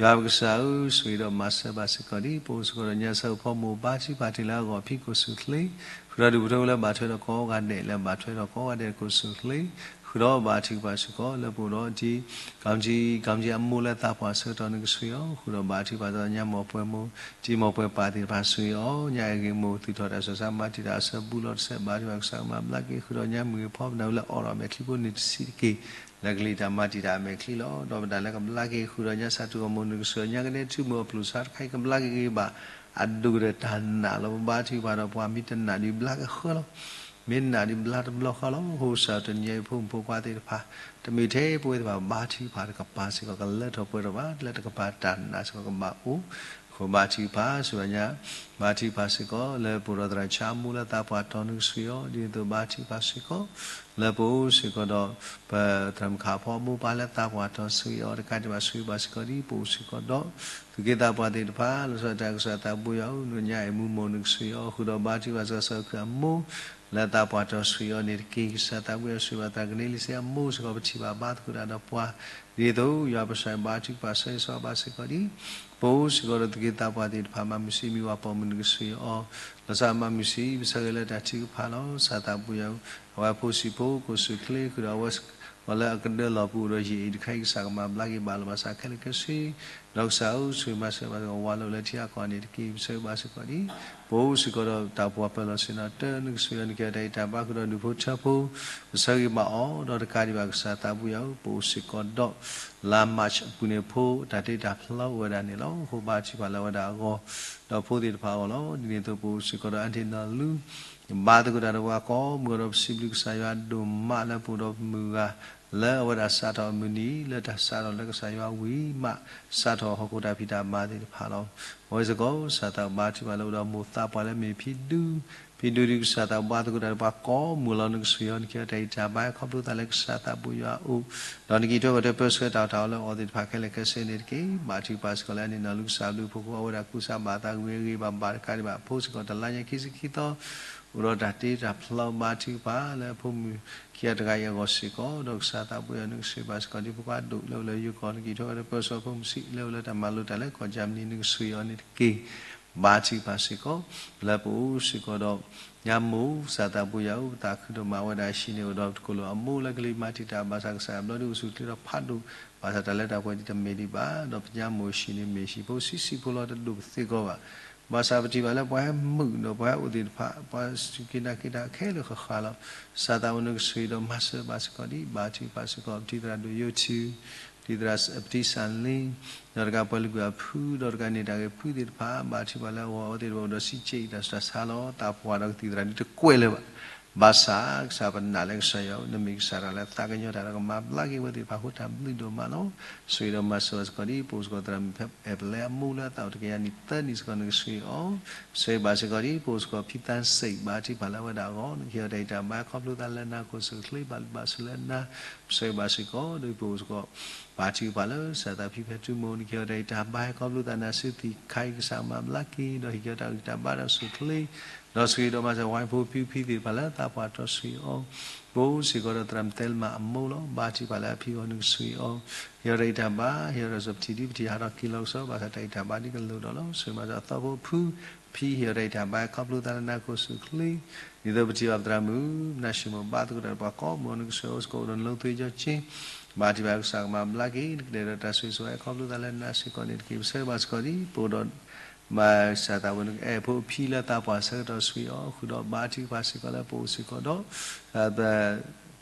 ယွၤပကစၢ်ဧၢ ဆိၣ်ဂ့ၤဒီးမၤစၢၤဘၣ်စ့ၢ်ကီးဒ် ပအိၣ်စ့ၢ်ကီးဒီးညါဆၢဖီမိၢ် ဘါထုကဖၣ်တ့ၢ်လၢအဂီၢ်အဖံကိၣ်ဆူၣ်ချ့ ဃုာ်ဒီးဒူၣ်ဖိထၢဖိလၢဘၣ်ထွဲဒီးကိးဂၤဒဲး လၢဘၣ်ထွဲဒီးကိးဂၤဒဲးကိၣ်ဆူၣ်ချ့ ဃုာ်ဒီးဘါထုကဖၣ်စ့ၢ်ကီး လၢပအိၣ်ဒီးတံၤ ကီမတံၤ ကီမတံၤအမိၢ်လၢသးပှၢ်ဆၢကတီၢ်နကစၢ်အံၤအီၤ ဃုာ်ဒီးဘါထုကဖၣ်စ့ၢ်ကီးညါမိၢ်ပှဲၤမိၢ် တံၤမိၢ်ပှဲၤပၢ်သ့ၣ်တဖၣ်စ့ၢ်ကီးအီၤ ညါအဂ့ၤမိၢ် သုးထီၣ်တၢ်ဆူးတၢ်ဆါမၤတံာ်တာ်အဆၢ ဘူးလီၤတစဲး ဘါထုကဖၣ်ကစၢ်ကမၤဘျါက့ၤ ဃုာ်ဒီးညါမုၢ်ဂ့ၤဖီပနၢ်ဝံၤလၢအိးထီၣ်အမဲာ်ချံဖိန့ၣ်တဆံးတက့ၢ် လၢကလံၤတၢ်မၤတံာ်တာ်အမဲာ်ချံလီၤ. ဒီးပတၢ်လၢကဘျါက့ၤဃုာ်ဒီးညါစၢ်ထူၣ်ဂီၢ်မိၢ်နကစၢ်အံၤ ညါကဒဲထူမိၢ်အပျိၢ်ဆါတခါအံၤ ကဘျါက့ၤဂ့ၤဘၣ် အဒိၣ်ကတၢၢ်တၢ်နာ်လီၤ. ပဘါထုကဖၣ်ဒီးပှၤမ့ၢ်တနာ်ဒံးဘျါက့ၤဃၢလီၤ မ့ၢ်နာ်ဒံးဘျါတဘျီဃီလီၤ. အဃိကစၢ်တနံၤအံၤဖိမုၣ်ဖိခွါသ့ၣ်တဖၣ် တမ့ၢ်ထဲပဝဲသ့ၣ်တဖၣ်ဘါထုကဖၣ်တကပၤစ့ၢ်ကီး ကလၢထီၣ်ပှဲၤထီၣ်ဘၣ် လၢတကပၤတၢ်နာ်စ့ၢ်ကီးကဘၣ်အိၣ် အဃိဘါထုကဖၣ် ဆိၣ်ဂ့ၤညါ ဘါထုကဖၣ်စ့ၢ်ကီး လၢပအိၣ်ဒီးသရၣ်ဆါအမိၢ်လၢသးပှၢ်တီၤနကစၢ်အံၤအီၤ ဒ်န့ၣ်အသိးဘါထုကဖၣ်စ့ၢ်ကီး လၢပအိၣ်စ့ၢ်ကီးဒီး ပသရၣ်မုၣ်ခးဖီအမိၢ်ပၢ်လၢသးပှၢ်တီၤဆိၣ်ဂ့ၤအီၤ တကးဒံးဘၣ်ဆိၣ်ဂ့ၤဘၣ်စ့ၢ်ကီးဒ် ပအိၣ်စ့ၢ်ကီးဒီး သူၣ်က့သးပှၢ်သ့ၣ်တဖၣ် လီၤဆီဒၣ်တၢ်ကစၢ်သးဘိယွၤဧၢ နညါအဲၣ်မူမိၢ်နကစၢ်အံၤအီၤ ဃုာ်ဒီးဘါထုကဖၣ်စ့ၢ်ကီးစီၤခုၣ်အမိၢ် လၢသးပှၢ်တီၤဆိၣ်ဂ့ၤအီၤန့ၣ်တက့ၢ်. ကစၢ်သးဘိယွၤဆိၣ်ဂ့ၤဘၣ်သရၣ်ကန့လံစ့အမိၢ်စ့ၢ်ကီး ပထံၣ်ဘၣ်ဘါသကိးတၢ်ဒီးပှၤ ဒ်သိးယွၤပကစၢ်ဘါထုကဖၣ် ဆၢဂ့ၤဆၢဝါဘၣ်စ့ၢ်ကီးဒ် ပအိၣ်စ့ၢ်ကီးဒီးသူၣ်က့သးပှၢ်သ့ၣ်တဖၣ် မၤမုာ်ဆံးမံၤဝၤပိာ်မုၣ်နကစၢ်အံၤအီၤ လီၤဆီမၤမုာ်ဆံး ပဆၢဂ့ၤလၢတၢ်ထုကဖၣ်လီၤ. ကစၢ်သးဘိယွၤဧၢ အဝဲဖိဆံးဖိကိၣ်ဆူၣ်ချ့ ဃုာ်ဒီးအဝဲ ပှၤလၢအကဒၢလီၤပူၤဒီးယံာ်အံၤတခါအံၤ ကစၢ်ကမၤဘျါက့ၤဘၣ်လီၤဘၣ်စးခဲလၢာ်ခဲဆ့ ဒီးကစၢ်ဧၢ ဆိၣ်ဂ့ၤမၤစၢၤဘၣ်စ့ၢ်ကီး ဝၤလၢအိၣ်လၢထံဂၤကီၢ်ဂၤန့ၣ်တက့ၢ်. ပဆၢဂ့ၤဘၣ်စ့ၢ်ကီးဒ် ပအိၣ်စ့ၢ်ကီးဒီးတၢ်ပှၤပၢၤလီၢ်ဆ့ၣ်နီၤတၢ်နကစၢ်အံၤ နကဟဲတၢ်အံၤတၢ်ဘါဃုာ်ဒီးဒူၣ်ဖိထၢဖိ ပဆၢဂ့ၤဘၣ်အီၤ ဒီးတကးဒံးဘၣ်ကစၢ်သးဘိယွၤဧၢ ပအိၣ်စ့ၢ်ကီးဒီး လါ March အပူၤန့ၣ် ဖိတၢ်တ့တၢ်ဖျီအိၣ်ဝဲဒၣ်န့ၣ်လီၤ. အဃိဘါထုကဖၣ်လၢအဝဲဒၣ်အဂီၢ် ဒီးဖိသ့ၣ်တဖၣ်အဂီၢ်လီၤ. ဒ်န့ၣ်အသိးပအိၣ်စ့ၢ်ကီးဒီးအါတ့ၢ်နီၢ်လူ ဘါသကိးတၢ်ဒီးပှၤကိးမုၢ်အီၤဒီး ပစံးဘျုးကစၢ်ယွၤဒိၣ်မးလၢပအိၣ်ဒီးမုၢ်ဂၤ လၢအဝဲဒၣ်စးထီၣ်အမုၢ်နံၤ လၢတၢ်စးထီၣ်လၢကစၢ်ယွၤဝံၤမး စးထီၣ်ဟီၣ်ခိၣ်တၢ်ဖံးတၢ်မၤသ့ၣ်တဖၣ်လီၤ. အဝဲစ့ၢ်ကီး ကစၢ်သးဘါထုကဖၣ်လၢအအိၣ်ဒီးမိၢ်သးပှၢ်လၢမ့ၢ်ဖံဒူ ဖံဒူဒ်ကစၢ်သးဘါသကိးတၢ်ဒီးပှၤကိးမုၢ်လီၤ နကစၢ်ယွၤ နကဟဲတၢ်အံၤတၢ်ဘါခီဖျိသးလၢကစၢ်သးဘိယွၤအအိၣ် ဒီးနကံၣ်ထွဲကွၢ်ထွဲပၢဆှၢတၢ်အိၣ်တၢ်အီလၢအီၤသ့ၣ်တဖၣ်ခဲလၢာ်ခဲဆ့န့ၣ်တက့ၢ်. ဘါထုကဖၣ်စ့ၢ်ကီးလၢအန့ၣ်နီၢ်လူကစၢ်ဘျုးဖိဃိ အဝဲဒၣ်ကူစါဘၣ်သးဂ့ၤဂ့ၤဘၣ်ဘၣ်တကးဒံးဘၣ် ဖိစ့ၢ်ကီးတလါညါခံဆံခံသီ အိၣ်ဒီးတၢ်တ့တၢ်ဖျီဘါထုကဖၣ်လၢဖိမုၣ် ခံဂၤတဂၤအံၤအဂီၢ်စ့ၢ်ကီး ဒီးကစၢ်သးဘိယွၤ နကစၢ်ဘါစ့ၢ်ကီးဒ်ဖိခွါဒိၣ်လၢအိၣ်လၢယိၤကီၢ် နကံၣ်ထွဲကွၢ်ထွဲပၢဆှၢဖိမုၣ်ဆံးလၢအိၣ်လၢတၢ်မၤလိတၢ်လၢကီၢ်ကၠၢမနံ နကစၢ်ယွၤန့ၣ်တက့ၢ်. ဘါထုကဖၣ်စ့ၢ်ကီး လၢပအိၣ်စ့ၢ်ကီးဒီး ညါမိၢ်ကစၢ်သးဘိယွၤဧၢ ပသးခုဒိၣ်မး အဝဲဒၣ်အဟံၣ်န့ၣ်အိၣ်ဒီးတကိၣ်လိာ်အမိၢ်လၢကလံၤမၤတံာ်တာ်ဘၣ်ဆၣ်ကစၢ်အဘျီဒုးအိၣ်ဆူၣ်ချ့ထီၣ်ဖးဒိၣ် ဘၣ်ဆၣ်တၢ်လၢတၢ်ပှဲၤဒ်တမ့ၢ်ဒံးဘၣ် ဒီးပညါမိၢ်ဟံၣ်န့ၣ်မ့ၢ်ဟံၣ်ဖိဆံးဆံးဖိလီၤ တဒိၣ်ပသ့ကီးဘၣ် ဘၣ်ဆၣ်ပထံၣ်ဘၣ်လၢပှၤဟဲမုာ်ဒီးပှၤဟဲအိၣ်သ့ၣ်တဖၣ် ပှၤစူၢ်က့ၤနာ်က့ၤတၢ်ခဲလၢာ်ဃၣ်ဃၣ်လီၤ. ကစၢ်သးဘိယွၤနကစၢ်ဒီးမၤစၢၤဘၣ်စ့ၢ်ကီးဒ် ဘါထုကဖၣ်စ့ၢ်ကီး ပထံၣ်သရၣ်ဒိၣ်ယိထူ ပထံၣ်သရၣ်ပထံၣ်စၣ်လ့ ဒီးတကးပှၤလုၢ်ကွံာ်အဖု ဒီးတကးန့ၢ်တၢ်ဂ့ၢ်ဖုသ့ၣ်တဖၣ် ဘါထုကဖၣ်လၢအဂီၢ် အဝဲသ့ၣ်တဖၣ်အိၣ်ဒီးစံးကဲးအံၤတၢ်စူၢ်တၢ်ဆါလီၤ. တၢ်ဖှီၣ်ဒီးကသံၣ်သရၣ်ဒ်တကွဲးလၢၤဘၣ် ဘၣ်ဆၣ်ကစၢ်ပနာ်လၢကစၢ်ယွၤ နမ့ၢ်ကစၢ်တၢ်လၢသးကညီၤတၢ်ဒီးကမၤဘျါက့ၤဝဲသ့ၣ်တဖၣ်အဃိ တၢ်ဘျုးဒိၣ်မးလီၤ. ဆိၣ်ဂ့ၤဒီးမၤစၢၤဘၣ်စ့ၢ်ကီးဒ် ပအိၣ်စ့ၢ်ကီးသရၣ်မုၣ်ဖဲအဲၣ်ပလဲအမိၢ်လၢအသးအိၣ်တကယၤနံၣ်သၢနံၣ်စ့ၢ်ကီး နကဆိၣ်ဂ့ၤအီၤ ဆိၣ်ဂ့ၤဘၣ်စ့ၢ်ကီးဒ် ပအိၣ်စ့ၢ်ကီးဖံသးစံး ဘါထုကဖၣ်လၢအဝဲဒၣ်အဂီၢ် နကဟ့ၣ်အီၤတၢ်အံးတၢ်ဘါခီဖျိသးလၢနၤ ကိၣ်ဆိၣ်ချ့ဘၣ်လံဘၣ်ဆူလၢနၤ ဆိၣ်ဂ့ၤဘၣ်စ့ၢ်ကီး ဒီးပအိၣ်စ့ၢ်ကီး ဘါထုကဖၣ်လၢကစၢ်သးဖံဖဲထူမိၢ် နကဟ့ၣ်အီၤတၢ်အံးတၢ်ဘါဟဲခီဖျိသးနၤ စုသ့ၣ်ခါအံၤ ကစၢ်မၤဘျါက့ၤ ဒီးဟ့ၣ်က့ၤအီၤတၢ်ဂံၢ်တၢ်ဘါဒီးဆိၣ်ချ့ ဒီးဆိၣ်ဂ့ၤဒီးမၤစၢၤဝဲဖိဖံဖံသ့ၣ်တဖၣ်လၢသးပှၢ်တီၤဆိၣ်ဂ့ၤအီၤ ပအိၣ်စ့ၢ်ကီးဒီးသရၣ်မုၣ်သဲလမၣ်အမိၢ်လီၤ. ဘါထုကဖၣ်လၢအဖံအဂီၢ် နကဆိၣ်ဂ့ၤအီၤ ဟ့ၣ်အီၤတၢ်အံးတၢ်ဘါ ဟ့ၣ်အီၤတၢ်စၢၤပထံၣ်ဒ်ပထံၣ်ဟးထီၣ်က့ၤလီၤကစီၣ် ဘၣ်ဆၣ်တၢ်အံးတၢ်ဘါဒ်ကလိာ်ဒီးလီၤ. ဆိၣ်ဂ့ၤမၤစၢၤအသီဖိအဖု ဖံဟ့ၣ်အီၤတၢ်အံးတၢ်ဘါ ခီဖျိသးလၢနၤခိၣ်ဆူၣ်ချ့, ဒ်သိးပထံၣ်ဘၣ်ပသရၣ်မုၣ် နၢ်ဆံမိၣ်ဘါသကိးတၢ်ဒီးပှၤကိးမုၢ်နကစၢ်ယွၤအိၣ်စ့ၢ်ကီး အိၣ်ဒီးနလိၤသွံၣ်ကၠီက့, ဘါထုကဖၣ်ကစၢ်ကမၤဘျါက့ၤ နကတဲဒီးတၢ်ဆိၣ်ဂ့ၤဆိၣ်ဝါ ခီဖျိသးလၢနၤစ့ၢ်ကီးန့ၣ်တက့ၢ်. ပဆၢဂ့ၤဘၣ်စ့ၢ်ကီးဒ် ပအိၣ်ဒီး မၤစၢၤသးဝဲ နကအဲၣ်ဖိဖံလၢသးပှၢ်ဆၢကတီၢ်ဆှံအီၤ ဃုာ်ဒီးဘါထုကဖၣ်စ့ၢ်ကီးလၢပအိၣ်စ့ၢ်ကီးဒီး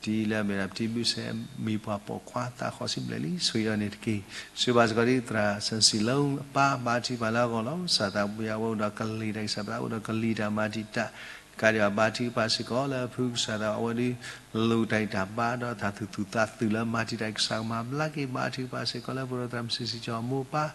တၢ်လၢအမ့ၢ်ဒၣ်ပတံၤဘုၣ်စဲ မ့ၢ်ပှၤပိာ်ခွါသးဃီၤစံးဘျဲၣ်လံ ဆိၣ်ဂ့ၤအီၤန့ၣ်တက့ၢ်. ဆိၣ်ဂ့ၤဘၣ်စ့ၢ်ကီးဒ်သရၣ်စီဆှံလၢအပၢ် ဘါထုကဖၣ်လၢအဂီၢ်လီၤ. ကစၢ်သးဘိယွၤဝဲအိၣ်ဒီးကလံၤတၢ်အံၤ ကစၢ်သးအိၣ်ဒီးကလံၤတၢ်မၤတံာ်တာ် တကးဒံးဘၣ် ဘါထုကဖၣ်စ့ၢ်ကီးလၢအဖုကစၢ်သး အဝဲဒၣ် လိၣ်တၢ်အံးတၢ်ဘါဒီးတၢ်သူၣ်သူၣ်သးသူၣ်လၢမၤတံာ်တာ် ကစၢ်ကမၤဘျါက့ၤ ဘါထုကဖၣ်စ့ၢ်ကီးလၢပအိၣ်ဒီးသရၣ်မုၣ်စံးစံးကၠီအမိၢ်အပၢ်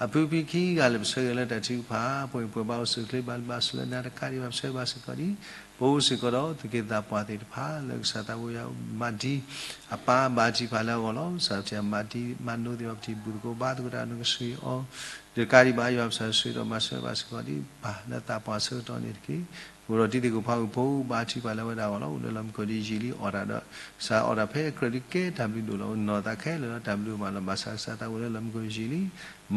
အဖုဖံခံဂၤလၢပဆၢဂ့ၤလၢတၢ်ထုကဖၣ် ပှဲၤပှဲၤဘၣ်အိၣ်ဆူၣ်ချ့ ဘၣ်လၢဘၣ်ဆူၣ်လၢနၤတကးဒံးဘၣ် ပဆၢဂ့ၤဘၣ်စ့ၢ်ကီးဒ် ပအိၣ်စ့ၢ်ကီးဒီးသုးက့သးပှၢ်သ့ၣ်တဖၣ် လၢကစၢ်သးဘိယွၤမၤဒ်အပၢ်ဘါထုကဖၣ်လၢအဂီၢ်လီၤ. ကစၢ်တၢ်မၤဒ်မၤနိသ့ၣ်တဖၣ် ပထံၣ်ဘူၣ်သကိးဘါသကိးတၢ် နကဆိၣ်ဂ့ၤအီၤ တကးဒံးဘၣ် ယွၤပကစၢ်ဆိၣ်ဂ့ၤဒီးမၤစၢၤဘၣ်စ့ၢ်ကီးဒ် ပၢ်လၢသးပှၢ်ဆၢကတီၢ်န့ၣ်တက့ၢ်. ပအိၣ်ဒီးတံၤသကိးဖးအုၣ်ဖိ ဘါထုကဖၣ်လၢဝဲဒၣ်အဂီၢ်လီၤ. အိၣ်လၢလီၢ်မံခိၣ်ဒ်ယံာ်လံ အီၣ်တၢ်ဒီး ကစၢ်အီၣ်တၢ်ဖဲအကြၢးဒ်ကဲတၢ်ဘျုးဒိၣ်လီၤ. နီၢ်သးခဲလၢာ်လီၤ တၢ်ဘျုးမးလီၤ. ဘၣ်ဆၣ်ကစၢ်သးဝဲလၢလီၢ်မံခိၣ်ယံာ်လံ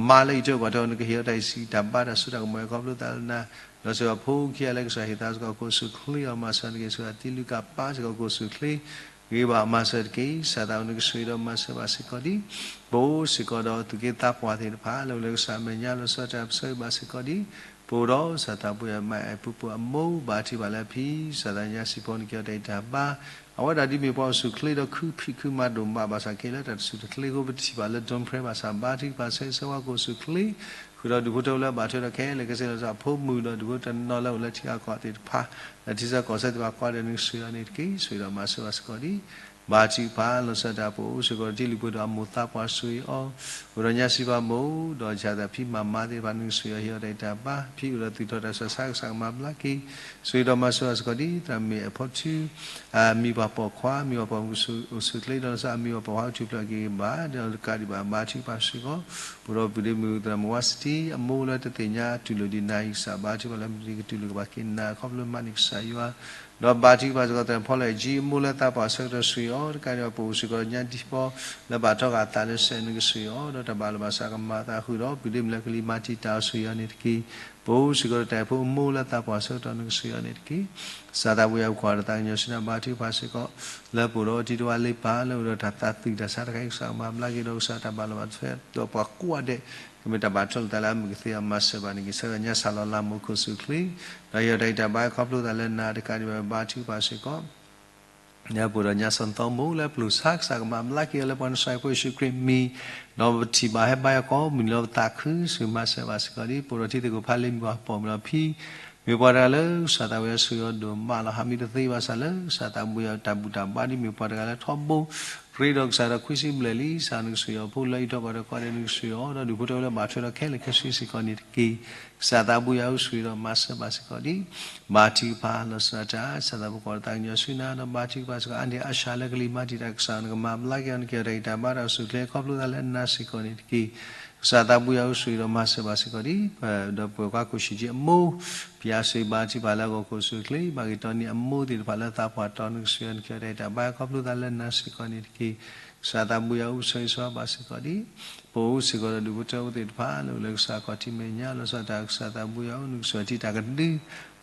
မၤလၢယတၢ်ကွၢ်ထီၣ် နကဟ့ၣ်အီၤတၢ်အံးစံးတၢ်ဘါတၢ်စိတၢ်ကမီၤ ခီဖျိသးလၢနၤ ဒီးစ့ၢ်ကီးဖိခံဂၤလၢကစၢ်ဟ့ၣ်သးစ့ၢ်ကီး ခိၣ်ဆူၣ်ချ့အီၤ မၤစၢၤတက့ၢ်. စ့ၢ်ကီးတံၤလုၢ်ကၣ်ပၢ်စ့ၢ်ကီး ခိၣ်ဆူၣ်ချ့ ဂ့ၤဘၣ်မၤစၢၤတက့ၢ်. ကစၢ်သးဝဲနကဆိၣ်ဂ့ၤဒီးမၤစၢၤဘၣ်စ့ၢ်ကီးဒ် ပအိၣ်စ့ၢ်ကီးဒီးသုးက့သးပှၢ်သ့ၣ်တဖၣ် လၢအိၣ်လၢကစၢ်အမဲာ်ညါ လီၤဆီဒၣ်တၢ် ပဆၢဂ့ၤဘၣ်စ့ၢ်ကီးဒ် ပအိၣ်ဒီးကစၢ်သးဘိယွၤမၤအဲၣ်ပူၤပူၤအမိၢ် ဘါထုကဖၣ်လၢအဖံ ကစၢ်သးညါစံးဖိ နကဟ့ၣ်အီၤတၢ်အံးတၢ်ဘါ အဝဲဒၣ်ဒ်မ့ၢ်ပှၤအိၣ်ဆူၣ်ချ့ဒီးခုဖံးခုမၤဒိၣ်မး ဘၣ်ဆၣ်က့ၤလၢတၢ်တဆူၣ်တချ့အဃိ ပတထံၣ်ဘၣ်လၢဒိၣ်ဖျဲး ဘၣ်ဆၣ်ဘါထုကဖၣ်ဆၢဂ့ၤဆၢဝါ ခိၣ်ဆူၣ်ချ့ ဃုာ်ဒီးဒူၣ်ဖိထၢဖိလၢအဘၣ်ထွဲဒီးခဲလၢာ် ကစၢ်လီၤဆီအဖိမုၣ်ဒီးဒူၣ်ဖိတနီၤလၢအိၣ်လၢထံဂၤကီၢ်သ့ၣ်တဖၣ် လၢထံဆၢကီၢ်ဆၢသ့ၣ်တဖၣ် ကိးဂၤဒဲး နကဆိၣ်ဂ့ၤအီၤန့ၣ်တက့ၢ်. ဆိၣ်ဂ့ၤဒီးမၤစၢၤဘၣ်စ့ၢ်ကီးဒ် ဘါထုကဖၣ် လီၤဆီဒၣ်တၢ် ပအိၣ်စ့ၢ်ကီးဒီးတံၤလုၢ်ဖိဒီးအမိၢ်သးပှၢ် ဆိၣ်ဂ့ၤအီၤ အိၣ်ဒီးညါစံးဘၣ်မိၢ် ဒီးကစၢ်သးဖံမၤမၤသ့ၣ်တဖၣ် နကဆိၣ်ဂ့ၤအီၤ ဟ့ၣ်အီၤတၢ်အံးတၢ်ဘါ ဖံအိၣ်ဒီးသူၣ်ထီၣ်တၢ်ဆူးတၢ်ဆါ ကစၢ်ကမၤဘျါက့ၤ ဆိၣ်ဂ့ၤဒီးမၤစၢၤဘၣ်စ့ၢ်ကီးဒ် သရၣ်မုၣ်အဲၣ်ဖီထူ အမံၤပှၤပိာ်ခွါ မံၤပှၤပိာ်မုၣ်အိၣ်ဆူၣ်ချ့ ဒီးလီၤဆီအမံၤပှၤပိာ်ခွါကထူၣ်ဖျဲးက့ၤဘၣ် ဒီးတကးဒံးဘၣ် ဘါထုကဖၣ်စ့ၢ်ကီး ပအိၣ်ဒီးပုၢ်ဒ့မုၣ်သရၣ်မုၣ်ဝါစတံ အမိၢ်လၢတသ့ၣ်ညါတူၢ်လိာ်ဒံးနၤအံၤ ကစၢ်ဘါထုကဖၣ်လၢမ့ၢ်ကတူၢ်လိာ်ကဘၣ်က့ၤနၤ ခီဖျိမၤန့ၢ်ကစၢ်ယွၤ ဒီးဘါထုကဖၣ်စ့ၢ်ကီး သရၣ်ဖီလၢအယံၤ အမိၢ်လၢသးပှၢ်ဆၢကတီၢ် ဆိၣ်ဂ့ၤအီၤ တကးဒံးဘၣ် ပအိၣ်စ့ၢ်ကီးဒီးညါဒံးဖီ လၢဘၣ်ထီၣ်ဃာ်အသးလၢစဲး နကဆိၣ်ဂ့ၤအီၤ ဒီးတၢ်ဘၣ်လီၤဘၣ်စးကမၤအသးဃုာ်ဒီး ပုၢ်ဒ့မုၣ်လၢကလံၤမၤတံာ်တာ်အီၤ ဆိၣ်ဂ့ၤအီၤန့ၣ်တက့ၢ်. ပအိၣ်စ့ၢ်ကီးဒီးတၢ်အဲၣ်ဖိအမိၢ်လၢသးပှၢ်ဆၢကတီၢ် နကဆိၣ်ဂ့ၤအီၤန့ၣ်တက့ၢ်. ကစၢ်သးဘိယွၤ ပကွၢ်ဒီးသးကညီၤဆူနၤ ဘါထုကဖၣ်စ့ၢ်ကီး လၢပအိၣ်ဒီးတံၤတဝါလ့ပၢ် လၢအိၣ်ဒီးတၢ်သးသူၣ်တၢ်ဆါတခါအံၤ ကစၢ်ကမၤဘျါက့ၤဒီး ကစၢ်တၢ်ဘၣ်လီၤဘၣ်ထွဲဒီးပှၤကိးဂၤဒဲး ကမ့ၢ်တၢ်ဘၣ်ထွဲလိာ်သးလၢအမုၢ်ကသ့အီၤ မၤစၢၤဘၣ်န့ၣ်က့ၤ ဆၢဂ့ၤညါစၢ်လီၤလးမိၢ်ခိၣ်ဆူၣ်ချ့ ဒီးဟ့ၣ်အီၤတၢ်အံးတၢ်ဘါ ခီဖျိသးလၢနၤတကးဒံးဘၣ် ဘါထုကဖၣ်စ့ၢ်ကီး လၢပအိၣ်ဒီးညါစီၤသီမိၢ်လၢပျိၢ်ဆါ ကစၢ်ကမၤဘျါက့ၤအီၤလၢပှၤနဆှၢဖိယ့ၣ်ၡူးခရံာ်မံၤ ဒီးပထံၣ်ဘၣ်ဟဲဘါယွၤကိးမုၢ်နံၤလၢပသးခု ဆိၣ်ဂ့ၤမၤစၢၤဘၣ်စ့ၢ်ကီးဒ် ပအိၣ်ဒီးတံၤသကိးဖးလ့မံၤပှၤပိာ်မုၣ်ဒီးဖံ မ့ၢ်ပှၤတဂၤလၢကစၢ်သးဝံယွၤဆိၣ်ဂ့ၤအီၤဒိၣ်မးလီၤ. ဟးမံတသ့ဘၣ်ဆၣ်လၢကစၢ်သးဘိယွၤတၢ်ဘူၣ်တၢ်ဘါဒ်မ့ၢ်ပှၤတဂၤလၢထီဘိ ရ့ဒီးကစၢ်ဒီးခွံဆံဘျဲၣ်လံ ကစၢ်နကဆိၣ်ဂ့ၤအီၤဖိလၢအံးထွဲကွၢ်ထွဲကိးဂၤဒဲး နကဆိၣ်ဂ့ၤအီၤ ဒီးဒူၣ်ဖိထၢဖိလၢဘၣ်ထွဲဒီးခဲလၢာ်ခဲဆ့စ့ၢ်ကီးန့ၣ်တက့ၢ်. ကစၢ်သးဘိယွၤဆိၣ်ဂ့ၤဒီးမၤစၢၤဘၣ်စ့ၢ်ကီးဒ် ဘါထုကဖၣ်လီၤဆီဒၣ်တၢ် ကစၢ်သးဘိယွၤကိးဒီးသးကညီၤဆူနၤ ဒီးဘါထုကဖၣ်စ့ၢ်ကီး အါန့ၢ်အါဆၢလၢကလံၤမၤတံာ်တာ် ကစၢ်နကမၤဘျါက့ၤအီၤ နကဟ့ၣ်အီၤတၢ်ဂံၢ်တၢ်ဘါတၢ်အိၣ်ဆူၣ်ချ့ ခီဖျိသးလၢနၤစ့ၢ်ကီးန့ၣ်တက့ၢ်. ကစၢ်သးဘိယွၤဆိၣ်ဂ့ၤဒီးမၤစၢၤဘၣ်စ့ၢ်ကီးဒ် ဒီးပှၤကွၢ်ခိၣ်ဆံၣ်ကၠံအမိၢ် ဖံအါဆူဘါထုကဖၣ်လၢအဂီၢ် ခိၣ်ဆူၣ်ချ့ ဘၣ်ဂ့ၤတီနံၤအမိၢ်သ့ၣ်တဖၣ်လၢသးပှၢ်တီ နကဆိၣ်ဂ့ၤအီၤ နကဟ့ၣ်အီၤတၢ်ဂံၢ်တၢ်ဘါ ခီဖျိသးလၢနၤစ့ၢ်ကီးန့ၣ်တက့ၢ်. ကစၢ်သးဘိယွၤဆိၣ်ဂ့ၤဆိၣ်ဝါဘၣ်စ့ၢ်ကီးဒ် ပအိၣ်စ့ၢ်ကီးဒီးဒူၣ်ဖိထၢဖိသ့ၣ်တဖၣ် လၢအိၣ်လၢကစၢ်ခီၣ်ထံးမဲာ်ညါ လီၤဆီဒၣ်တၢ် ကစၢ်သးဘိယွၤ နကဆိၣ်ဂ့ၤအီၤတံၤတၢ်ကဒု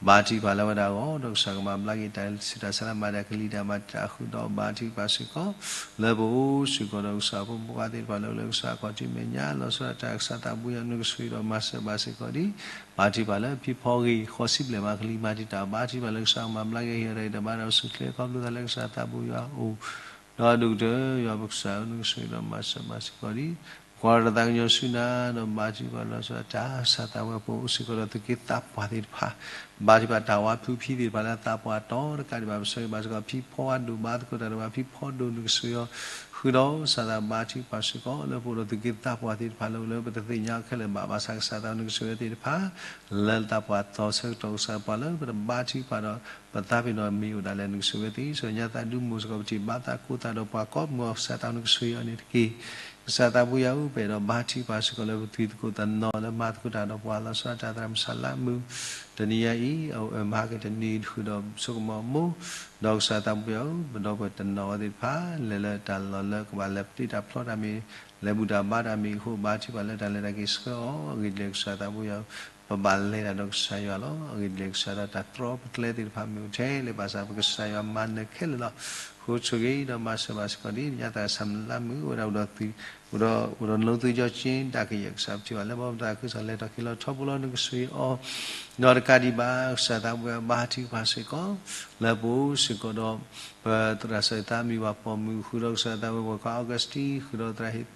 ဘါထုကဖၣ်လၢဝဲဒၣ်အဂီၢ် ဒီးကစၢ်ကမၤဘျါက့ၤတၢ်ဆူးတၢ်ဆါလၢမၤဒၣ် ကလံၤတၢ်မၤတံာ်တာ်ဃုာ်ဒီး ဘါထုကဖၣ်စ့ၢ်ကီး လၢပအိၣ်စ့ၢ်ကီးဒီးကစၢ်ဖိမုၣ်ဖိခွါသ့ၣ်တဖၣ် လၢအိၣ်လၢကစၢ်ခီၣ်ထံးမဲာ်ညါ လီၤဆီဒၣ်တၢ် ကစၢ်သးဘိယွၤ နကဆိၣ်ဂ့ၤဒီးမၤစၢၤဘၣ်စ့ၢ်ကီးဒ် ဘါထုကဖၣ်လၢဖံဖီဂ့ၤ ဃိးဆံဘျဲၣ်မး ကလံၤမၤတံာ်တာ် ဘါထုကဖၣ်လၢကစၢ်ကမၤဘျါက့ၤ ဟ့ၣ်အီၤတၢ်ဂံၢ်တၢ်ဘါတၢ်အိၣ်ဆူၣ်ချ့ ခီဖျိသးလၢကစၢ်သးဘိယွၤအအိၣ် ဒီးဒိၣ်ကတၢၢ်ယွၤပကစၢ်ဧၢ နကဆိၣ်ဂ့ၤဒီးမၤစၢၤဘၣ်စ့ၢ်ကီးဒ် ပကွၢ်ဒီးသးကညီၤဆူနၤ ဒီးဘါထုကဖၣ်လီၤဆီဒၣ်တၢ် ကစၢ်သးဘိယွၤ ပအိၣ်စ့ၢ်ကီးဒီးသုးက့သးပှၢ်သ့ၣ်တဖၣ် ဘါထုကဖၣ်တၢ်ဝါဖုဖံသ့ၣ်တဖၣ်လၢသးပှၢ်တီ တကးဒံးဘၣ် ပဆၢဂ့ၤဘၣ်စ့ၢ်ကီး ဖံဖီဝါဒိၣ် ဘါသကိးတၢ်ဒီးပှၤဖံဖီဒိၣ် နကဆိၣ်ဂ့ၤအီၤ ဃုာ်ဒီးကစၢ်သးဘိယွၤ ဘါထုကဖၣ်စ့ၢ်ကီး လၢပအိၣ်ဒီးသုးက့သးပှၢ်သ့ၣ်တဖၣ် လၢအိၣ်လၢပတသ့ၣ်ညါခဲလၢာ်ဘၣ် ဘၣ်ဆၣ်ကစၢ်သး နကဆိၣ်ဂ့ၤအီၤသ့ၣ်တဖၣ် လၢသးပှၢ်တီဆၢကတီၢ် ကစၢ်ပှၤလၢပတဘါထုကဖၣ်ဒီး ပသးပ့ၤနီၣ်မ့ၢ်အိၣ်ဒၣ်လဲာ် နကဆိၣ်ဂ့ၤအီၤသ့ ဆိၣ်ဂ့ၤညါသးဒုးမိၢ်စ့ၢ်ကီး ပထံၣ်ဘါသးကိးသးဒီးပှၤကိးမုၢ် ကစၢ်သး နကဆိၣ်ဂ့ၤအီၤန့ၣ်တက့ၢ်. ကစၢ်သးဘိယွၤဧၢ ပအဲၣ်ဒိးဘါထုကဖၣ်စ့ၢ်ကီးလၢပတံၤသကိးသးနီၤ လၢမၤသကိးတၢ်ဒီးပှၤ လီၤဆီဒၣ်တၢ်သရၣ်မုၣ်စၢ်လါမုၣ် တနံၤညါအံၤ အမၤဟါက့ၤတနံၤ ဃုာ်ဒီးဆိကမိၣ်အမိၢ် ဒီးကစၢ်သးဘိယွၤဧၢ ပဒီပုၢ်ဝဲၢ်တနီၤဝဲသ့ၣ်တဖၣ် လဲၤလၢတၢ်လီၢ်လၢကဘၣ်လဲၤပျံၤတၢ်ဖျီတၢ်မ့ၢ် လဲၤဘူၣ်တၢ်ဘါတၢ်မ့ၢ်အဃိ ဘါထုကဖၣ်လၢတၢ်လဲၤတၢ်က့ၤဆှၢအီၤ အဂ့ၢ်ဒ်လဲၣ် ကစၢ်သးဘိယွၤဧၢ ပဘၣ်လဲၤတၢ်ဒီးကစၢ်ယွၤလီၤ. အဂ့ၢ်ဒ်လဲၣ် ကစၢ်ဒီးတၢ်တြီပကျဲသ့ၣ်တဖၣ်မ့ၢ်အိၣ်ထဲလဲၣ် ဘၣ်ဆၣ်ပကစၢ်ယွၤမၤနၢၤခဲလၢာ်လီၤ. ဃိဆိၣ်ဂ့ၤဒီးမၤစၢၤဘၣ်စ့ၢ်ကီးဒ် ညါသရၣ်ဆၣ်မလါမုၣ် အိၣ်ဝဲဒၣ်အိၣ်ဒီးသုး အိၣ်ဒီး အိၣ်ဒီးနုၤသုးယီကၠ့ တၢ်ကယဲၢ်ကစၢ်ပထံၣ်ဘၣ်လၢ ဘီပသးခုကစီၣ်လဲၤထီၣ်က့ၤလီၤထီဘိလီၤ နကဆိၣ်ဂ့ၤအီၤ ဒီးတကးဒံးဘၣ် ကစၢ်သးဘိယွၤဘါထုကဖၣ်စ့ၢ်ကီး လၢပအိၣ်စ့ၢ်ကီးဒီး ပသရၣ်စီၤသးမံၤဘၣ်ပိာ်မုၣ် ဃုာ်ဒီးကစၢ်သးဘိယွၤပှၤခွါအီကူးစတံ ဃုာ်ဒီးသရၣ်ဟ့ၣ်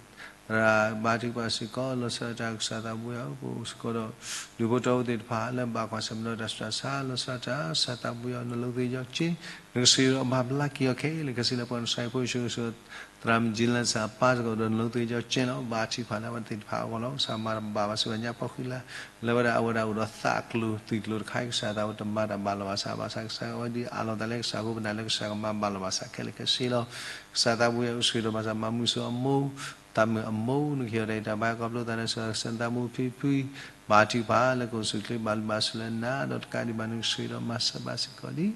သရၣ်ဘါထုကဖၣ်စ့ၢ်ကီး လီၤဆီဒၣ်တၢ်ကစၢ်သးဘိယွၤ ပအိၣ်စ့ၢ်ကီးဒီး ဒူၣ်ဖိထၢဖိသ့ၣ်တဖၣ် လၢဘၣ်ကွၢ်ဆၢၣ်မဲာ်ဒီးတၢ်ဆူးတၢ်ဆါ လီၤဆီဒၣ်တၢ် ကစၢ်သးဘိယွၤ နုၤသုးယီကၠ့ နကဆိၣ်ဂ့ၤဒီးမၤဘျါက့ၤအီၤခဲလၢာ်ခဲဆ့လၢပှၤကညီဖိ ဆိၣ်ဂ့ၤဆိၣ်ဂ့ၤ သရၣ်မုၣ်ကၠ့လၢစၢ်ပၢ်စ့ၢ်ကီး ဒီးနုၤသုးယီကၠ့လီၤ. ဘါထုကဖၣ်လၢအဝဲသ့ၣ်တဖၣ်အဂီၢ်လီၤ. ကစၢ်မၤတၢ်ဘၣ်ဘၣ်စ့ၢ်ကီးညါ ပီၣ်ဃံလၤ လၢဝဲဒၣ်အဝဲဒၣ်အိၣ်ဒီးသးအကျိၤ သုးကျိၤတခါအံၤ ကစၢ်သးဘိတမၤတၢ်ဘၣ်လီၤဘၣ်စး ဘၣ်ဆၣ်ကစၢ်အဝဲဒၣ် အးလီၤသးလၢကစၢ်အဃိ ပနာ်လၢကစၢ်ကမၤဘၣ်လီၤဘၣ်စးခဲလၢာ်ခဲဆ့လီၤ. ကစၢ်သးဘိယွၤအိၣ်ဆိၣ်ဂ့ၤဒီးမၤစၢၤ မၤမုာ်ဆိၣ်အမိၢ် သးမုာ်အမိၢ် နကဟ့ၣ်အီၤတၢ်ဂံၢ်တၢ်ဘါ ခီဖျိသးလၢ စၢၤသးမူဖံဖု ဘါထုကဖၣ် လၢကအိၣ်ဆူၣ်အိၣ်ချ့ ဘၣ်လုၢ်ဘၣ်စၢၤလၢနၤ ဒီးတကးဒံးဘၣ် နကဆိၣ်ဂ့ၤဒီးမၤစၢၤဘၣ်စ့ၢ်ကီးဒ်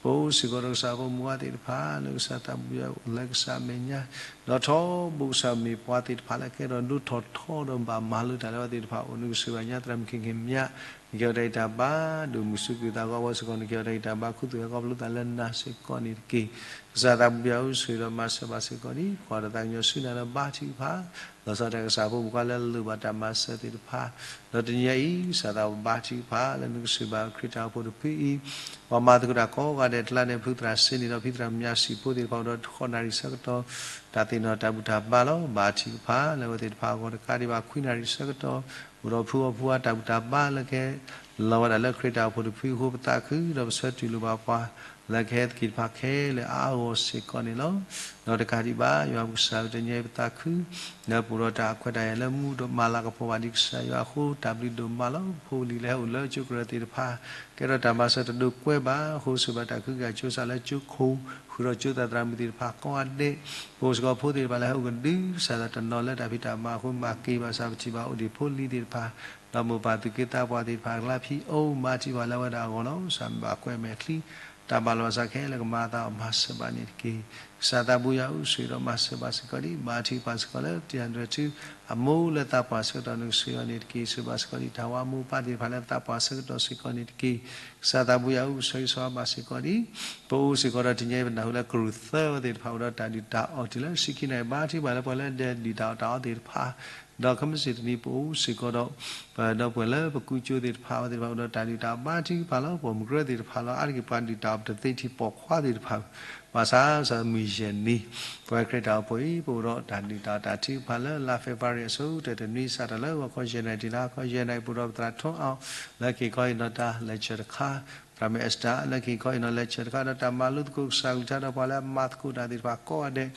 ပအိၣ်စ့ၢ်ကီးဒီးကစၢ်ဖိမုၣ်ဖိသ့ၣ်တဖၣ် လၢကစၢ်သးဘိယွၤအိၣ်လၢကစၢ်အမဲာ်ညါ ဒီးထီဘိကစၢ်မ့ၢ်ပှၤသ့ၣ်တဖၣ်လၢကဲထီၣ်ဒိၣ်ထီၣ်ထီဒီးဘၣ်မၤလိတၢ်လၢအဝဲသ့ၣ်တဖၣ်အအိၣ် နကဆိၣ်ဂ့ၤဘၣ်ညါ သရၣ်မုၣ်ခံက့ၤမၠး နကဟ့ၣ်အီၤတၢ်ဂံၢ်တၢ်ဘါ ဒိၣ်မုၢ်ဆူၣ်ကွံာ်သးဂီၢ်ဝဲစ့ၢ်ကီး နကဟ့ၣ်အီၤတၢ်ဂံၢ်တၢ်ဘါ ခူသူၣ်ဟဲခီဖျိသးလၢနၤစ့ၢ်ကီးန့ၣ်တက့ၢ်. ကစၢ်သးဘိယွၤအိၣ်ဆိၣ်ဂ့ၤဒီးမၤစၢၤဘၣ်စ့ၢ်ကီးဒ် ပှၤဒီးသးကညီၤဆူနၤဒီးဘါထုကဖၣ် လီၤဆီဒၣ်တၢ်ကစၢ်ဖိမုၣ်ဖိလၢအလိၣ်ဘၣ်တၢ်မၤစၢၤသ့ၣ်တဖၣ် ဒီးတနံၤအံၤ ကစၢ်သးဘိဘါထုကဖၣ် လၢနကဆိၣ်ဂ့ၤဘၣ်ခရံာ်တၢ်အိၣ်ဖှိၣ်တဖုအံၤ ပှၤမၤသကိးတၢ်ကိးဂၤဒဲး တလါန့ၣ် ဖုသရၣ်စ့န့ၣ်ဒီး ဖုသရၣ်မၠးစံၣ်ဖိသ့ၣ်တဖၣ် အိၣ်ဒီးဃိးနၣ်ရံၣ်ဆၢကတီၢ် တၢ်သ့ၣ်နီၣ်တၢ်ဘူၣ်တၢ်ဘါလီၤ. ဘါထုကဖၣ် လၢအဝဲသ့ၣ်တဖၣ်အဂီၢ် တကးဒံးဘၣ် ခွံနၣ်ရံၣ်ဆၢကတီၢ် အိၣ်ဒီးဖုအီၣ်ဖုအါတၢ်ဘူၣ်တၢ်ဘါလၢကဟဲ လီၤဝဲဒၣ်လၢခရံာ်တၢ်အိၣ်ဖှိၣ်တဖုအဃိ ပသးခု ဒီးပဆၢတူၢ်လိာ်ဘၣ်ပှၤ လၢကဟဲသက့ၤတဖၣ်ခဲလၢာ်အါအါဂီၢ်ဂီၢ်စ့ၢ်ကီးန့ၣ်လီၤ. ဒီးတကးဒံးဘၣ် ယွၤပကစၢ်ဧၢ တနံၤအံၤပသးခု လၢပအိၣ်ဒီးတၢ်ခွဲးတၢ်ယာ်လၢမူဒီးမၤလၤကပီၤဘၣ်ဒံးကစၢ်ယွၤအဃိ တၢ်ဘျုးဒိၣ်မးလီၤ. ဖိလံၤလၢဟဲအိၣ်လၢကၠိကရၢသ့ၣ်တဖၣ် ကဲထီၣ်တၢ်မၤစၢၤတဒိးကွဲဘၣ်အဃိ ဆိၣ်ဘၣ်တၢ်ခုကစီၣ်လၢကၠိခိၣ် ဃုာ်ဒီးကၠိသးသရၣ်မုၣ်သ့ၣ်တဖၣ်ကိးဂၤဒဲး ပအိၣ်စ့ၢ်ကီးဖိသ့ၣ်တဖၣ်လၢဟဲအိၣ်ကဒု ကစၢ်သးတနီၤလၢတၢ်ဖံးတၢ်မၤအဃိ မၤက့ၤဘၣ်ဆၣ် ပထံၣ်ဘၣ်အိၣ်ဒံးဖိလံၤသ့ၣ်တဖၣ် ဒီးမိၢ်ပၢ်သူၣ်က့သးပှၢ်သ့ၣ်တဖၣ်အကျါဖံးအိၣ် ဘါထုကဖၣ်လၢအဝဲဒၣ်အဂီၢ်လီၤ. ကစၢ်မ့ၢ်ဘၣ်ကွဲးမဲာ်ချံ တၢ်ဘၣ်လီၤဘၣ်စးခဲလၢာ်ကမၤအသးအီၤ မၤစၢၤဘၣ်န့ၣ်တက့ၢ်. ကစၢ်သးဘိယွၤအိၣ်ဆိၣ်ဂ့ၤဒီးမၤစၢၤဘၣ်စ့ၢ်ကီးဒ် ဘါထုကဖၣ်စ့ၢ်ကီးလၢ တံၢ်အဒွဲၣ်ထူ အမိၢ်လၢသးပှၢ်ဆၢကတီၢ် နကဆိၣ်ဂ့ၤအီၤန့ၣ်တက့ၢ်. ဆိၣ်ဘၣ်စ့ၢ်ကီးဒ် တၢ်ဝၤမိၢ်ပၢ်သ့ၣ်တဖၣ်လၢသးပှၢ်ဆၢကတီၢ်စ့ၢ်ကီးန့ၣ်တက့ၢ်. ကစၢ်သးဘိယွၤအိၣ်ဆိၣ်ဂ့ၤဆိၣ်ဝါဘၣ်စ့ၢ်ကီးဒ် ပအိၣ်စ့ၢ်ကီးဒီးတနံၤအံၤ ပနၢ်ဟူလၢကရူၢ်သၢဝဲသ့ၣ်တဖၣ်အိၣ်ဒီးတၢ်ဒုၣ်တၢ်အီၣ်တုၤလၢဆံခံနၣ်ရံၣ် ဘါထုကဖၣ်လၢ ပှၤလၢဒဲးဒုၣ်တၢ်အီၣ်တၢ်အီသ့ၣ်တဖၣ် ဒီးခဲမုၢ်ဆ့ၣ်တနံၤ ပအိၣ်စ့ၢ်ကီးဒီး ပဒီပုၢ်ဝဲၢ်လၢပကူကၠိသ့ၣ်တဖၣ် အဝဲသ့ၣ်တဖၣ်အိၣ်ဒီးတၢ်ဒုၣ်တၢ်အီၣ် ဘါထုကဖၣ်လီၤ. ပှၤမုၢ်ကရၢသ့ၣ်တဖၣ်လီၤ. အါတက့ၢ်ပှၤဒုၣ်တၢ်အီၣ်ပတသ့ထံၣ်ပိာ်ခွါသ့ၣ်တဖၣ် ဘၣ်ဆၣ်ဆၢမုၢ်ယဲၢ်နံၤ ပဝဲခရံာ်တၢ်အိၣ်ဖှိၣ်အံၤ ပအိၣ်ဒီးတၢ်ဒုၣ်တၢ်အီၣ်တၢ်ထုကဖၣ်လၢ လါဖ့ၤဘြူၤအါရံၤအဆိကတၢၢ်တနွံ စးထီၣ်လၢဂီၤခီယဲၢ်နၣ်ရံၣ်တုၤလၢဂီၤခီယဲၢ်နၣ်ရံၣ် ပအိၣ်ဒီးပသရၣ်ထိအီၣ် လၢကဟ့ၣ်ခီဟ့ၣ်နီၤတၢ် lecture တခါ သရၣ်မုၣ်အ့းစတၢ် လၢကဟ့ၣ်ခီဟ့ၣ်နီၤ lecture တခါ ဒီးတၢ်မၤလိသကိးကစၢ်ကလုၢ်ကထါဒီးပှၤလၢအမၤသကိးတၢ်သ့ၣ်တဖၣ်ကိးဂၤဒဲး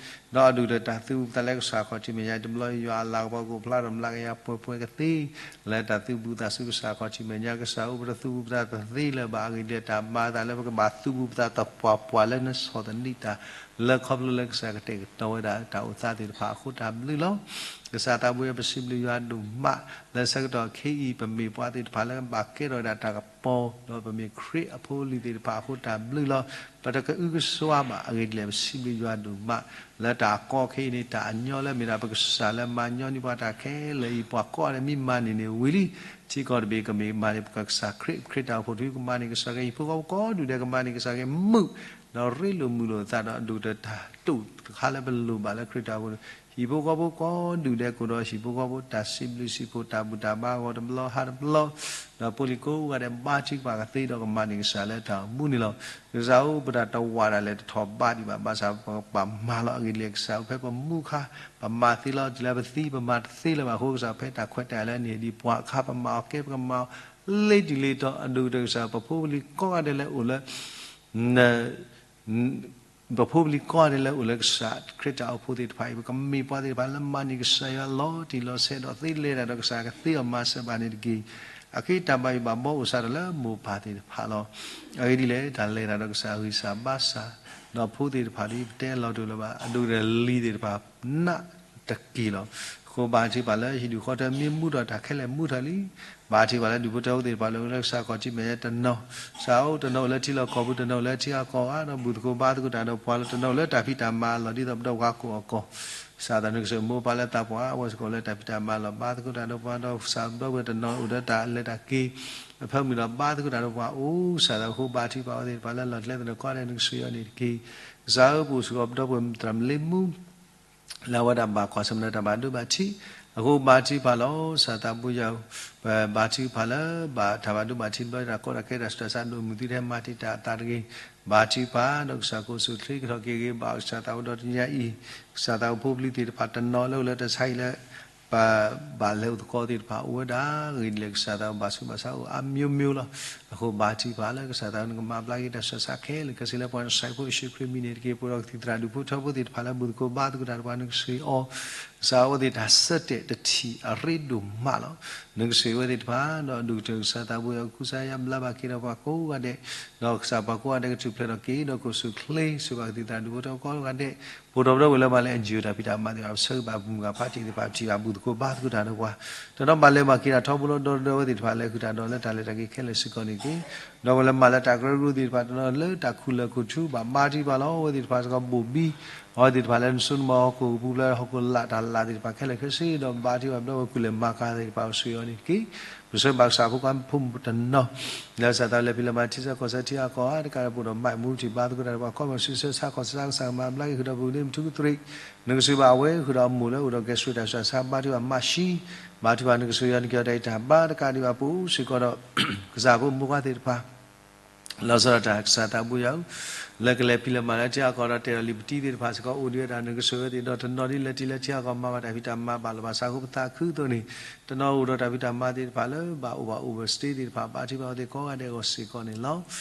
ဒီးအဒိၣ်ကတၢၢ်တၢ်သူၣ်ဘူၣ်သးလၢကစၢ်ခီၣ်ထံးမဲာ်ညါ တဘျီယွၤအလၤကပီၤကအိၣ်ဖျါဒီးမျးကယၤပှဲၤပှဲၤကသ့ လၢတၢ်သူၣ်ဘူၣ်သးဆူကစၢ်ခီၣ်ထံးမဲာ်ညါ ကစၢ်အိၣ်ပတသူၣ်ဘူၣ်သးတသ့လၢၤဘၣ် အဂ့ၢ်ဒ်လဲၣ် တၢ်မၤသးလၢပကဘၣ်သူၣ်ဘူၣ်ပသးသပှၢ်ပှၢ်လၢနဆီၣ်သနံးတၢ် လၢခီဖျိလၢကစၢ်ကတဲာ်ကတီၤဝဲဒၣ်တၢ်အိၣ်သးသ့ၣ်တဖၣ်အဃိ တၢ်ဘျုးလီၤ. ကစၢ်သးဘိယွၤ ပစံးဘျုးယွၤဒိၣ်မး လၢဆၢကတီၢ်ခဲအံၤ ပမ့ၢ်ပှၤသ့ၣ်တဖၣ်လၢဘၣ်ကဲထီၣ်ဝဲဒၣ်တၢ်ကပီၤ ဒီးပမ့ၢ်ခရံာ်အဖိအလံၤသ့ၣ်တဖၣ်အဃိ တၢ်ဘျုးလီၤ. ပတကအုကစွါဘၣ် အဂ့ၢ်ဒ်လဲၣ် ပစံးဘျုးယွၤဒိၣ်မး လၢတၢ်အကီခဲအံၤန့ၣ် တၢ်အညီလၢမ့ၢ်ဒၣ်ပကစၢ်လၢမၤညီနုၢ်ပှၤတၢ်ခဲလၢာ်အံၤ ပှၤကိးဂၤဒဲးမ့ၢ်မၤန့ၢ်န့ၣ်ဝံၤလံ ထံကီၢ်တဘ့ၣ်ကမ့ၢ်မၤန့ၢ် ပကစၢ်ခရံာ် ခရံာ်တၢ်အိၣ်ဖှိၣ်တဖုကမၤန့ၢ်ကစၢ်က့ ဟံၣ်ဖိဃီဖိကိးဒူၣ်ဒဲးကမၤန့ၢ်ကစၢ်က့ မုာ် ဒီးရ့လိာ်မုာ်လိာ်အသးဒီး အဒိၣ်ကတၢၢ်တၢ်တိာ်တခါလၢပလိၣ်ဘၣ်လၢခရံာ်တၢ်အိၣ်ဖှိၣ် ဟံၣ်ဖိဃီဖိကိးဒူၣ်ဒဲး ကအိၣ်ဒီးဟံၣ်ဖိဃီဖိတၢ်စံးဘျုးစံးဖှိၣ် တၢ်ဘူၣ်တၢ်ဘါအဂီၢ်တဘျီဟးတဘျီ ဒီးဖိလံၤကိးဂၤဒဲး ဘါထုကဖၣ်ကသ့ဒီးကမၤန့ၢ်ကစၢ်လၢတၢ်အိၣ်မူန့ၣ်လီၤ. ကစၢ်ဧၢ ပတၢ်တဝၢ်ဒၣ်လဲာ်တထီၣ်ဘးဒံးဘၣ် ဘၣ်ဆၣ်ပကဘၣ်မၤလီၤ အဂ့ၢ်ဒ်လဲၣ် ကစၢ်ဧၢ ဖဲပမူခါ ပမၤသ့လီၤ တုၤလၢပသံ ပမၤတသ့လၢၤဘၣ်အဃိ ကစၢ်ဖဲတၢ်ခွဲးတၢ်ယာ်လၢအန့ၢ်ဒံးပှၤအခါ ပမၤအီၤကဲ ပကမၤအီၤလ့ၤတုၤလ့ၤတီၤ အဒိၣ်ကတၢၢ်ကစၢ် ပဖိပလံၤကိးဂၤဒဲးလၢအိၣ်လၢ ပဖိပလံၤကိးဂၤဒဲးလၢအိၣ်လၢကစၢ်ခရံာ်တၢ်အိၣ်ဖှိၣ်သ့ၣ်တဖၣ်အံၤ ပကမ့ၢ်ပှၤသ့ၣ်တဖၣ်လၢမၤန့ၢ်ကစၢ်ယွၤလီၤတံၢ်လီၤဆဲးဒီးသ့လဲၤတၢ်ဒီးကစၢ်ကသ့အီၤမၤစၢၤဘၣ်န့ၣ်တက့ၢ်. အဃိတၢ်ဘၣ်ယိၣ်ဘၣ်ဘီအိၣ်စးထီၣ်လၢမိၢ်ပၢ်သ့ၣ်တဖၣ်လီၤ. အဂ့ၢ်ဒ်လဲၣ် တၢ်လဲၤတၢ်ဒီးကစၢ်ဂံၢ်စၢ်ဘါစၢ် ဒီးဖိသ့ၣ်တဖၣ်ဒီး ပတဲလီၤတအိၣ်လၢၤဘၣ် အဒိၣ်ကတၢၢ်လံၤသ့ၣ်တဖၣ် နး တက့ၢ်လီၤ. အဃိဘါထုကဖၣ်လၢဟံၣ်ဒူၣ်ဃီတၢ်မ့ၢ်မူဒီးတၢ်ခဲလၢာ်မူထီၣ်လံ. ဘါထုကဖၣ်လၢဒူၣ်ဖိထၢဖိသ့ၣ်တဖၣ်လၢ လၢကစၢ်ခီၣ်ထံးမဲာ်ညါတနီၤ, ကစၢ်အိၣ်တနီၤအိၣ်လၢထံလီၢ်ကီၢ်ပူၤ တနီၤအိၣ်လၢထံဂၤကီၢ်ဂၤ ဒီးဘူၣ်သကိးဘါသကိးတၢ်ဒီးပှၤလၢတနီၤအိၣ်လၢတၢ်ဖံးတၢ်မၤအလီၢ် ဒ်သိးပဒီပုၢ်ဝဲၢ်ကိးအကီၢ် ကစၢ်သးနကစၢၢ်မိၢ်ပၢ်လၢသးပှၢ် အဝဲစ့ၢ်ကီးလၢတၢ်ဖံးတၢ်မၤအလီၢ် ဘါသကိးတၢ်ဒီးပှၤဒီး ကစၢ်ဒီပုၢ်ဝဲၢ်တနီၤအိၣ်ဒီးတၢ်လဲၤတၢ်က့ၤ အဖၢမုၢ်ဒီးဘါသကိးတၢ်ဒီးပှၤအိၣ် ကစၢ်သးအဃိဘါထုကဖၣ်အဝဲသ့ၣ်တဖၣ်လၢလီၢ်ကျဲသနၢၣ်ကိးဂၤဒဲး နကစၢ်ယွၤန့ၣ်တက့ၢ်. ကစၢ်ဧၢ ပအိၣ်စ့ၢ်ကီးပဒီပုၢ်ဝဲၢ်သရၣ်မုၣ်လ့မူ လၢအဝဲဒၣ်ဘၣ်ကွၢ်ဆၢၣ်မဲာ်ဒီးတၢ်ဘၣ်ဒိဘၣ်ထံး, အဃိဘါထုကဖၣ်လီၤ. ကစၢ်သးဘိယွၤဧၢ, ပဘါထုကဖၣ်လၢ ဘၣ်တၢ်ဘၣ်ဒိဘၣ်ထံးတဘျီ တၢ်ကီတၢ်ခဲတၢ်ဆူးတၢ်ဆါဒိၣ်မုၢ်သုထဲမၤတံာ်တာ်အသးတဂ့ၤ, ဘါထုကဖၣ်ဒီးကစၢ်ကအိၣ်ဆူၣ်အိၣ်ချ့ကထီၣ်က့ၤဂ့ၤဘၣ်ကစၢ်သးအိၣ်ဒီးတနံၤညါအံၤ, ကစၢ်သးအိၣ်ဖိပလံၤသ့ၣ်တဖၣ်တနီၤလၢအိၣ်လၢတၢ်ဆါဟံၣ်လၢ ပဘၣ်လဲၤအိၣ်သကိးသ့ၣ်တဖၣ်အိၣ်ဝဲဒၣ်ဂ့ၤဒ်လဲၣ် ကစၢ်သးအိၣ်ဘၣ်ဆူးဘၣ်ဆါအိၣ်အမျိုးမျိုးလီၤ. အဃိဘါထုကဖၣ်လၢကစၢ်သးနကမၤဘျါက့ၤတၢ်ဆူးတၢ်ဆါခဲလၢာ်ခဲဆ့လၢပှၤနစဲးဖိယ့ၣ်ၡူးခရံာ်မံၤန့ၣ်တက့ၢ်. ပဒီးကသံၣ်သရၣ်ဒူၣ်ဖိထၢဖိသ့ၣ်တဖၣ်လၢဘူၣ်သကိးဘါသကိးတၢ်ဒီးပှၤ နကစၢ်အီၤ ကစၢ်အဝဲသ့ၣ်တၢ်ဆၢတဲာ်တထံၣ်အရ့ဒိၣ်မးလီၤ. နကစၢ်ဝဲသ့ၣ်တဖၣ် ဒီးဒူၣ်ကတၢၢ်ကစၢ်သးဘိယွၤ ကူစါယါဘျါဘၣ်က့ၤဒီးပှၤကိးဂၤဒဲး, ဒီးကစၢ်ပှၤကိးဂၤဒဲးကထူၣ်ဖျဲးထီၣ်က့ၤ ဒီးကအိၣ်ဆူၣ်အိၣ်ချ့ ဆူးဘၣ်ကသံၣ်သရၣ်ဒူၣ်ဖိထၢဖိကိးဂၤဒဲး, ပအိၣ်ထီၣ်ပဒီပုၢ်ဝဲၢ်လၢမၤလၢ NGO တၢ်ဖံးတၢ်မၤသ့ၣ်တဖၣ် ပဆၢဂ့ၤဘၣ်မုၢ်ဂၢ်ဖးတံၢ်သ့ၣ်တဖၣ် ပထံၣ်ဘၣ်ဘူၣ်သကိးဘါသကိးတၢ်ဒီးပှၤ, တနီၤဘၣ်လဲၤဘၣ်က့ၤတၢ်ထီဘိလီၤဒီဒီဝဲသ့ၣ်တဖၣ်လၢဃုာ်တၢ်ဒီးလၢတၢ်လဲၤတၢ်က့ၤခဲလၢာ်စ့ၢ်ကီးန့ၣ်တက့ၢ်. ဒီးပဝဲလၢမၤလၢတၢ်ကရၢကရိသ့ၣ်တဖၣ် တနီၤလၢတၢ်ခူၣ်လၢာ်ခိၣ်ထူ ဘၣ်ဘါထုကဖၣ်လီၤ. အဝဲသ့ၣ်တဖၣ်စ့ၢ်ကီးဘိၣ်ဘံ အဝဲသ့ၣ်တဖၣ်လၢနဆိကမိၣ်ဟီၣ်ခိၣ်ကပူၤလၢဟီၣ်ခိၣ်လာ်တၢ်လၢ်သ့ၣ်တဖၣ်ခဲလၢာ်ခဲဆ့ ဒီးဘါထုကဖၣ်ဒီးဝဲကူၣ်လဲၤမၤကၤသ့ၣ်တဖၣ်အိၣ်ဆူၣ်အီၤန့ၣ်တက့ၢ်. ပဆၢဘၣ်ကစၢ်ဖိခွါဖိမုၣ်တနီၤ လၢကစၢ်သးလဲၤဖံးလဲၤမၤထံဆၢကီၢ်ဆၢထံဂၤကီၢ်ဂၤတကးဒီး ပအိၣ်ဒီးမးမူထံၣ်ဘါသကိးတၢ်ဒီးပှၤ ကီၢ်ပယီၤစုဆၢဆါကီၢ်ဆၢဆါ ကစၢ်ကမၤဘျါက့ၤဃုာ်ဒီးပူၤန့ၣ် မထူကတြံး, နကစၢ်ဘၣ်အဝဲဃုာ်ဒီးအမိၢ်လၢအိၣ်ဒီး gastric တၢ်ဆူးတၢ်ဆါ ဘါထုကဖၣ်မၤဆှံ, ဘါထုကဖၣ်နကစၢ်ယွၤနက့ၤအီၤတၢ်အံၤတၢ်ဘါတကးဒံးဘၣ် ပအိၣ်စ့ၢ်ကီးဒီး ကစၢ်ဖိမုၣ်ဖိခွါသ့ၣ်တဖၣ် လီၤဆီဒၣ်တၢ်ကစၢ်သးဘိယွၤဧၢ, လၢကလဲၤဖံးလဲၤမၤလၢထံဂၤကီၢ်ဂၤဒီး တဲာ်ဒီးလံာ်ပတံသ့ၣ်တဖၣ်စ့ၢ်ကီး အိၣ်ဒံးဝဲဒၣ် နကစၢ်ဝဲသ့ၣ်ဒီး တနီၤဒ်လဲၤတုၤလၢထံဂၤကီၢ်ဂၤ မၤဘၣ်တၢ်ဖံးတၢ်မၤဘၣ်လီၤဘၣ်စးဃိပသးခုအသိးန့ၣ်, တနီၤအိၣ်ဒီးတၢ်ဖံးတၢ်မၤသ့ၣ်တဖၣ်လၢဘၣ်အိၣ်ဘၣ် overstay သ့ၣ်တဖၣ် ဘါထုကဖၣ်အဝဲသ့ၣ်ကိးဂၤဒဲးအဂီၢ်စ့ၢ်ကီးန့ၣ်လီၤ.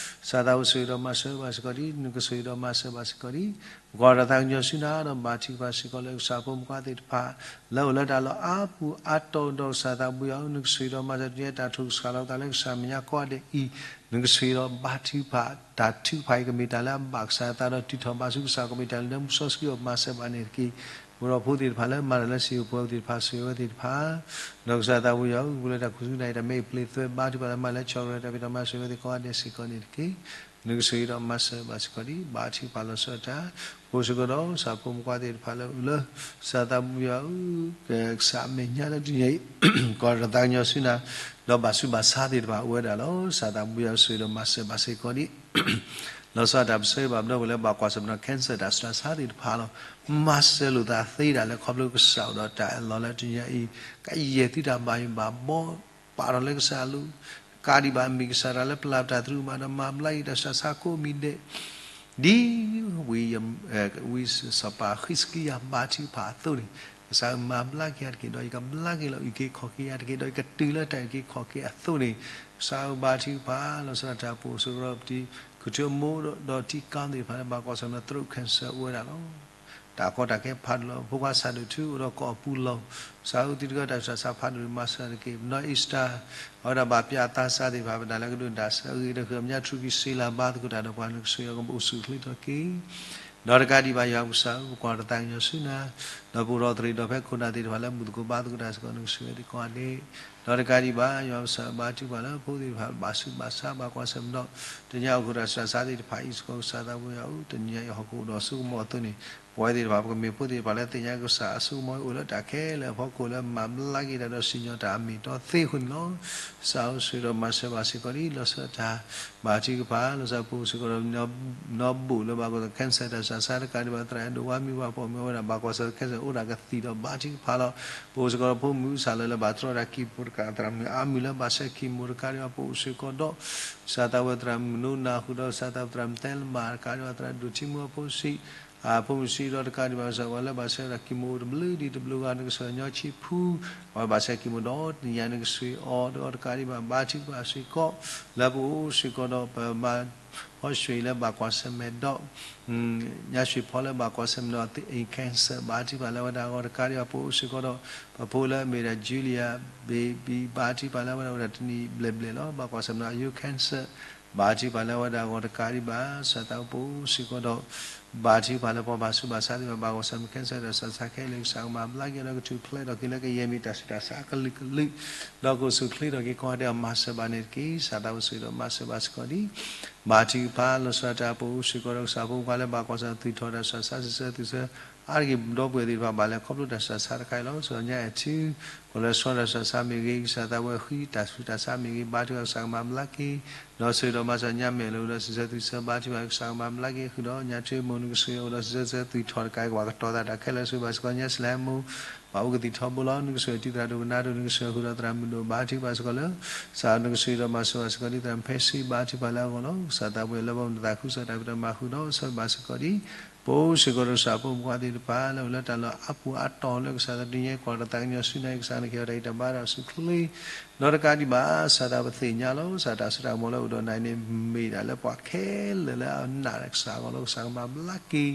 ကစၢ်သးအိၣ်ဆၢဂ့ၤဒီးမၤစၢၤဘၣ်စ့ၢ်ကီးဒ် နကစၢ်ဂ့ၤဒီးမၤစၢၤဘၣ်စ့ၢ်ကီးဒ် ပကွၢ်ဒီးသးကညီၤဆူနၤဒီး ဘါထုကဖၣ်စ့ၢ်ကီးလၢကစၢ်ဖိမုၣ်ဖိခွါသ့ၣ်တဖၣ် လၢအိၣ်လၢတၢ်လီၢ်အါပူၤအါတီၤဒီး ကစၢ်သးဘိယွၤဧၢ, နကစၢ်ဂ့ၤဒီးမၤစၢၤတကဲတၢ်ထိၣ်ကစၢ်လီၤသးလၢကစၢ်မဲာ်ညါကိးဂၤဒဲးအံၤ, နကစၢ်ဂ့ၤဒီးဘါထုကဖၣ် တၢ်ထုကဖၣ်အံၤကမ့ၢ်တၢ်လၢအဘၣ်ကစၢ်အသးဒီးတုၤထီၣ်ဘါဆူကစၢ် ကမ့ၢ်တၢ်လၢနၢမူစီဆှံအီၤ မၤစၢၤဘၣ်န့ၣ်တက့ၢ်. ပဝဲဒီးဖိသ့ၣ်တဖၣ်လၢမၤတၢ်လၢစံၣ်ဖိပှဲၤဖိသ့ၣ်တဖၣ် ဆှၢဝဲသ့ၣ်တဖၣ် ဒီးကစၢ်သးဘိယွၤဧၢ, ပလၢတၢ်ခူသူၣ်န့ၣ် တၢ်မ့ၢ်အပျ့ၤသွဲဘါထုကဖၣ်လၢမၤလၢဆီၣ်ထွဲတၢ်ဖံးတၢ်မၤ ဆှၢဝဲသ့ၣ်ကိးဂၤဒဲးစ့ၢ်ကီးန့ၣ်တက့ၢ်. နကစၢ်ဂ့ၤဒီးမၤစၢၤဘၣ်စ့ၢ်ကီးဒ် ဘါထုကဖၣ်လီၤဆီဒၣ်တၢ် ပအိၣ်စ့ၢ်ကီးဒီး ကစၢ်ဖိမုၣ်ဖိခွါသ့ၣ်တဖၣ်လၢအိၣ်လၢ ကစၢ်သးဘိယွၤဧၢ, ကစၢ်မဲာ်ညါလၢတနံၤအံၤ ကွၢ်ဒီးသးကညီၤဆူနၤ, ဒီးဘၣ်ဆူးဘၣ်ဆါသ့ၣ်တဖၣ်အိၣ်ဝဲဒၣ်လီၤ. ကစၢ်သးဘိယွၤဧၢ, နကစၢ်ဂ့ၤဒီးမၤစၢၤဘၣ်စ့ၢ်ကီးဒ် လီၤဆီဒၣ်တၢ် ပဆၢဂ့ၤဘၣ်ပဒီပုၢ်ဝဲၢ်လၢဘၣ်ကွၢ်ဆၢၣ်မဲာ်ဒီး cancer တၢ်ဆူးတၢ်ဆါသ့ၣ်တဖၣ်လီၤ. မၤစၢၤလိာ်သးသ့ဒၣ်လဲာ်ခီဖျိကစၢ်အိၣ်ဒီးတၢ်အၢၣ်လီၤလၢတနံၤအံၤ, ကယဲၢ်သုတၢ်ဘၣ်ယိၣ်ဘၣ်ဘီ ပာ်ထီၣ်လၢကစၢ်အလိၤ, တကးဒံးဘၣ် မ့ၢ်ကစၢ်တၢ်လၢပျၢ်တၢ်သရူးမးဒီး မၤဘျါက့ၤတၢ်ဆူးတၢ်ဆါကိးမံၤဒဲး ဒ်ဝံ ဝံစီၤပၤဃံးစကံယၤဘါထုကဖၣ်အသိးန့ၣ်, ကစၢ်ဧၢ မၤဘျါက့ၤယၤတက့ၢ် ဒီးယကဘျါက့ၤလီၤအုၣ်က့ၤခီၣ်က့ၤယၤတက့ၢ် ဒီးယကတုၤလၢတၢ်အုၣ်က့ၤခီၣ်က့ၤအသိးန့ၣ်, ကစၢ်ဧၢ ဘါထုကဖၣ်လီၤဆီဒၣ်တၢ် ပအိၣ်စ့ၢ်ကီးဒီးပတံၤ ကထၢမိၢ်ဒီးတံၤကီသ့ၣ်တဖၣ်လၢဘၣ်ကွၢ်ဆၢၣ်မဲာ်ဒီး throat cancer အိၣ်ဝဲဒၣ်လီၤ. တၢ်ကီတၢ်ခဲဖးဒိၣ်လီၤ. ဖိခွါဆၣ်ဒိၣ်ထူအိၣ်ဒီးကီၢ်အပူၤလီၤ. ကစၢ်ဧၢ သုတကၢတၢ်ဆူးတၢ်ဆါဖးဒိၣ်န့ၣ် မၤစၢၤတက့ၢ်. ပနီၢ်အ့စတၢ် အဝဲဒၣ်ဘၣ်ပျၢ်အသးစၢ်သ့ၣ်တဖၣ် ပဒၣ်လၢကဒိးတၢ်ဆၢဂ့ၤဒီး ဃုအီၣ်မညါ ထူကံစ့လၢ် ဘါသကိးတၢ်ဒီးပှၤ နကစၢ်ယွၤကအိၣ်ဆူၣ်အိၣ်ချ့ထီၣ်က့ၤ ဒီးတကးဒံးဘၣ် ယွၤပကစၢ်ဧၢ ပကွၢ်တၢ်သးကညီၤဆူနၤ, ဒီးပအိၣ်ဒီးသရၣ်ဒီးဖဲခိၣ်နၢ်သ့ၣ်တဖၣ်လၢဘူၣ်သကိးဘါသကိးတၢ်စ့ၢ်ကီး နကစၢ်ယွၤသ့ၣ်ကိးဂၤဒဲး, ဒီးတကးဒံးဘၣ် ယွၤပကစၢ် ဘါထုကဖၣ်လၢဖိသ့ၣ်တဖၣ် ဘၣ်ဆူးဘၣ်ဆါ ဘၣ်ကွၢ်ဆၢၣ်မဲာ်ဒီး တနံၤအံၤအိၣ်ဃုာ်တၢ်ဆူးတၢ်ဆါသ့ၣ်တဖၣ်အံၤစ့ၢ်ကီး ကစၢ်သးဘိယွၤဧၢ, တနံၤအံၤဟီၣ်ခိၣ်ဒီးဆိကမိၣ်အသိးန့ၣ် ပဝဲသ့ၣ်တဖၣ် ပကမ့ၢ်ဖိသ့ၣ်တဖၣ်လၢသ့ၣ်ညါကစၢ်အဆိကမိၣ်အိၣ်လၢတၢ်ခဲလၢာ်အဖီခိၣ်လၢမၤဘျါက့ၤတၢ်ဒီးစံၣ်ညီၣ်တၢ်အမ့ၢ်အတီသ့အဃိန့ၣ်လီၤ. ကစၢ်ဧၢ ဆိၣ်ဂ့ၤဒီးမၤစၢၤဘၣ်စ့ၢ်ကီးဒ် လီၤဆီဒၣ်တၢ် ဘါထုကဖၣ် လီၤဆီဒၣ်တၢ် ပအိၣ်စ့ၢ်ကီးဒီး နီၢ်ဘိၣ်လၢဘၣ်ကွၢ်ဆၢၣ် cancer တၢ်ဆူးတၢ်ဆါတကးဒံးဘၣ် သရၣ်အဲၣ်ဒိးဝါမံဘၣ် ပိာ်မုၣ်ဝဲဒၣ်ဘၣ်ကွၢ်ဆၢၣ် cancer အိၣ်ဒၣ်ကသံၣ်ဒီး ဘါထုကဖၣ်လီၤ. ပအိၣ်စ့ၢ်ကီးဒီးဖိမုၣ်စၢ်လၢလၢဘၣ်တြီတၢ် chemo တကး သရၣ်မုၣ်အါမုၢ်လၢဘၣ်ဆဲး chemo တကးဒံးဘၣ် ပအိၣ်စ့ၢ်ကီးဒီး ကစၢ်သးဝဲသရၣ်မုၣ်နိနၢ်ဃုာ်ဒီး ကစၢ်သးဝဲသရၣ်မုၣ်တဲလမၣ်တကးဒံးဘၣ် သရၣ်ဒိၣ်ထံမူအဖိဆံး အဖိမုၣ်ဆံးဒီးတကးဒံးဘၣ် ကစၢ်ပှၤလၢဘၣ်ဆဲးဝဲဒၣ် chemo အိၣ်တဘျုးဒံးတဘျုးဂၤ နကစၢ်ညီဆံးဖု အဝဲဘၣ်ဆဲး chemo ဒီးတနံၤညါ နကစၢ်အီၤဒီးတကးဒံးဘၣ် ဘါထုကဖၣ်စ့ၢ်ကီး လၢပအိၣ်စ့ၢ်ကီးဒီးပမါ ဟီၣ်ရွှ့ၣ်လၢဘၣ်ကွၢ်ဆၢၣ်မဲာ်ဒီး ညါရွှ့ၣ်ဖီလၢဘၣ်ကွၢ်ဆၢၣ်မဲာ်ဒီး cancer ဘါထုကဖၣ်လၢဝဲဒၣ်အဂီၢ်တကးဒံးဘၣ် ပအိၣ်စ့ၢ်ကီးဒီး ပဖိလၢအမ့ၢ်ဒၣ် Julia baby ဘါထုကဖၣ်လၢဝဲဒၣ်အိၣ်ဒီးတနံၣ်ဘျဲၣ်ဘျဲၣ်လီၤ ဘၣ်ကွၢ်ဆၢၣ်မဲာ်ဒီး အယိ cancer ဘါထုကဖၣ်လၢဝဲဒၣ်အဂီၢ်တကးဒံးဘၣ် ကစၢ်သးပအိၣ်စ့ၢ်ကီးဒီး ဘါထုကဖၣ်လၢပှၤဘၣ်ဆူးဘၣ်ဆါသ့ၣ်တဖၣ် ဘၣ်ကွၢ်ဆၢၣ်မဲာ်ခဲလၢာ် တၢ်ဆူးတၢ်ဆါခဲလၢာ် ကစၢ်ကမၤဘျါက့ၤ ဒီးကထူၣ်ဖျဲးထီၣ်က့ၤလၢကယဲၢ်မံၤတၢ်ဆူးတၢ်ဆါအကလုာ်ကလုာ်, ဒီးကအိၣ်ဆူၣ်အိၣ်ချ့ထီၣ်က့ၤကိးဂၤဒဲးအမၤစၢၤဘၣ်န့ၣ်တက့ၢ်. ကစၢ်သးဘိယွၤဧၢ ဆိၣ်ဂ့ၤဒီးမၤစၢၤဘၣ်စ့ၢ်ကီးဒံး ဘါထုကဖၣ်လီၤဆီဒၣ်တၢ် ပအိၣ်စ့ၢ်ကီးဒီးကစၢ်ဖိမုၣ်ခွါလၢဘၣ်ကွၢ်ဆၢၣ်မဲာ် သုးထီၣ်တၢ်ဆူးတၢ်ဆါ စံးဆၢသုးဆၢ အါတက့ၢ်ဒီပုၢ်ဝဲၢ်သ့ၣ်တဖၣ်ဘၣ်လဲၤခီဖျိတၢ်ဆူးတၢ်ဆါတခါအံၤလီၤ. စီၤညါအဲၣ်ထူ ကီၢ်လၢဆီတၢ်ဆူးတၢ်ဆါမ့ၢ်ဂ့ၤ, ကစၢ်သးဘိယွၤဃံတၢ်ဆူးတၢ်ဆါမ့ၢ်ဂ့ၤ, ဘါထုကဖၣ်ကစၢ်ကမၤဘျါက့ၤ, ဒီးဆိၣ်ဂ့ၤဒီးမၤစၢၤညါမဲာ်လၢအိၣ်ဒီးစံးဆၢသုးဆၢ ဘါထုကဖၣ်ကစၢ်ကမၤဘျါက့ၤ ဃုာ်ဒီးညါထူမိၢ် နကဆိၣ်ဂ့ၤအိၣ်ဒီးစံးဆၢသုးထီၣ်တကးကဘၣ်ကတီၤသးတၢ်ခဲလၢာ် ဆိၣ်ဂ့ၤဘၣ်စ့ၢ်ကီးညါစလဲမိၢ် ဘၣ်အိၣ်ကသံၣ်ထီဘိလီၤ နကဆိၣ်ဂ့ၤတံၤသရၣ်ဒိၣ်ကနၣ်ဒိၣ် နကဆိၣ်ဂ့ၤဃုာ်ဒီးသရၣ်မုၣ်ဒိၣ် ဘါထုကဖၣ်စ့ၢ်ကီးလၢ ကစၢ်နကဆိၣ်ဂ့ၤဒီးမၤစၢၤဘၣ်စ့ၢ်ကီးဒံး သရၣ်မုၣ်ဖဲဆံ ဘါထုကဖၣ်လၢအဂီၢ်လီၤ. ကစၢ်သးဘိယွၤလၢပှၤမုၢ်သးခုကစီၣ်တၢ်ဖံးတၢ်မၤဃုာ်ဒီး ဆိၣ်ဂ့ၤဘၣ်စ့ၢ်ကီးဒံး ပအိၣ်စ့ၢ်ကီးဒီးကစၢ်ဖိမုၣ်ခွါသ့ၣ်တဖၣ် လၢအိၣ်လၢတၢ်လီၢ်အါပူၤအါတီၤလၢကစၢ်သးတနံၤညါ ကွၢ်တၢ်သးကညီၤဆူနၤ ကစၢ်နကဟ့ၣ်အီၤတၢ်ဂံၢ်တၢ်ဘါဒီးအစုချ့ ဒီးတကးဒံးဘၣ် ကစၢ်သးပသ့ၣ်ညါလီၤ ကစၢ်တၢ်စိတၢ်ကမီၤလၢအိၣ်ဒီးနၤန့ၣ် မ့ၢ်ဒၣ်လၢပှၤခဲလၢာ်လၢအနာ်ကစၢ်အဂီၢ်လီၤ ကစၢ်ကမၤဘျါက့ၤ ဒီး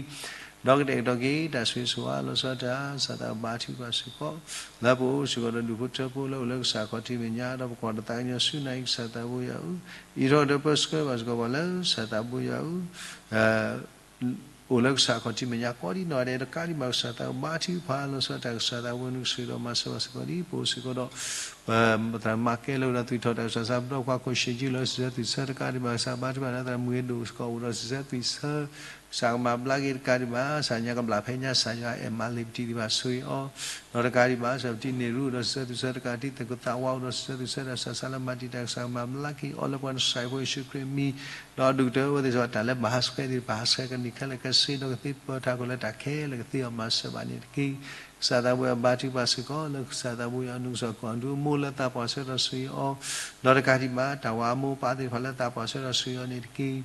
ကတဲာ်ကတီၤက့ၤ တၢ်ဆိၣ်ဂ့ၤဆိၣ်ဝါလီၤဆီဒၣ်တၢ် ကစၢ်သးဘိဘါထုကဖၣ်စ့ၢ်ကီး လၢပအိၣ်စ့ၢ်ကီးဒီးဒူၣ်ဖိထၢဖိလၢအိၣ်လၢကစၢ်ခီၣ်ထံးမဲာ်ညါ ဒီးပကွၢ်တၢ်သးကညီၤဆူနၤအံၤ ကစၢ်သးဘိယွၤဧၢ, အံးထီၣ်ဒီးပၢဆှၢဘၣ်စ့ၢ်ကီးပှၤလၢ ကစၢ်သးဘိယွၤဧၢ အိၣ်လၢကစၢ်ခီၣ်ထံးမဲာ်ညါကိးဒံးနီၢ်ဂၤဒဲး တကးဒံးဘၣ် ကစၢ်သးဘိဘါထုကဖၣ်လီၤဆီဒၣ်တၢ် ကစၢ်သးဘိနကဆိၣ်ဂ့ၤဒီးမၤစၢၤဘၣ်စ့ၢ်ကီးဒံး ပအိၣ်စ့ၢ်ကီးဒီး ပသရၣ်မၤကဲလၢအိၣ်ဒီးသုးထီၣ်တၢ်ဆူးတၢ်ဆါ ပဒီပုၢ်ဝဲၢ်ခိၣ်ရှ့းကၠံလၢစံးဆၢသုးဆၢ တကးဒံးဘၣ် ကစၢ်ဘါထုကဖၣ်လၢသရၣ်မုၢ်ဂ့ၤဒိၣ်စ့ၢ်ကီး အိၣ်ဒီးစံးဆၢသုးဆၢ ကစၢ်ကမၤဘျါက့ၤ တကးဒံးဘၣ် ကစၢ်ညါကဘျၣ်ဖဲညါ ကစၢ်ယွၤအဲၣ်မၤလ့ၤပတံၤသ့ၣ်တဖၣ်ဆိၣ်ဂ့ၤအီၤ ဒီးတကးဒံးဘၣ် ကစၢ်ပတံၤန့ၢ်ရူ အိၣ်ဒီးစံးဆၢသုးဆၢ တကးတံၤသကိးသးဝါ အိၣ်ဒီးစံးဆၢသုးဆၢ တၢ်ဆူးတၢ်ဆါလၢမၤတံာ်တာ် ကစၢ်ကမၤဘျါက့ၤအီၤလၢပှၤနဆၣ်ဖိယ့ၣ်ၡူးခရံာ်အမံၤ ဒီးဒူၣ်ကတၢၢ်ဝဲသ့ၣ်တဖၣ် တၢ်လၢဘၣ်ဟးဆှဲးသ့ၣ်တဖၣ် ဟးဆှဲးကနံၣ်ခဲလၢာ်ခဲဆ့ ဒီးကသ့ပၢၤတၢ်ကီလၢတၢ်ခဲလၢာ် ကသ့အီၤမၤစၢၤဘၣ်န့ၣ်တက့ၢ်. ကစၢ်သးဘိယွၤဘါထုကဖၣ်စ့ၢ်ကီး လၢကစၢ်သးဘိယွၤ နကစၢ်ကီၢ်ဒူအမိၢ်လၢသးပှၢ်ဆၢဒီးဆိၣ်ဂ့ၤအီၤ ဒီးတကးဒံးဘၣ် တၢ်ဝၤအမိၢ်ပၢ်သ့ၣ်တဖၣ်လၢသးပှၢ်ဆၢဒီးဆိၣ်ဂ့ၤအီၤန့ၣ်တက့ၢ်.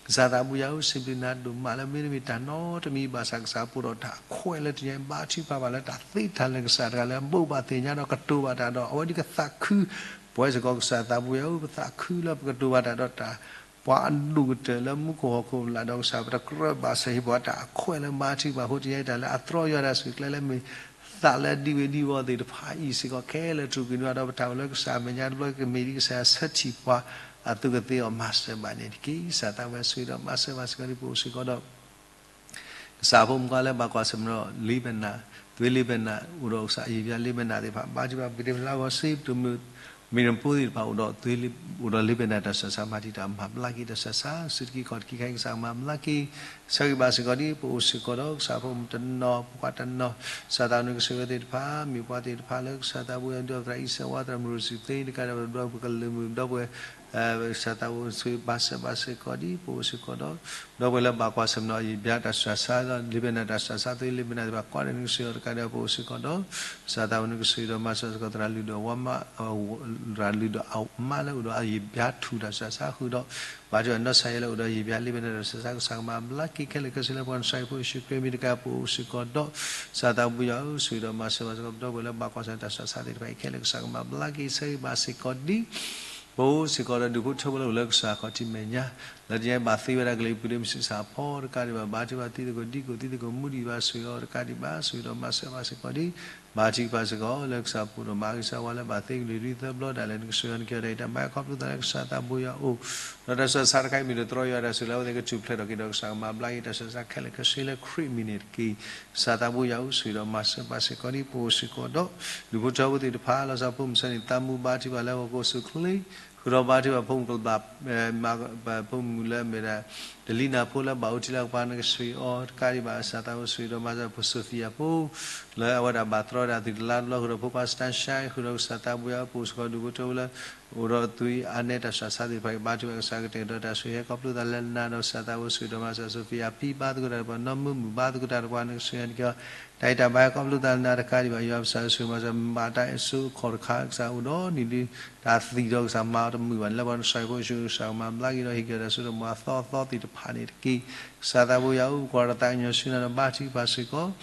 ကစၢ်သးဘိယွၤဧၢ စံးဘျုးနၤဒိၣ်မးလၢ မ့တမ့ၢ်တၢ်နီတမံၤဘၣ်ဆၣ် ကစၢ်ပှၤဒီးတၢ်အခွဲးလၢတနံၤညါ ဘါထုကဖၣ်ဘၣ်လၢတၢ်သ့တၢ်လၢာ် ကစၢ်တဂၤလၢအဘိးဘၣ်သ့ၣ်ညါဒီးကတိၤဘၣ်တၢ်ဒီး အဝဲဒၣ်ကသးခု ပဝဲစ့ၢ်ကီး ကစၢ်သးဘိယွၤဧၢ ပသးခုလၢပကတိၤဘၣ်တၢ်ဒီးတၢ် ပှၤအဒိၣ်ကတၢၢ်လၢမူခိၣ်ဟီၣ်ခိၣ်လာ်ဒီး ကစၢ်ပတကြၢးဘၣ်ဆၢဟ့ၣ်ပှၤတၢ်အခွဲးလၢဘါထုကဖၣ်အဃိ တနံၤညါအံၤ တၢ်လၢအတြီယွၤတၢ်ဆူးကျဲလၢမ့ၢ် သးလၢအဒံဝဲဒံဝီသ့ၣ်တဖၣ်အံၤစ့ၢ်ကီး ခဲလၢာ်တြူာ်ကွံာ်န့ၢ်ဒီးပတၢ်အိၣ်လၢကစၢ်အမဲာ်ညါတဘျီ ကမ့ၢ်ဒ်ကစၢ်ယွၤဆၢထံၣ်ပှၤ အသုကသ့အီၤမၤစၢၤဘၣ်န့ၣ်တက့ၢ်. ကစၢ်သးဘိယွၤဆိၣ်ဂ့ၤဒီးမၤစၢၤဘၣ်စ့ၢ်ကီးဒံး ပအိၣ်စ့ၢ်ကီးဒီး ကစၢ်ဖိမုၣ်ခွါလၢဘၣ်ကွၢ်ဆၢၣ်မဲာ်ဒီး Lebanon သွ့ၣ် Lebanon အိၣ်ဒီးကစၢ်အယံာ်ဘျါ Lebanon သ့ၣ်တဖၣ် ဘါထုကဖၣ်ပှၤသ့ၣ်တဖၣ်လၢအဂီၢ်စ့ၢ် ပတမုၢ် မ့ၢ်နဖိသ့ၣ်တဖၣ်အိၣ်ဒီး အိၣ်ဒီး Lebanon တၢ်ဆူးတၢ်ဆါ မၤတံာ်တာ်မၤဘျါက့ၤတၢ်ဆူးတၢ်ဆါ စုတက့ၢ်ခီၣ်တက့ၢ်ခဲအံၤ ကစၢ်ကမၤဘျါက့ၤ ဆၢဂ့ၤဘၣ်စ့ၢ်ကီးဒံး ပအိၣ်စ့ၢ်ကီးဒီး ကစၢ်ဖိမုၣ်တနီၤ ဖိခွါတနီၤ ကစၢ်သးနကဆိၣ်ဂ့ၤသ့ၣ်တဖၣ် မ့ၢ်ပှၤသ့ၣ်တဖၣ်လၢကစၢ်သးဘိယွၤ ဒုးအီၣ်သရၣ်အံၤစၢၤဝါ သရၣ်မုၣ်ရိၣ်စံၣ်သ့ တကးဒီးပဒီပုၢ်ဝဲၢ်ကလုာ်မုၣ် ပဒီပုၢ်ဝဲၢ် ကစၢ်သးဘိဆိၣ်ဂ့ၤဘၣ်စၢၤဘၣ်စ့ၢ်ကီးဒံး ပအိၣ်စ့ၢ်ကီးဒီး ဒီပုၢ်ဝဲၢ်လၢဘၣ်ကွၢ်ဆၢၣ်မဲာ်ဒီးအယံာ်ဘျါတၢ်ဆူးတၢ်ဆါ Lebanon တၢ်ဆူးတၢ်ဆါ သွ့ၣ် Lebanon သ့ၣ်တဖၣ်ကိးဂၤဒဲး နကဆိၣ်ဂ့ၤအီၤတကးဒီး ပအိၣ်စ့ၢ်ကီးဒီး ကစၢ်သးဘိနကဆိၣ်ဂ့ၤဒီးမၤစၢၤစ့ၢ်ကီး သရၣ်လုၢ်ဒိၣ်အဝၤမါ သရၣ်လုၢ်ဒိၣ်အမါလၢအိၣ်ဒီးအယံာ်ဘျါထူၣ်တၢ်ဆူးတၢ်ဆါဃုာ်ဒီး ဘါထုကဖၣ်နီၢ်ဆါယဲလၢအိၣ်ဒီးယံာ်ဘျါ Lebanon တၢ်ဆူးတၢ်ဆါ ကစၢ်ကမၤဘျါက့ၤခဲလၢာ်ခဲဆ့လၢပှၤနဆၣ်ဖိယ့ၣ်ၡူးခရံာ်အမံၤတကး ပအိၣ်စ့ၢ်ကီးဒီး ကစၢ်သးဘိယွၤဧၢ ဆိၣ်ဂ့ၤဒီးမၤစၢၤဘၣ်စ့ၢ်ကီး ပဒီပုၢ်ဝဲၢ်လၢဘၣ်ကွၢ်ဆၢၣ်မဲာ်တၢ်ဆူးတၢ်ဆါသ့ၣ်တဖၣ်အံၤခဲလၢာ် ကစၢ်ကမၤဘျါက့ၤ ဆၢဂ့ၤဘၣ်စ့ၢ်ကီးဒံး ပအိၣ်စ့ၢ်ကီးဒီးဒူၣ်ဖိထၢဖိလၢအိၣ်လၢကစၢ်ခီၣ်ထံးမဲာ်ညါ လၢတနံၤညါအံၤဘၣ်သ့ဝဲဒၣ်ကလုာ်အပူၤဒီး မုၢ်ဆ့ၣ်ဆၣ်ဖီတကးဒံးဘၣ် ဘါထုကဖၣ်သံသကိးဒံကိး သံသကိးမူဒံးဘၣ် ဆိၣ်ဂ့ၤအီၤတကးဒံးဘၣ် ဆိၣ်ဂ့ၤဒီးမၤစၢၤဘၣ်စ့ၢ်ကီးဒံး ဘါထုကဖၣ်စ့ၢ်ကီး လၢကစၢ်ပူၤဒီးမၤဂ့ၤကစၢ်ဝါလၢဘၣ်သ့ကလုာ်ဒ်သၢဘျီဒၣ်လဲာ် နကဆိၣ်ဂ့ၤအီၤ နကဟ့ၣ်အီၤတၢ်ဂံၢ်တၢ်ဘါ ခီဖျိသးလၢကစၢ်သးဘိယွၤအအိၣ် ဒီးတၢ်ဆူးတၢ်ဆါတခါအံၤမ့ၢ်တတြီယွၤတၢ်ဆိၣ်ဂ့ၤလၢအဝဲသ့ၣ်ကထူၣ်ဖျဲးထီၣ်က့ၤဒီး ကစၢ်ကမၤဘျါက့ၤတၢ်ဆူးတၢ်ဆါခဲလၢာ်ခဲဆ့လၢခရံာ်အမံၤန့ၣ်တက့ၢ်. ကစၢ်သးဘိယွၤဧၢ ဆိၣ်ဂ့ၤဒီးမၤစၢၤဘၣ်စ့ၢ်ကီးဒံး ပအိၣ်စ့ၢ်ကီးဒီး ဒူၣ်ဖိထၢဖိသ့ၣ်တဖၣ် လီၤဆီဖိမုၣ်ဆၢန့ၣ် သးမူဘါထုကဖၣ်လၢဟီၣ်ခိၣ်အစုချ့ ဃုာ်ဒီးဘါထုကဖၣ်ဖိမုၣ်ကဘၣ် မၤ ဖိမုၣ်လၢအမ့ၢ်ဒၣ် တလံနၢ်ဖိလၢဘၣ်အိၣ်ထံလၢကပၤ နကဆိၣ်ဂ့ၤအီၤတကးဒံးဘၣ် ကစၢ်သးဘိဆိၣ်ဂ့ၤဒီးမၤစၢၤဖိ Sophia ဖိ လၢအဝဲဒၣ်ဘၣ်တြီဒၣ်သုးတလါတဘျီ ဃုာ်ဒီးဖိခွါ Stan Shine ဃုာ်ဒီးကစၢ်သးဘိယွၤ ပအိၣ်စ့ၢ်ကီးဒူၣ်ဖိထၢဖိလၢ အိၣ်ဒီးသွံၣ်အါနဲတၢ်ဆူးတၢ်ဆါသ့ၣ်တဖၣ်အံၤ ဘါထုကဖၣ်ကစၢ်ကတဲာ်ကတီၤတၢ်ဆိၣ်ဂ့ၤဟဲခီဖျိသးလၢနၤဒီး ကစၢ်သးဘိဆိၣ်ဂ့ၤဒီးမၤစၢၤ Sophia ဖံဘါသကိးတၢ်တပှၤ နီၢ်မုၢ်မုၣ်ဘါသကိးတၢ်တပှၤ နကဆိၣ်ဂ့ၤအီၤန့ၣ်က့ၤ တၢ်ဟ့ၣ်တၢ်ဘါဟဲခီဖျိသးလၢနၤတကးဒံးဘၣ် ယွၤပစၢ်ယွၤဆိၣ်ဂ့ၤမၤစၢၤ မၤတၢ်အဲၣ်ဆိအခီၣ်တခါ ကစၢ်အိၣ်ဒီးနံၣ်ဒု တၢ်သံၣ်ဒီးကစၢ်မၤအီၤတမုာ်ဘၣ်န့ၣ်လၢပှၤနဆၣ်ဖိယ့ၣ်ၡူး ကစၢ်ကမၤဘျါက့ၤဒီးဟ့ၣ်က့ၤတၢ်စိတၢ်ကမီၤအသီအသီသ့ၣ်တဖၣ်န့ၣ်တက့ၢ်. ကစၢ်သးဘိယွၤဧၢ ပကွၢ်ဒီးသးကညီၤဆူနၤဒီးဘါထုကဖၣ်စ့ၢ်ကီး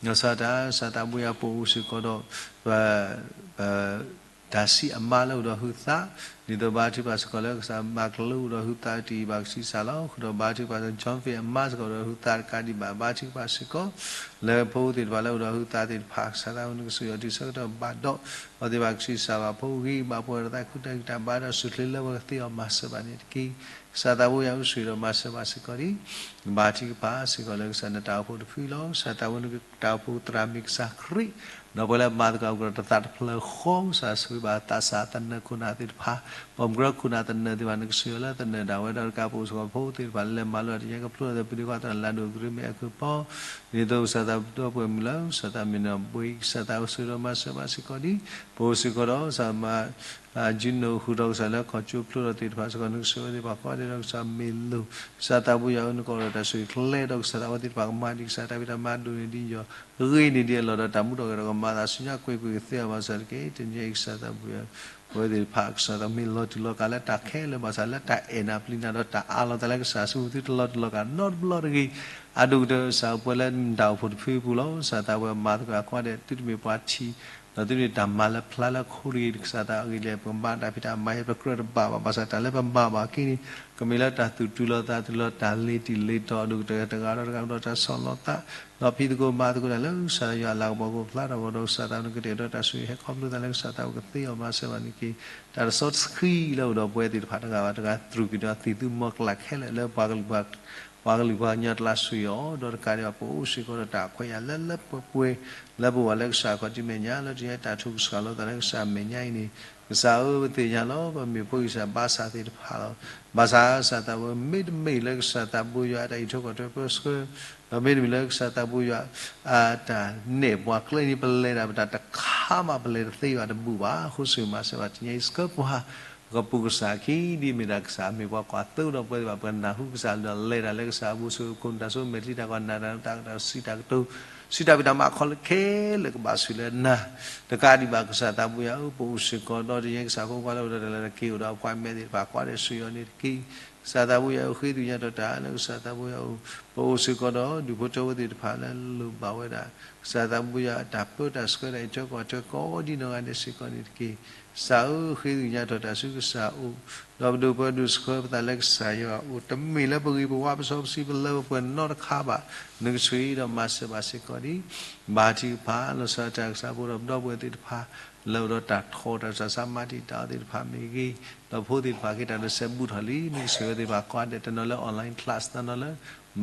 နီၢ်ကစၢ်တၢ် ကစၢ်သးဘိယွၤပအိၣ်စ့ၢ်ကီးဒီး ပ တၢ်ဆံးအမါလၢအိၣ်ဒီးဟုသး ဒ်သိးဘါထုကဖၣ်စ့ၢ်ကီးလၢကစၢ်မၤကလူးအိၣ်ဒီးဟုသးတံၢ်ဘၣ်ကဆံးစၢ်လီၤ. ဃုာ်ဒီးဘါထုကဖၣ် John Faith အမါစ့ၢ်ကီးအိၣ်ဒီးဟုသးတကးဒံးဘၣ် ဘါထုကဖၣ်စ့ၢ်ကီး လၢဖိသ့ၣ်တဖၣ်လၢအိၣ်ဒီးဟုသးသ့ၣ်တဖၣ် ကစၢ်သးဘိနကဆိၣ်ဂ့ၤအီၤတုၤဆၢကတီၢ်ဘၣ်ဒီး အဝဲသ့ၣ်ဘၣ်ကဆံးစၢ်ဘၣ်ဖိဂံၢ်ဘါဖိဝဲဒီးသးခုတၢ်ဂံၢ်တၢ်ဘါဒီး အစုချ့လၢပှၤကသ့အီၤမၤစၢၤဘၣ်န့ၣ်တက့ၢ်. ကစၢ်သးဘိယွၤအိၣ်ဆူၣ်ဒီးမၤစၢၤဘၣ်စ့ၢ်ကီးဒံး, ဘါထုကဖၣ်စ့ၢ်ကီးလၢကစၢ်နတၢ်အိၣ်ဖှိၣ်တဖုလီၤ. ကစၢ်သးဘိနတၢ်အိၣ်ဖှိၣ်သရၣ်မုၣ်ကစၢ်ခရံာ်, ဒီးပှၤလၢမၤသကိးကရၢတသးတဖျၢၣ်ဃီ ကစၢ်ဆိၣ်ဂ့ၤဘၣ်သးစၢ်သနၢၣ်ခိၣ်နၢ်သ့ၣ်တဖၣ်, ပှၤမုၢ်ကြၢခိၣ်နၢ်သနၢၣ်သ့ၣ်တဖၣ် နကဆိၣ်ဂ့ၤလၢသနၢၣ်ဒၣ်ဝဲဒီးတကးပအိၣ်စ့ၢ်ကီးဖိသ့ၣ်တဖၣ်လၢလဲၤမၤလိတၢ်တညါကဖျိလၢပဒုးကွၢ်သရၣ်လၢဒိၣ်ကရ့မ့ၢ်အကုၢ်ပီ ဒ်သိးကစၢ်သးဒီပုၢ်ဝဲၢ်မုၣ်လၢ ကစၢ်သးမ့ၢ်နဘှံး ကစၢ်သးအိၣ်ဆူၣ်ဒီးမၤစၢၤဘၣ်စ့ၢ်ကီးဒံး, ပအိၣ်စ့ၢ်ကီးဒီးကစၢ်မၤ ကၠူနိာ်ဃုာ်ဒီးကစၢ်လၢကီၢ်ကၠိဖျိဒီးသ့ၣ်တဖၣ်စ့ၢ်ကီး နကဆိၣ်ဂ့ၤသ့ၣ်တဖၣ်ကိးဂၤဒဲးဒီးကစၢ်မ့ၢ်လိာ်, ကစၢ်သးဘိယွၤအိၣ်နကအိၣ်ဒီးတၢ်ဆိၣ်ဂ့ၤကျဲဒီးကစၢ်သးဝဲသ့ၣ်တဖၣ်ကမၤဒံး ကစၢ်တၢ်ဖံးတၢ်မၤဒိၣ်န့ၢ်ဒံးယီၤ ဂ့ၤန့ၢ်ဒံးအလီၢ်ဒီးတၢ်မူထီၣ်က့ၤဒီးကမၤသးဆူညါ ကွ့ၢ်ကွ့ၢ်ကသ့အီၤဘၣ်ဆၣ်တက့ၢ်. တနံၤအံၤကစၢ်သးဘိယွၤ ပဝဲသ့ၣ်တဖၣ် ကစၢ်သးမ့ၢ်လီၤတူၢ်လီၤကာ်လၢတၢ်ခဲလၢာ်ဘၣ်ဆၣ် လၢတၢ်အဲၣ်နၤပျံၤနၤဒီးတၢ်အးလီၤသးလၢကစၢ်ဆူသုတလီၤတူၢ်လီၤကာ်နီတဘျီတဂ့ၤ. အဒိၣ်ကတၢၢ်ကစၢ်အိၣ်ပှဲၤလၢနတၢ်အိၣ်ဖှိၣ်တဖုအပူၤလီၤ. ကစၢ်သးဝဲမၤသကိးကိးဂၤဒဲး သုတမ့ၢ်ပှၤထံၣ် ဒီးသုတမ့ၢ်တၢ်မၤလၢဖျါလၢခိတဂ့ၤ. ကစၢ်သးအဂ့ၢ်ဒ်လဲၣ် ပကဘါတၢ်ဖံးတၢ်မၤဟဲပကြၢးတဘၣ်ဘၣ် ဘၣ်ဆၣ်တၢ်လၢပမၤဘၣ်က့ၤန့ၣ် ကမ့ၢ်လၢတၢ်သူၣ်တုၤလီၤသးတုၤလီၤ တၢ်လ့ၤတံၢ်လ့ၤတီၤ အဒိၣ်ကတၢၢ်တဂၤဒီးတဂၤဒီးတၢ်ဆီၣ်လီၤသး ဒီးဖံးသကိးမၤသကိးတၢ်လၢကစၢ်ယွၤအလၤကပီၤကအိၣ်ဖျါထီၣ်ဝဲဒီး ကစၢ်သးနကတဲာ်ဒီးတၢ်ဆိၣ်ဂ့ၤဟဲခီဖျိသးလၢကစၢ်သးအိၣ်ကသ့အီၤမၤစၢၤဘၣ်န့ၣ်တက့ၢ်. တၢ်တစီတဆှံလၢအိၣ်ဒီးပဝဲသ့ၣ်တဖၣ်တဂၤဘၣ်တဂၤ တြူာ်က့ၤဒီးသံၣ်သူမီၤကျၢ်ခဲလၢာ်လၢ ပှၤကလုာ်ပှၤကညီတလးဆိၣ်ဂ့ၤအီၤ ဒီးတကးဒံးဘၣ်ပအိၣ်စ့ၢ်ကီးဒီးတၢ်ခွဲးယာ်လၢလၢပှဲၤပှဲၤ လၢပဝဲလၢကစၢ်ခီၣ်ထံးမဲာ်ညါ လၢတယဲတၢ်ထုကစၢ်လိာ်သးလၢကစၢ်မဲာ်ညါအံၤန့ၣ် ကစၢ်ဧၢ ပသ့ၣ်ညါလီၤ ပမ့ၢ်ဖိဂံၢ်စၢ်ဘါစၢ်သ့ၣ်တဖၣ်လီၤ. ဘၣ်ဆၣ်ကစၢ်သးဝဲ မ့တမ့ၢ်လၢကစၢ်သးဘိယွၤအတၢ်အံးထွဲကွၢ်ထွဲပၢဆှၢ ဒီးမ့တမ့ၢ်လၢကစၢ်သးဘိယွၤ အတၢ်နဲၣ်ပှၤကျဲန့ၣ် ပလဲၤတၢ်ပတၢ်တခါမး ပလဲၤတသ့ဘၣ်တဘူၣ်ဘၣ်. အဃိဆိၣ်ဂ့ၤမၤစၢၤဘၣ်တနံၤအံၤ ဆှၢပှၤ ပကပူၤကစၢ်ခံ ဒ်မ့ၢ်ဒၣ်ကစၢ်မ့ၢ်ပှၤကွၢ်သိဒီးပဝဲသ့ၣ်တဖၣ် ပနၢ်ဟူကစၢ်ဒီးလဲၤတၢ်လၢကစၢ်အပူၤ ဆိၣ်ဂ့ၤခိၣ်နၢ် တၢ်ဆိၣ်မဲာ်ချံ တၢ်ကွၢ်နၢ် တၢ်စံးတၢ်ကတိၤ စံးတၢ်ဖံးတၢ်မၤအခီၣ်လၢခဲလၢာ်ကဘၣ်ဆူၣ်လၢနၤ တကးဒံးဘၣ်ကစၢ်သးဘိယွၤဧၢ ပအိၣ်စ့ၢ်ကီးဒီးတယဲကစၢ်ဖိခွါလၢအိၣ်ဒီးတၢ်လၢတၢ်က့ၤအိၣ်ဒီးအပှၤမဲာ်သ့ၣ်တဖၣ် ကွၢ်ဒဲးဆိၣ်ဂ့ၤအီၤန့ၣ်တက့ၢ်. ကစၢ်သးဘိယွၤဧၢ ဃ့သ့ၣ်ညါထီၣ်တၢ်လၢကစၢ်သးဘိယွၤဧၢ ပအိၣ်စ့ၢ်ကီးဒီးဒူၣ်ဖိထၢဖိသ့ၣ်တဖၣ်လၢလိၣ်ဘၣ်ဝဲဒၣ် ကစၢ်သးဘိယွၤအတၢ်ပၢတၢ်ဆှၢတၢ်အံးထွဲကွၢ်ထွဲ ကိးဒံနီၢ်ဂၤဒဲးစ့ၢ်ကီးန့ၣ်တက့ၢ်. ကစၢ်ဧၢ ဃ့သ့ၣ်ညါထီၣ်တၢ်ဆူကစၢ်အအိၣ် ဒီးပဒိၣ်ပၢဒိၣ်ဆှၢပသးလၢကစၢ်ယွၤအအိၣ် တမ့ၢ်လၢပဂ့ၤပဝါပစီပဆှံပလၢပပှဲၤနီတခါဘၣ် နကဆိၣ်ဂ့ၤဒီးမၤစၢၤဘၣ်စ့ၢ်ကီးဒံး ဘါထုကဖၣ် လီၤဆီဒၣ်တၢ်ကစၢ်ဖိဒီးပဒီပုၢ်ဝဲၢ်သ့ၣ်တဖၣ် လၢအိၣ်ဒီးတၢ်ထီၣ်တၢ်ကစၢ်ဆါမၤတံာ်တာ်အီၤသ့ၣ်တဖၣ်မ့ၢ်ဂ့ၤ, ဒီးဖိသ့ၣ်တဖၣ်က့ၤတၢ်လၢစဲးဘူးထီၣ်လံ နကဆိၣ်ဂ့ၤသ့ၣ်တဖၣ်ကိးဂၤဒဲး တနီၤလၢ online class တနီၤလၢ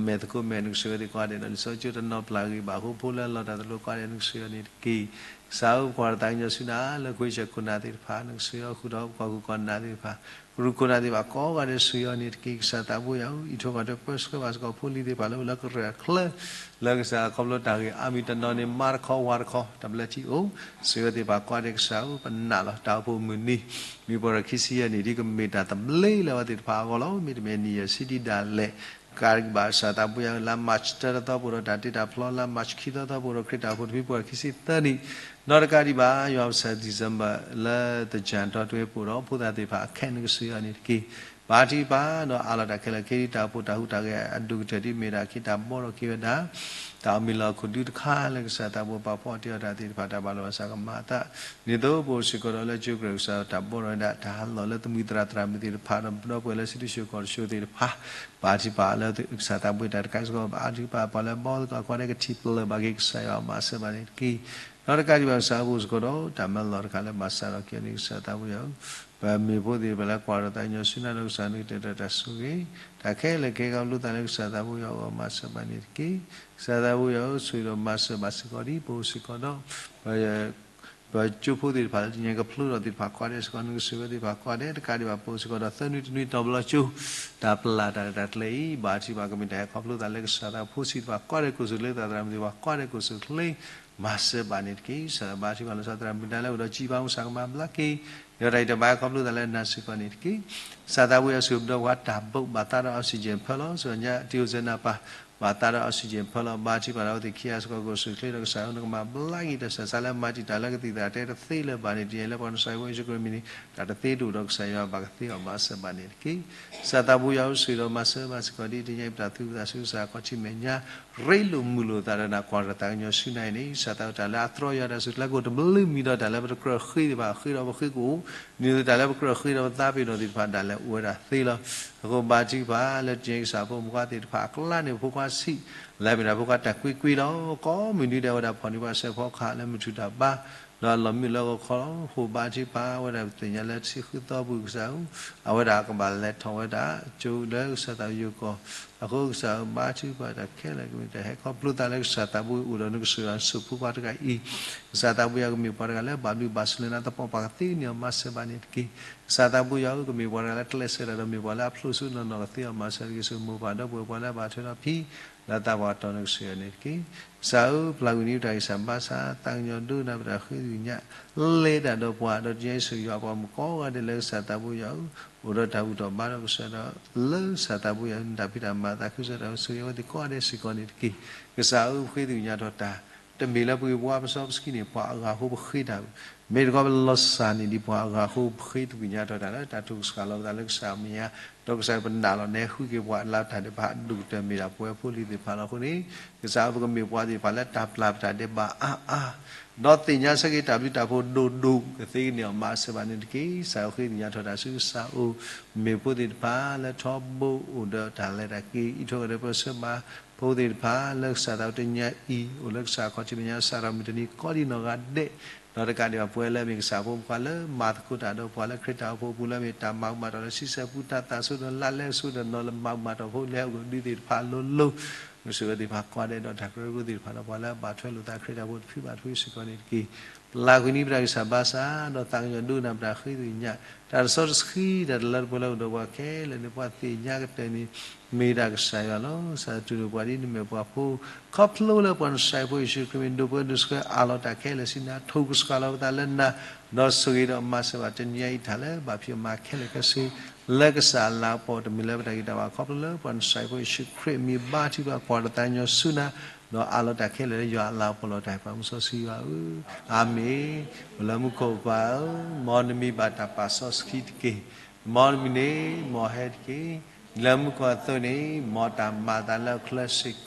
မဲာ်သကိးမဲာ် နကဆိၣ်ဂ့ၤသ့ၣ်ကိးဂၤဒဲး ဒီးလံာ်စီဆှံတနီၤပျၢ်ဂ့ၤဘၣ်အဃိ ဖိလၢအလီၤတၢ်သလိၤကိးဂၤဒဲး နကဆိၣ်ဂ့ၤအီၤန့ၣ်တက့ၢ်. ကစၢ်ဧၢ ပကွၢ်တၢ်သးကညီၤဆူနၤ လၢခွ့ဆၢခိၣ်နၢ်သ့ၣ်တဖၣ် နကဆိၣ်ဂ့ၤအီၤဃုာ်ဒီးပှၤကူၣ်ကီၢ်နၢ်သ့ၣ်တဖၣ် ကရူၢ်ခိၣ်နၢ်သ့ၣ်တဖၣ်ကိးဂၤဒဲး ဆိၣ်ဂ့ၤအီၤန့ၣ်တက့ၢ်. ကစၢ်သးဘိယွၤဧၢ အံးထွဲကွၢ်ထွဲပၢဆှၢဘၣ်စ့ၢ်ကီးဖိလံၤသ့ၣ်တဖၣ်လၢအိၣ်လၢကရၢၢ်ချၢ လၢကစၢ်ခီဖျိတၢ်ဂ့ၢ်အါမံၤတနီၤန့ၣ် မါတခီဝၤတခီ တၢ်ဘျၢထံအိၣ် ဆိၣ်ဂ့ၤအဝဲသ့ၣ်တဖၣ်ကိးဂၤဒဲး ကစၢ်ဧၢ ပနာ်လီၤ တၢ်အိၣ်ဖှိၣ်မုၢ်နံၤ မ့ၢ်ပှဲၤဒီးခံဆံယဲၢ်နံၣ် ဒ်ကမ့ၢ်တၢ်သဘျ့လၢအဝဲသ့ၣ်တဖၣ်အဂီၢ်လီၤ. မ့တမ့ၢ်နံၣ်ယဲၢ်ဆံဒံးဒၣ်လဲာ် တကးဒံးဘၣ် ကစၢ်သးဘိယွၤဧၢ လါ March တၢတသီ ပအိၣ်ဒီးတၢ်တ့တၢ်ဖျီ လါ March ခံသီသီ ပအိၣ်ဒီးခရံာ်တၢ်အိၣ်ဖှိၣ်တဖု ပှဲၤခံဆံသၢနံၣ် ဒီးတကးဒံးဘၣ် ယွၤပစၢ် December လၢသၢၣ်ကၠၢ်တီၤတွဲ ပအိၣ်ဒီးဖိသၣ်သ့ၣ်တဖၣ်အခဲ နကဆိၣ်ဂ့ၤအီၤန့ၣ်တက့ၢ်. ဘါထုကဖၣ် ဒီးအးလီၤတၢ်ခဲလၢာ်ခဲဆ့ တၢ်အိၣ်ဖှိၣ်တၢ်ဟူးတၢ်ဂဲၤအဒိၣ်ကတၢၢ်ဒ်မ့ၢ်ဒၣ် က့ၤတၢ်ဘီထီၣ်က့ၤဝဲဒၣ် တၢ်အီၣ်မ့ၤလီၢ်ခိၣ်ဒူတခါ လၢကစၢ်သးဘိပာ်ဖှိၣ်တ့အီၣ်တၢ်သ့ၣ်တဖၣ် တၢ်ဘၣ်လီၤဘၣ်စးကမၤအသး ဒ်သိးပအိၣ်စ့ၢ်ကီးဒီးလၢကၠိကရၢၢ်ကစၢ် တၢ်ဘီထီၣ်ဝဲဒၣ် တၢ်ဟးလီၢ်လၢသမုၢ်သရၣ်သရၣ်မုၣ်သ့ၣ်တဖၣ် ဒီးပဒီပုၢ်ဝဲၢ်လၢစံၣ်စိၤကီၢ်စိၤသ့ၣ်တဖၣ် ဘါထုကဖၣ်လၢကစၢ်သးဘိတၢ်တခါစ့ၢ်ကီး ဘါထုကဖၣ် ပှၤလၢအဘီသကိးအကွၢ်ဒဲး ကထံၣ်ပလၢၢ်ဘၣ်က့ၤ ကစၢ်ယွၤမၤစၢၤဘၣ်န့ၣ်တက့ၢ်. ဒီးတကးဒံးဘၣ် ကစၢ်ဧၢ ပအိၣ်စ့ၢ်ကီးဒီး တၢ်မၢလီၢ်တခါလၢဘၣ်စးထီၣ်က့ၤအီၤန့ၣ် ကစၢ်သးဘိယွၤဧၢ ပမ့ၢ်ဖိသ့ၣ်တဖၣ်လၢကွၢ်ဒီးသးကညီၤဆူနၤဒီး ကစၢ်နကတဲာ်ဒီးတၢ်ဆိၣ်ဂ့ၤ တၢ်ခဲလၢာ်ခဲဆ့ ခီဖျိသးလၢကစၢ်သးဘိယွၤအအိၣ် မၤစၢၤဘၣ်န့ၣ်တက့ၢ်. ကစၢ်သးဘိယွၤဧၢ ဆိၣ်ဂ့ၤဒီးမၤစၢၤဘၣ်စ့ၢ်ကီးဒ် ပအိၣ်စ့ၢ်ကီးဒီး ပကၠိဖိသ့ၣ်တဖၣ်လၢတနံၤအံၤကဖျိထီၣ်သ့ၣ်တဖၣ်ကိးဂၤဒဲးစ့ၢ်ကီး နကဆိၣ်ဂ့ၤဝဲသ့ၣ်တဖၣ်ကိးဂၤဒဲး တကးဒံးဘၣ် ပအိၣ်စ့ၢ်ကီးဒီးသၢနွံတနွံတီၤဘျီကၠိ တၢ်ပျၢ်တၢ်ရဲၣ်တၢ်ကျဲၤအံၤ ဘါထုကဖၣ် ကမ့ၢ်တၢ်ဟဲခီဖျိသးလၢကစၢ်သးဖိဆံးသ့ၣ်တဖၣ်ကိးဂၤဒဲး ကိးဆူၣ်ချ့ သရၣ်သရၣ်မုၣ်သ့ၣ်တဖၣ်ကိးဂၤဒဲး ကိးဆူၣ်ချ့ မၤစၢၤဘၣ်န့ၣ်တက့ၢ်. ကစၢ်ဘါထုကဖၣ် လီၤဆီသရၣ်မုၣ်တၢ်လၢအိၣ်ဒီးစံးပာ်မူစၢ်ကမၤဘျါက့ၤ ဒီးတၢ်အံၤတၢ်ဘါဟဲခီဖျိသးလၢနၤစ့ၢ်ကီးန့ၣ်တက့ၢ်. ကစၢ်သးဘိယွၤ ဆိၣ်ဂ့ၤပဒီပုၢ်ဝဲၢ်တၢ်ဘိး ဘၣ်သးဒီး oxygen ဖၢလီၤ ဆိၣ်ဂ့ၤညါ တံၤအိၣ်စဲနၢ်ပၢ် ဘၣ်သးဒီး oxygen ဖၢလီၤ ဘါထုကဖၣ်ဒီးအဝဲသ့ၣ်ခံဂၤစ့ၢ်ကီး ကိးဆူၣ်ချ့ဒီးကစၢ်ဧၢ နကမၤဘျါက့ၤတၢ်ဆၢစးလၢမၤတံာ်တာ်လၢကသံၣ်သရၣ်တဲတသ့လၢၤဘၣ်န့ၣ် တနံၤအံၤလၢပှၤကညီစၢ်ဖိယ့ၣ်ၡူးခရံာ်မံၤန့ၣ် တၢ်တသ့တအိၣ်ဒီးကစၢ်ယွၤဘၣ်ကသ့အီၤမၤစၢၤဘၣ်န့ၣ်တက့ၢ်. ကစၢ်သးဘိယွၤဧၢ ဆိၣ်ဂ့ၤဒီးမၤစၢၤဘၣ်စ့ၢ်ကီးဒ်တနံၤအံၤ ပတၢ်သူပသးဆူကစၢ်ခီၣ်ထံးမဲာ်ညါ ရ့လိာ်မုာ်လိာ်သးဒီးနၤ ကွၢ်တၢ်သးကညီၤဆူနၤအံၤန့ၣ် ကစၢ်သးဝဲတၢ်လၢအတြီယွၤတၢ်ဆူၣ်ချ့ကိးတဘျုးမံၤဒီး တၢ်လၢပတကြၢးဃ့သ့ၣ်တဖၣ် ဃ့ဒီးပဃ့ကအိၣ် ဒ်သိးတၢ်လၢပကြၢးဃ့ဒီးပသးပ့ၤနီၣ်သ့ၣ်တဖၣ် ဒၣ်လဲာ်အိၣ်ဝဲဒၣ်သ့လီၤ. အဃိဘါထုကဖၣ်လၢတနံၤအံၤ ကစၢ်ဖိမုၣ်ခွါသ့ၣ်တဖၣ်အကျါန့ၣ် ဖိခွါဆံး လဲၤမ့ၢ်ဒၣ်ဖိခွါတၢ်ကွ့ကွ့လီၤ. ကိးမုၢ်နံၤဒဲးဝဲဒၣ်ဖီၣ်န့ၢ်ပှၤစဲးဖီကဟၣ်လၢမုၢ်ထူၣ်တၢ်ဘါ ဒီးအလီၢ်မုၢ်လၢဂီၤခီလီၤ. ဃိဘါထုကဖၣ်ဝဲဒၣ် ပသ့ၣ်ညါလၢထံဃုသီပူၤကစၢ်ဧၢ, အဝဲဒၣ်ကဘၣ်လဲၤထီၣ်ဝဲဒၣ် ကၠိလၢကစၢ်သးဝံၣ်ယိၤကီၢ်, အဃိကစၢ်ဧၢ ဘါထုကဖၣ်တၢ်ခဲလၢာ် ကမ့ၢ်တၢ်ဟဲခီဖျိသးလၢကစၢ်သးဘိအအိၣ်ဒီးနကစၢ်ယွၤအစိၣ်ဖိခွါတဂၤအံၤ, ကစၢ်သးဘိယွၤကမ့ၢ်ပှၤတဂၤလၢဘၣ်ဘျုးဘၣ်ဆိၣ်လၢနၤ သပှၢ်ပှၢ်ကသ့န့ၢ်အီၤမၤစၢၤဘၣ်န့ၣ်တက့ၢ်. ကစၢ်သးဘိယွၤဧၢ ကမ့ၢ်ပှၤတဂၤလၢကျဲးစၢးတၢ်ဒီးမ့ၢ်ပှၤလၢအဖျိစိနီၢ်နီၢ်ကသ့အီၤမၤစၢၤတက့ၢ်. ဆိမိၣ်ပာ်ဒီပုၢ်ဝဲၢ်ပှၤလၢအဘၣ်ထွဲဒီးဖံ လၢသးပှၢ်တီၢ်နကစၢ်ယွၤန့ၣ်တက့ၢ်. ကစၢ်ဧၢ ပျၢ်ကွံာ်န့ၢ်ပတၢ်ဂံၢ်စၢ်ဘါစၢ် သးကညီၤဒိကနၣ်ပတၢ်ဃ့သ့ၣ်ညါ လဲၤတၢ်ဒီးပှၤ ဒီးတညါအံၤဆူယွၤပှၤမုၣ်ကိးဂၤဒဲးလၢကစၢ်သးဘိယွၤဧၢ, အိၣ်ဒီးတၢ်ဘူၣ်ထီၣ်ဘါထီၣ်ကစၢ်ဒီး လၢကစၢ်သးဘိယွၤ နတၢ်ဖံးတၢ်မၤသးခုကစီၣ်တၢ် ဆိၣ်ဂ့ၤအဝဲသ့ၣ်ကိးဂၤဒဲးစ့ၢ်ကီးန့ၣ်တက့ၢ်. ကစၢ်ဧၢ ပဃ့သ့ၣ်ညါထီၣ်တၢ် တမ့ၢ်လၢပဂ့ၤပဝါပစီပစခံန့ၣ် ပှၤအဂၤအဃိပဃ့တၢ်ဘၣ်. မ့ၢ်တခီပလီၤစၢ်န့ၣ်ဒ်ပှၤအဂၤအဃိပဃ့သ့ၣ်ညါထီၣ်တၢ်လၢ တၢ်ထုကဖၣ်လီၤပသးလၢကစၢ်အမဲာ်ညါ, ဒီးကစၢ်ပနာ်လီၤနဲဃုက့ၤပှၤလၢတၢ်ဒဲးဘးအဒိၣ်ကတၢၢ်မ့ၢ်ဒၣ်ပဝဲဖိလံၤသ့ၣ်တဖၣ်လီၤ. အဃိန့ၣ် ကစၢ်ဧၢ ပကမ့ၢ်ပှၤသ့ၣ်တဖၣ်လၢတၢ်ပျၢ်ပတၢ်ဒဲးဘးအါအါ ဒီးသ့ၣ်ညါဆၢက့ၤတၢ်ဘျုးတၢ်ဖှိၣ်ဒိၣ်ဒိၣ် ကသ့န့ၢ်အီၤမၤစၢၤဘၣ်န့ၣ်တက့ၢ်. ကစၢ်ဧၢ ဃ့သ့ၣ်ညါထီၣ်တၢ်ဆူကစၢ်အအိၣ်, မ့ၢ်ဖိသ့ၣ်တဖၣ်လၢထီဘိအိၣ်ဒီးတၢ်လဲၤတၢ်က့ၤ အံးထွဲကဒီးပၢဆှၢမၤ ဖိသ့ၣ်တဖၣ်လၢကစၢ်သးဝံၣ်တနံၤညါအံၤ အိၣ်လၢကစၢ်ခီၣ်ထံးမဲာ်ညါ စးထီၣ်မုၢ်တနံၤကိးဒံးနီၢ်ဂၤဒဲး, ဒီးတကးဒံးဘၣ်ပဝဲလၢအမ့ၢ်ကစၢ်ဖိမုၣ်ဖိခွါလၢမၤသကိးတၢ်ဒီးပှၤလၢခရံာ်တၢ်အိၣ်ဖှိၣ်အပူၤ လၢအမ့ၢ်တၢ်မၤအူမၤတီၢ်လၢဆံဆဲၣ်ပူၤ တၢ်သးဆိဒီးလါလဲအဆိဒီးနီၢ်လၢမၤအူမၤတီၢ်ဖိလဲၤဟဲအိၣ်ကဒုသ့ၣ်တဖၣ်လိၤလိၤ, မုၢ်ဆ့ၣ်ဝဲသ့ၣ်တဖၣ်ကိးဂၤဒဲး ဒီးတၢ်ကရၢကရိသ့ၣ်တဖၣ်ဒီးပှၤလၢအဘၣ်ထွဲလိာ်သးခရံာ်တၢ်အိၣ်ဖှိၣ်တဖုဘၣ်တဖုစ့ၢ်ကီးန့ၣ်တက့ၢ်. ပျၢ်ကွံာ်န့ၢ်ပတၢ်ဂံၢ်စၢ်ဘါစၢ် ဒီးသးကညီၤဒိကနၣ်ပတၢ်ဃ့သ့ၣ်ညါ တၢ်တဆီတဆှံ တၢ်တလၢတပှဲၤလၢအိၣ်ဒီးပှၤခဲလၢာ်န့ၣ် ပှၤသ့ၣ်ညါကတၢၢ်န့ၣ် မ့ၢ်ဒၣ်ကစၢ်ယွၤလီၤ. ကစၢ်တူၢ်လိာ်ပှၤဒ်နမ့ၢ်ပှၤဖိ, ခီဖျိလၢပှၤနစၢ်ဖိယ့ၣ်ၡူးခရံာ်မ့ၢ်ဒိၣ်ပှဲၤဒိၣ်ဆှဲ အးလီၤတၢ်ခဲလၢာ်ဆံးနၤ ထိၣ်ကစှၤလီၤပသးလၢနၤ, ဒီးဆိၣ်ဂ့ၤဒီးမၤစၢၤဘၣ်တနံၤညါအံၤတၢ်လၢဘၣ်ဖံးအီၤမၤခဲလၢာ်ခဲဆ့ လၢကစၢ်အလၤကပီၤ တမ့ၢ်လၢပတၢ်ဂံၢ်တၢ်ဘါ ခီဖျိလၢပှၤနစၢ်ဖိယ့ၣ်ၡူးခရံာ်အမံၤဘါထုကဖၣ် ကွၢ်တသးကညီၤဆူနၤ, ဒီးအးလီၤတၢ်ခဲလၢာ်လၢယွၤအလၤကပီၤလီၤတၢ် ပၢ်မုၢ်စီဆှံယွၤဧၢ, အၤမ့ၣ်. အိၣ်လၢမူခိၣ်ပၢ်ဧၢ, မ်နမံၤဘၣ်တၢ်ပာ်စီဆှံတက့ၢ်. မ်နမံၤန့ၣ် မ်ဟဲတက့ၢ်. လၢမူခိၣ်အသိးန့ၣ် မ်တၢ်မၤအသးလၢအချၢစ့ၢ်ကီး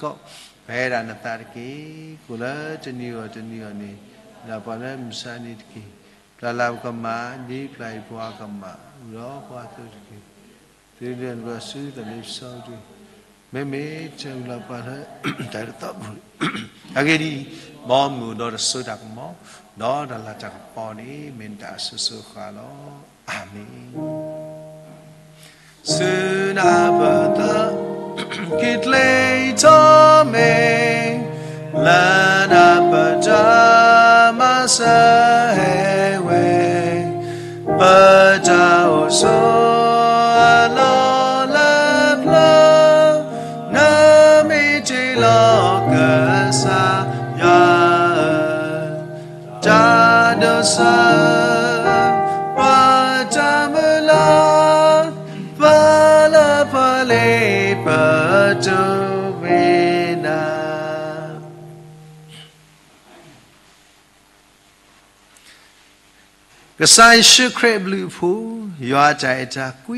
ပဟဲဒၣ်နသးတက့ၢ်. ကိၣ်လၢတနံၤအံၤတနံၤအံၤန့ၣ် ဒၣ်ပှၤလၢမုၢ်ဆါန့ၣ်တက့ၢ်. ပျၢ်လၢပကမၣ် ဒ်ပျၢ်အံၤပှၤကမၣ် ဒီးပှၤအသိးတက့ၢ်. သုဒၢနပှၤဆူသးလ့ပစီတက့ၢ်. မ့မ့ၢ်တၢ်အုၣ်လီၤပာ်လၢ တၢ်တသီပူၤ အဂ့ၢ်ဒ်အံၤ, မ်မုၢ်အိၣ်ဒီးတစိၤတၢ်ကမီၤ ဒီးတၢ်လၤတၢ်ကပီၤန့ၣ် မ့ၢ်နတၢ်အစိၤစိၤအဃၣ်လီၤ. အၤမ့ၣ်. ဆူနၢ်ပၢၢ်သး က့ၤကျဲၤထီၣ်မ့ၢ် လၢနၢ်ပၢၢ်တၢ်မၤစၢၤဟဲဝဲ ပတၢ်အိၣ်ဆိးအလီၢ်လၢပျၢၤ နမ့ၢ်တ့လီၤကစၢ်ယွၤဧၢ, တၢ်ဒိးစၢၤ ပှၤတၢ်မုၢ်လၢ် ပှၤလၢပှၤလ့ၤ ပတုာ်မ့ၢ်နၤ ကစၢ်ယ့ၣ်ၡူးခရံာ်အဘျုးအဖှိၣ်, ယွၤအတၢ်အဲၣ်တၢ်ကွံ,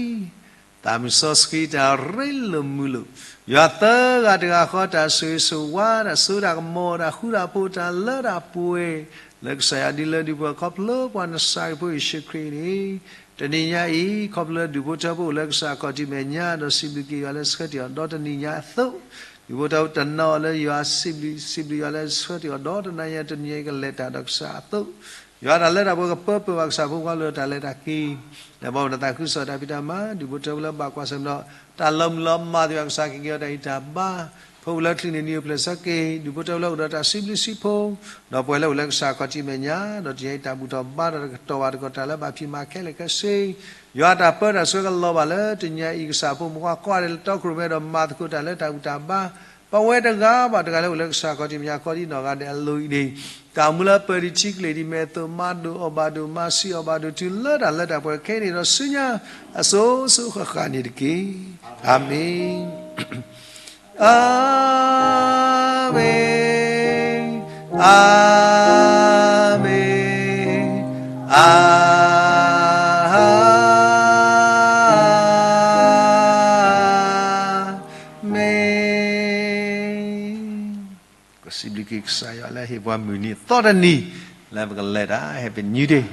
သးမုၢ်စီဆှံတၢ်ရ့လိာ်မုာ်လိာ်, ယွၤသၢဂၤတဂၤဃီတၢ်ဆိၣ်ဂ့ၤဆိၣ်ဝါ တၢ်စိတၢ်ကမီၤ တၢ်ဃူတၢ်ဖိး တၢ်လၢတၢ်ပှဲၤ လၢကစၢ်ယွၤဒ်လၢဒုးပှၤခီဖျိပှၤနစၢ်ဖိယ့ၣ်ၡူးခရံာ်န့ၣ်, တနံၤညါအံၤ ခီဖျိလၢဒူၣ်ဖိထၢဖိအိၣ်လၢကစၢ်အခီၣ်ထံးမဲာ်ညါ ဒီးစံးဘျုးက့ၤယွၤလၢဆှၢတ့ၢ်အီၤဒီတနံၤညါအသိး, ဒူၣ်ဖိထၢဖိတနီၤလၢယွၤစံးဘျုး စံးဘျုးယွၤလၢဆှၢတ့ၢ်အီၤဒီတနံၤညါ တနံၤညါအံၤကလဲၤတၢ်ဒီးကစၢ်အသိး, ယွၤတၢ်လၢတၢ်ပှဲၤကပၢပၢၢ်ဘၣ်ကစၢ်ဖိခွါလၢတၢ်လဲၤတၢ်က့ၤ, လၢဘီမုၢ်တၢ်သးခုကစီၣ်တၢ်ဖံးတၢ်မၤ ဒူၣ်ဖိထၢဖိလၢဘၣ်ကွၢ်ဆၢၣ်မဲာ်ဒီး တၢ်လီၤမုၢ်လီၤမၢ်သ့ၣ်တဖၣ် ကစၢ်က့ၤက့ၤအီၤတၢ်ဂံၢ်တၢ်ဘါ, ဖိလၢချံန့ၣ် နံၤအိၣ်ဖျဲၣ်ဆၢက့ၤ ဒူၣ်ဖိထၢဖိလၢအိၣ်ဒီးတၢ်စံးဘျုးစံးဖှိၣ်, ဒီးပှၤလၢအိၣ်လၢကစၢ်အခီၣ်ထံးမဲာ်ညါ ဒီးတနံၤညါအံၤတၢ်ဘူၣ်ထီၣ်ဘါထီၣ်တကတီၢ်ဘၣ်တကတီၢ် တၢ်လၢဘၣ်ဖံးမၤခဲလၢာ်ခဲဆ့, ယွၤတၢ်ပၢတၢ်ဆှၢကလီၤဘၣ်လၢတနံၤညါအံၤ ကစၢ်ဖိမုၣ်ဖိခွါကိးဂၤဒဲးလၢတီခိၣ်ရိၣ်မဲဒီးမၤသကိးတၢ်လၢတၢ်ဘူၣ်တၢ်ဘါ, ပဝဲတဂၤဘၣ်တဂၤလၢအိၣ်လၢကစၢ်အခီၣ်ထံးမဲာ်ညါ ကိးဒံးနီၢ်ဂၤဒဲးအလိၤအံၤန့ၣ်, တၢ်အိၣ်မူလၢပၢၢ်ဒံးထံကလ့ၢ်ဒံး မ့ၢ်အသိးမၤဒိၣ်အီၣ်ဘၣ်ဒိၣ် မၤဆံးအီၣ်ဘၣ်ဒိၣ် တုၤလၢတၢ်လၢတၢ်ပှဲၤခဲအံၤန့ၣ်ဒီး ဆူညါ အစိၤစိၤဃၣ်ဃၣ်န့ၣ်တက့ၢ်. အၤမ့ၣ်. အၤမ့ၣ်, အၤမ့ၣ်, အၤမ့ၣ်. ကစံးဘျုးက့ၤကစၢ်ယွၤလၢဟ့ၣ်ပှၤမုၢ်နံၤအသီတနံၤ လၢပကလဲၤတၢ် Happy New Day.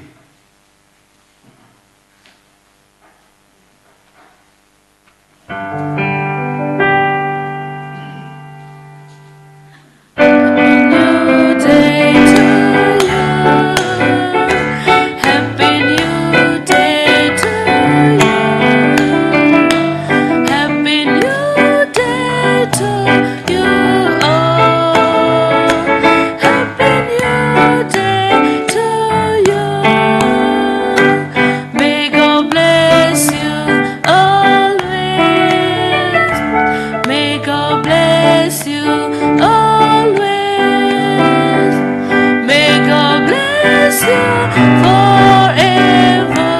forever.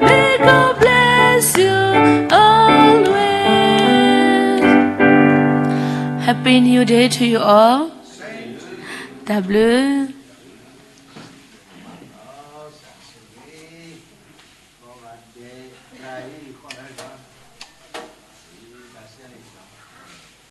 May God bless you always. Happy New Day to you all. တၢ်ဘျုး